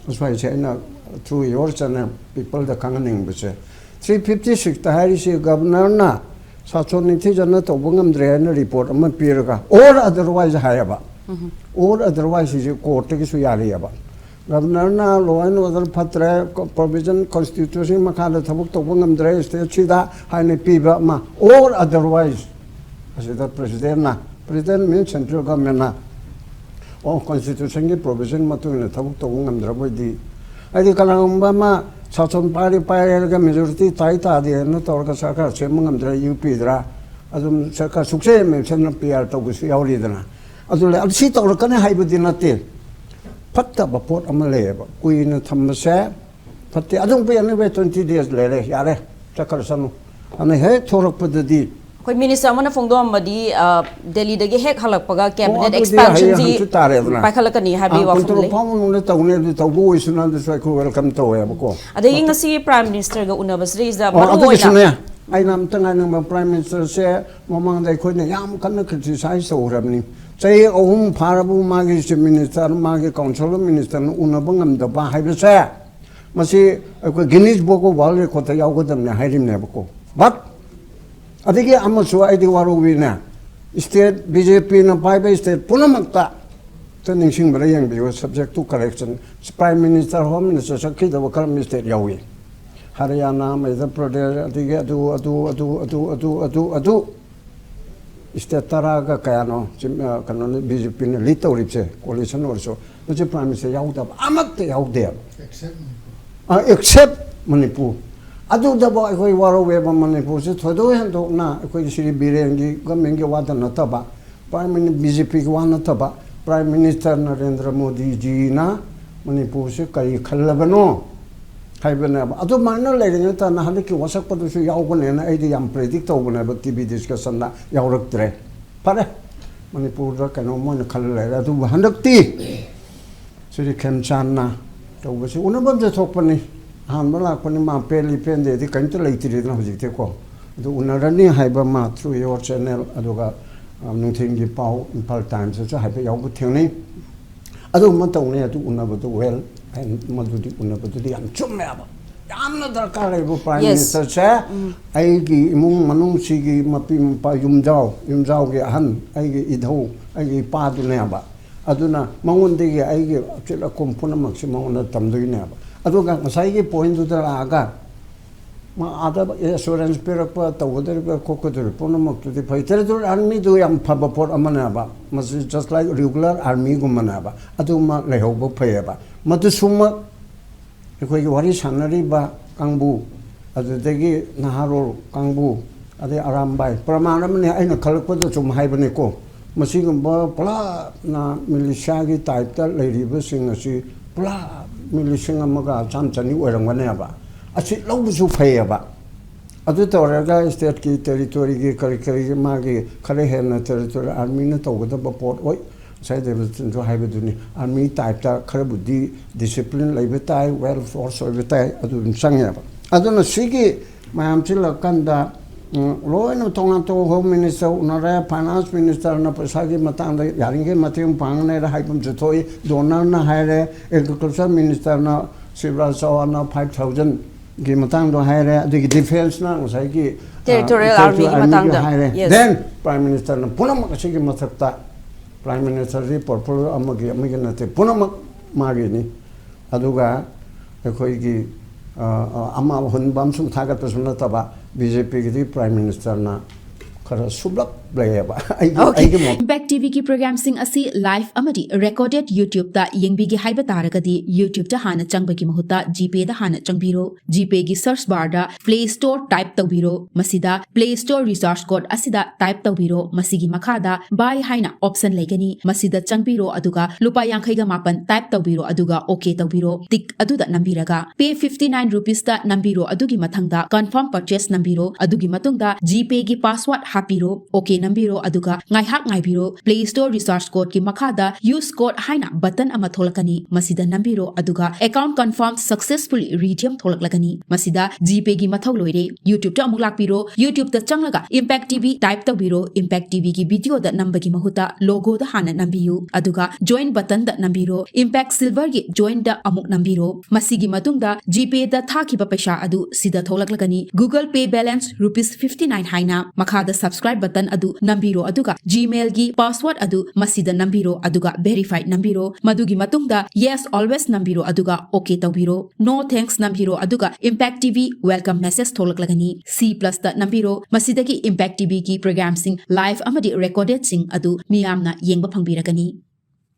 ꯑꯁ꯭ꯋꯥꯏꯁꯦ ꯑꯩꯅ through your channel peopleꯗ ꯈꯪꯍꯟꯅꯤꯡꯕꯁꯦ, three fifty sixꯇ ꯍꯥꯏꯔꯤꯁꯤ governorꯅ ꯁꯥꯁꯟ ꯅꯤꯡꯊꯤꯖꯅ ꯇꯧꯕ ꯉꯝꯗ꯭ꯔꯦ ꯍꯥꯏꯅ report ꯑꯃ ꯄꯤꯔꯒ, or otherwise ꯍꯥꯏꯌꯦꯕ꯫ Or otherwise ꯁꯤꯁꯦ courtꯇꯒꯤꯁꯨ ꯌꯥꯔꯤꯑꯕ꯫ Governorꯅ law and order ꯐꯠꯇ꯭ꯔꯦ, provision Constitution ꯃꯈꯥꯗ ꯊꯕꯛ ꯇꯧꯕ ꯉꯝꯗ꯭ꯔꯦ stateꯁꯤꯗ ꯍꯥꯏꯅ ꯄꯤꯕ ꯑꯃ, or otherwise, ꯑꯁꯤꯗ presidentꯅ, president means central governmentꯅ, ꯑꯣ, Constitutionꯒꯤ provision ꯃꯇꯨꯡ ꯏꯟꯅ ꯊꯕꯛ ꯇꯧꯕ ꯉꯝꯗ꯭ꯔꯕꯣꯏꯗꯤ, ꯍꯥꯏꯗꯤ ꯀꯅꯥꯒꯨꯝꯕ ꯑꯃ ꯁꯥꯁꯟ ꯄꯥꯏꯔꯤ ꯄꯥꯏꯔꯦ ꯍꯥꯏꯔꯒ majority ꯇꯥꯏ ꯇꯥꯗꯦꯅ ꯇꯧꯔꯒ ꯁꯔꯀꯥꯔ ꯁꯦꯝꯕ ꯉꯝꯗ꯭ꯔꯦ, ꯌꯨ ꯄꯤꯗ꯭ꯔꯥ, ꯑꯗꯨꯝ ꯁꯔꯀꯥꯔ ꯁꯨꯛꯁꯦꯝ ꯁꯦꯝꯅ P R ꯇꯧꯕꯁꯨ ꯌꯥꯎꯔꯤꯗꯅ꯫ ꯑꯗꯨ ꯂꯩ, ꯑꯗꯨ ꯁꯤ ꯇꯧꯔꯛꯀꯅꯤ ꯍꯥꯏꯕꯗꯤ ꯅꯠꯇꯦ꯫ ꯐꯠꯇꯕ ꯄꯣꯠ ꯑꯃ ꯂꯩꯌꯦꯕ, ꯀꯨꯏꯅ ꯊꯝꯕꯁꯦ ꯐꯠꯇꯦ꯫ ꯑꯗꯨꯝ ꯄꯤ ꯑꯅꯤꯕꯩ twenty days ꯂꯩꯔꯦ, ꯌꯥꯔꯦ, ꯆꯠꯈ꯭ꯔꯁꯅꯨ꯫ ꯑꯗꯨꯅ ꯍꯦꯛ ꯊꯣꯔꯛꯄꯗꯗꯤ ꯑꯩꯈꯣꯏ ꯃꯤꯅꯤꯁꯇꯔ ꯑꯃꯅ ꯐꯣꯡꯗꯣꯛꯑꯝꯕꯗꯤ ꯑ, ꯗꯦꯜꯂꯤꯗꯒꯤ ꯍꯦꯛ ꯍꯜꯂꯛꯄꯒ ꯑꯣ, ꯀꯦꯕꯤꯅꯦꯠ ꯑꯦꯛꯁꯄꯥꯟꯁꯟꯁꯤ ꯍꯪꯆꯤꯠ ꯇꯥꯔꯦꯗꯅ꯫ ꯄꯥꯏꯈꯠꯂꯛꯀꯅꯤ ꯍꯥꯏꯕꯒꯤ ꯇꯥꯡ ꯋꯥꯐꯝ ꯀꯨꯟꯇꯔꯨꯛ ꯂꯩ꯫ ꯐꯥꯎ ꯃꯅꯨꯡꯗ ꯇꯧꯅꯤ, ꯑꯗꯨ ꯇꯧꯕ ꯑꯣꯏꯁꯅꯨ, ꯑꯗꯨꯁꯨ ꯑꯩꯈꯣꯏ ꯋꯦꯜꯀꯝ ꯇꯧꯋꯦꯕꯀꯣ꯫ ꯑꯗꯒꯤ ꯉꯁꯤ ꯄ꯭ꯔꯥꯏꯝ ꯃꯤꯅꯤꯁꯇꯔꯒ ꯎꯅꯕꯁꯤꯗꯩꯁꯤꯗ ꯑꯣ, ꯃꯔꯨ ꯑꯣꯏꯅ ꯑꯗꯨꯒꯤꯁꯨꯅꯦ, ꯑꯩꯅ ꯑꯝꯇ ꯉꯥꯏꯅꯤꯡꯕ, ꯄ꯭ꯔꯥꯏꯝ ꯃꯤꯅꯤꯁꯇꯔꯁꯦ ꯃꯃꯥꯡꯗ ꯑꯩꯈꯣꯏꯅ ꯌꯥꯝ ꯀꯟꯅ ꯀ꯭ꯔꯤꯇꯤꯁꯥꯏꯁ ꯇꯧꯈ꯭ꯔꯕꯅꯤ꯫ ꯆꯍꯤ ꯑꯍꯨꯝ ꯐꯥꯔꯕꯨ ꯃꯥꯒꯤ ꯆꯤꯐ ꯃꯤꯅꯤꯁꯇꯔ, ꯃꯥꯒꯤ ꯀꯥꯎꯟꯁꯤꯜ ꯑꯣꯐ ꯃꯤꯅꯤꯁꯇꯔꯅ ꯎꯅꯕ ꯉꯝꯗꯕ ꯍꯥꯏꯕꯁꯦ, ꯃꯁꯤ ꯑꯩꯈꯣꯏ Guinness book of world ꯔꯦꯀꯣꯔꯠꯇ ꯌꯥꯎꯒꯗꯕꯅꯦ ꯍꯥꯏꯔꯤꯕꯅꯦꯕꯀꯣ꯫ But ꯑꯗꯒꯤ ꯑꯃꯁꯨ ꯑꯩꯗꯤ ꯋꯥꯔꯧꯕꯤꯅꯦ, ꯁ꯭ꯇꯦꯠ ꯕꯤ ꯖꯦ ꯄꯤꯅ ꯄꯥꯏꯕ ꯁ꯭ꯇꯦꯠ ꯄꯨꯝꯅꯃꯛꯇ, ꯑꯝꯇ ꯅꯤꯡꯁꯤꯡꯕꯗ ꯌꯦꯡꯕꯤꯌꯨ, subject to correction, prime minister, home minister ꯆꯠꯈꯤꯗꯕ ꯀꯔꯝꯕ ꯁ꯭ꯇꯦꯠ ꯌꯥꯎꯏ? ꯍꯔꯤꯌꯥꯅꯥ, ꯃꯙ꯭ꯌ ꯄ꯭ꯔꯗꯦꯁ, ꯑꯗꯒꯤ ꯑꯗꯨ ꯑꯗꯨ ꯑꯗꯨ ꯑꯗꯨ ꯑꯗꯨ ꯑꯗꯨ ꯑꯗꯨ ꯁ꯭ꯇꯦꯠ ꯇꯔꯥꯒ ꯀꯌꯥꯅꯣ, ꯆꯤꯞ-, ꯑ, ꯀꯩꯅꯣꯅ, ꯕꯤ ꯖꯦ ꯄꯤꯅ ꯂꯤꯗ ꯇꯧꯔꯤꯕꯁꯦ, ꯀꯣꯂꯤꯁꯟ ꯑꯣꯏꯔꯁꯨ, ꯃꯁꯤ ꯄ꯭ꯔꯥꯏꯝ ꯃꯤꯅꯤꯁꯇꯔ ꯌꯥꯎꯗꯕ ꯑꯃꯠꯇ ꯌꯥꯎꯗꯦꯕ꯫ ꯑꯦꯛꯁꯦꯞ ꯃꯅꯤꯄꯨꯔ꯫ ꯑꯗꯨꯗꯐꯥꯎ ꯑꯩꯈꯣꯏ ꯋꯥꯔꯧꯋꯦꯕ꯫ ꯃꯅꯤꯄꯨꯔꯁꯤ ꯊꯣꯏꯗꯣꯛ ꯍꯦꯟꯗꯣꯛꯅ ꯑꯩꯈꯣꯏꯒꯤ ꯁ꯭ꯔꯤ ꯕꯤꯔꯦꯟꯒꯤ ꯒꯃꯦꯟꯒꯤ ꯋꯥꯗ ꯅꯠꯇꯕ, ꯄ꯭ꯔꯥꯏꯝ ꯃꯤꯅꯤ-, ꯕꯤ ꯖꯦ ꯄꯤꯒꯤ ꯋꯥ ꯅꯠꯇꯕ, ꯄ꯭ꯔꯥꯏꯝ ꯃꯤꯅꯤꯁꯇꯔ ꯅꯔꯦꯟꯗ꯭ꯔ ꯃꯣꯗꯤꯖꯤꯅ ꯃꯅꯤꯄꯨꯔꯁꯤ ꯀꯔꯤ ꯈꯜꯂꯕꯅꯣ ꯍꯥꯏꯕꯅꯦꯕ꯫ ꯑꯗꯨꯃꯥꯏꯅ ꯂꯩꯔꯤꯉꯩꯗ ꯍꯟꯗꯛꯀꯤ ꯋꯥꯁꯛꯄꯗꯨꯁꯨ ꯌꯥꯎꯒꯅꯦꯅ ꯑꯩꯗꯤ ꯌꯥꯝ ꯄ꯭ꯔꯦꯗꯤꯛ ꯇꯧꯕꯅꯦꯕ, ꯇꯤ ꯚꯤ ꯗꯤꯁꯀꯁꯟꯗ꯫ ꯌꯥꯎꯔꯛꯇ꯭ꯔꯦ꯫ ꯐꯔꯦ, ꯃꯅꯤꯄꯨꯔꯗ ꯀꯩꯅꯣ ꯃꯣꯏꯅ ꯈꯜꯂ ꯂꯩꯔꯦ꯫ ꯑꯗꯨꯕꯨ ꯍꯟꯗꯛꯇꯤ ꯁ꯭ꯔꯤ ꯈꯦꯝꯆꯥꯟꯅ ꯇꯧꯕꯁꯤ ꯎꯅꯐꯝꯁꯦ ꯊꯣꯛꯄꯅꯤ꯫ ꯑꯍꯥꯟꯕ ꯂꯥꯛꯄꯅꯤ, ꯃꯥ ꯄꯦꯜꯂꯤ ꯄꯦꯟꯗꯦꯗꯤ ꯀꯔꯤꯝꯇ ꯂꯩꯇ꯭ꯔꯤꯗꯅ ꯍꯧꯖꯤꯛꯇꯤꯀꯣ꯫ ꯑꯗꯨ ꯎꯅꯔꯅꯤ ꯍꯥꯏꯕ ꯑꯃ through your channel, ꯑꯗꯨꯒ, ꯑ, ꯅꯨꯡꯊꯤꯜꯒꯤ ꯄꯥꯎ, ꯏꯝꯐꯥꯜ ꯇꯥꯏꯝꯁꯇꯁꯨ ꯍꯥꯏꯐꯦꯠ ꯌꯥꯎꯕ ꯊꯦꯡꯅꯩ꯫ ꯑꯗꯨꯒꯨꯝꯕ ꯇꯧꯅꯤ, ꯑꯗꯨ ꯎꯅꯕꯗꯨ well, and ꯃꯗꯨꯗꯤ ꯎꯅꯕꯗꯨꯗꯤ ꯌꯥꯝ ꯆꯨꯝꯃꯦꯕ꯫ ꯌꯥꯝꯅ ꯗꯔꯀꯥꯔ ꯂꯩꯕ ꯄ꯭ꯔꯥꯏꯝ Yes. ꯃꯤꯅꯤꯁꯇꯔꯁꯦ ꯑꯩꯒꯤ ꯏꯃꯨꯡ ꯃꯅꯨꯡꯁꯤꯒꯤ ꯃꯄꯤ ꯃꯄꯥ, ꯌꯨꯝꯖꯥꯎ, ꯌꯨꯝꯖꯥꯎꯒꯤ ꯑꯍꯟ, ꯑꯩꯒꯤ ꯏꯙꯧ, ꯑꯩꯒꯤ ꯏꯄꯥꯗꯨꯅꯦꯕ꯫ ꯑꯗꯨꯅ ꯃꯉꯣꯟꯗꯒꯤ ꯑꯩꯒꯤ ꯑꯆꯤꯜ ꯑꯀꯣꯝ ꯄꯨꯝꯅꯃꯛꯁꯤ ꯃꯉꯣꯟꯗ ꯇꯝꯗꯣꯏꯅꯦꯕ꯫ ꯑꯗꯨꯒ ꯉꯁꯥꯏꯒꯤ ꯄꯣꯏꯟꯗꯨꯗ ꯂꯥꯛꯑꯒ ꯃꯥ ꯑꯥꯗ ꯑꯦꯁꯨꯔꯦꯟꯁ ꯄꯤꯔꯛꯄ, ꯇꯧꯒꯗꯧꯔꯤꯕ ꯈꯣꯠꯀꯗꯧꯔꯤꯕ ꯄꯨꯝꯅꯃꯛꯇꯨꯗꯤ ꯐꯩ꯫ ꯇꯦꯔꯤꯇꯣꯔꯤꯌꯦꯜ ꯑꯥꯔꯃꯤꯗꯨ ꯌꯥꯝ ꯐꯕ ꯄꯣꯠ ꯑꯃꯅꯦꯕ꯫ ꯃꯁꯤ just like regular ꯑꯥꯔꯃꯤꯒꯨꯝꯕꯅꯦꯕ꯫ ꯑꯗꯨꯃ ꯂꯩꯍꯧꯕ ꯐꯩꯌꯦꯕ꯫ ꯃꯗꯨꯁꯨꯃꯛ ꯑꯩꯈꯣꯏꯒꯤ ꯋꯥꯔꯤ ꯁꯥꯟꯅꯔꯤꯕ ꯀꯥꯡꯕꯨ, ꯑꯗꯨꯗꯒꯤ ꯅꯍꯥꯔꯣꯜ ꯀꯥꯡꯕꯨ, ꯑꯗꯩ ꯑꯔꯥꯝꯕꯥꯏ, ꯄ꯭ꯔꯃꯥꯟ ꯑꯃꯅꯤ, ꯑꯩꯅ ꯈꯜꯂꯛꯄꯗ ꯁꯨꯝ ꯍꯥꯏꯕꯅꯤꯀꯣ꯫ ꯃꯁꯤꯒꯨꯝꯕ ꯄꯨꯔꯥ ꯃꯤꯂꯤꯁꯤꯌꯥꯒꯤ ꯇꯥꯏꯞꯇ ꯂꯩꯔꯤꯕꯁꯤꯡ ꯑꯁꯤ ꯄꯨꯔꯥ ꯃꯤ ꯂꯤꯁꯤꯡ ꯑꯃꯒ ꯆꯥꯝ ꯆꯅꯤ ꯑꯣꯏꯔꯝꯒꯅꯦꯕ꯫ ꯑꯁꯤ ꯂꯧꯕꯁꯨ ꯐꯩꯌꯦꯕ꯫ ꯑꯗꯨ ꯇꯧꯔꯒ stateꯀꯤ territoryꯒꯤ ꯀꯔꯤ ꯀꯔꯤ ꯃꯥꯒꯤ ꯈꯔ ꯍꯦꯟꯅ territory armyꯅ ꯇꯧꯒꯗꯕ ꯄꯣꯠ, ꯍꯣꯏ, ꯉꯁꯥꯏ ꯗꯦꯕꯗꯠꯇꯅꯁꯨ ꯍꯥꯏꯕꯗꯨꯅꯤ, army typeꯇ ꯈꯔꯕꯨꯗꯤ discipline ꯂꯩꯕ ꯇꯥꯏ, well force ꯑꯣꯏꯕ ꯇꯥꯏ, ꯑꯗꯨ ꯑꯗꯨꯝ ꯆꯪꯉꯦꯕ꯫ ꯑꯗꯨꯅ ꯁꯤꯒꯤ ꯃꯌꯥꯝ ꯆꯤꯜꯂꯀꯥꯟꯗ, ꯎꯝ, ꯂꯣꯏꯅ ꯇꯣꯉꯥꯟ ꯇꯣꯉꯥꯟ home minister ꯎꯅꯔꯦ, finance ministerꯅ ꯄꯩꯁꯥꯒꯤ ꯃꯇꯥꯡꯗ ꯌꯥꯔꯤꯈꯩ ꯃꯇꯦꯡ ꯄꯥꯡꯅꯦꯅ ꯍꯥꯏꯕ ꯑꯃꯁꯨ ꯊꯣꯛꯏ, DoNERꯅ ꯍꯥꯏꯔꯦ, agriculture ministerꯅ ꯁꯤꯕꯔꯥꯖ ꯆꯧꯍꯥꯟꯅ five thousandꯒꯤ ꯃꯇꯥꯡꯗꯣ ꯍꯥꯏꯔꯦ, ꯑꯗꯒꯤ defenceꯅ ꯉꯁꯥꯏꯒꯤ, ꯑ, Territorial territorial armyꯒꯤ armyꯒꯤ ꯃꯇꯥꯡꯗ꯫ ꯍꯥꯏꯔꯦ꯫ Yes. Then prime ministerꯅ ꯄꯨꯝꯅꯃꯛ ꯑꯁꯤꯒꯤ ꯃꯊꯛꯇ, prime ministerꯗꯤ purple ꯑꯃꯒꯤ ꯑꯃꯒꯤ ꯅꯠꯇꯦ, ꯄꯨꯝꯅꯃꯛ ꯃꯥꯒꯤꯅꯤ꯫ ꯑꯗꯨꯒ ꯑꯩꯈꯣꯏꯒꯤ, ꯑ, ꯑ, ꯑꯃ ꯍꯨꯟꯕ ꯑꯃꯁꯨꯡ ꯊꯥꯒꯠꯄꯁꯨ ꯅꯠꯇꯕ, BJPꯒꯤꯗꯤ prime ministerꯅ ꯈꯔ ꯁꯨꯞꯂꯞ ꯂꯩꯌꯦꯕ꯫ ꯑꯩꯒꯤ, Okay. ꯑꯩꯒꯤ ꯃꯣꯠ꯫ Impact TVꯒꯤ programꯁꯤꯡ ꯑꯁꯤ live ꯑꯃꯗꯤ recorded YouTubeꯇ ꯌꯦꯡꯕꯤꯒꯦ ꯍꯥꯏꯕ ꯇꯥꯔꯒꯗꯤ, YouTubeꯇ ꯍꯥꯟꯅ ꯆꯪꯕꯒꯤ ꯃꯍꯨꯠꯇ GPayꯗ ꯍꯥꯟꯅ ꯆꯪꯕꯤꯔꯣ꯫ GPayꯒꯤ search barꯗ Play Store type ꯇꯧꯕꯤꯔꯣ꯫ ꯃꯁꯤꯗ Play Store recharge code ꯑꯁꯤꯗ type ꯇꯧꯕꯤꯔꯣ꯫ ꯃꯁꯤꯒꯤ ꯃꯈꯥꯗ Buy ꯍꯥꯏꯅ option ꯂꯩꯒꯅꯤ꯫ ꯃꯁꯤꯗ ꯆꯪꯕꯤꯔꯣ, ꯑꯗꯨꯒ ꯂꯨꯄꯥ ꯌꯥꯡꯈꯩꯒ ꯃꯥꯄꯟ type ꯇꯧꯕꯤꯔꯣ, ꯑꯗꯨꯒ OK ꯇꯧꯕꯤꯔꯣ꯫ Tick ꯑꯗꯨꯗ ꯅꯝꯕꯤꯔꯒ Pay fifty nine rupeesꯇ ꯅꯝꯕꯤꯔꯣ, ꯑꯗꯨꯒꯤ ꯃꯊꯪꯗ Confirm Purchase ꯅꯝꯕꯤꯔꯣ, ꯑꯗꯨꯒꯤ ꯃꯇꯨꯡꯗ GPayꯒꯤ password ꯍꯥꯞꯄꯤꯔꯣ, OK ꯅꯝꯕꯤꯔꯣ, ꯑꯗꯨꯒ ꯉꯥꯏꯍꯥꯛ ꯉꯥꯏꯕꯤꯔꯣ꯫ Play Store recharge codeꯀꯤ ꯃꯈꯥꯗ Use Code ꯍꯥꯏꯅ button ꯑꯃ ꯊꯣꯛꯂꯛꯀꯅꯤ, ꯃꯁꯤꯗ ꯅꯝꯕꯤꯔꯣ, ꯑꯗꯨꯒ Account Confirm Successfully Redeem ꯊꯣꯛꯂꯛꯂꯒꯅꯤ꯫ ꯃꯁꯤꯗ GPayꯒꯤ ꯃꯊꯧ ꯂꯣꯏꯔꯦ꯫ YouTubeꯇ ꯑꯃꯨꯛ ꯂꯥꯛꯄꯤꯔꯣ꯫ YouTubeꯇ ꯆꯪꯂꯒ Impact TV type ꯇꯧꯕꯤꯔꯣ꯫ Impact TVꯒꯤ videoꯗ ꯅꯝꯕꯒꯤ ꯃꯍꯨꯠꯇ logoꯗ ꯍꯥꯟꯅ ꯅꯝꯕꯤꯌꯨ, ꯑꯗꯨꯒ Join buttonꯗ ꯅꯝꯕꯤꯔꯣ꯫ Impact Silverꯒꯤ Joinꯗ ꯑꯃꯨꯛ ꯅꯝꯕꯤꯔꯣ꯫ ꯃꯁꯤꯒꯤ ꯃꯇꯨꯡꯗ GPayꯗ ꯊꯥꯈꯤꯕ ꯄꯩꯁꯥ ꯑꯗꯨ ꯁꯤꯗ ꯊꯣꯛꯂꯛꯂꯒꯅꯤ꯫ Google Pay balance rupees fifty nine ꯍꯥꯏꯅ꯫ ꯃꯈꯥꯗ Subscribe button ꯑꯗꯨ ꯅꯝꯕꯤꯔꯣ, ꯑꯗꯨꯒ Gmailꯒꯤ password ꯑꯗꯨ ꯃꯁꯤꯗ ꯅꯝꯕꯤꯔꯣ, ꯑꯗꯨꯒ Verify ꯅꯝꯕꯤꯔꯣ꯫ ꯃꯗꯨꯒꯤ ꯃꯇꯨꯡꯗ Yes Always ꯅꯝꯕꯤꯔꯣ, ꯑꯗꯨꯒ OK ꯇꯧꯕꯤꯔꯣ꯫ No Thanks ꯅꯝꯕꯤꯔꯣ, ꯑꯗꯨꯒ Impact TV welcome message ꯊꯣꯛꯂꯛꯂꯒꯅꯤ꯫ C plusꯇ ꯅꯝꯕꯤꯔꯣ꯫ ꯃꯁꯤꯗꯒꯤ Impact TVꯒꯤ programꯁꯤꯡ live ꯑꯃꯗꯤ recordedꯁꯤꯡ ꯑꯗꯨ ꯃꯤꯌꯥꯝꯅ ꯌꯦꯡꯕ ꯐꯪꯕꯤꯔꯒꯅꯤ꯫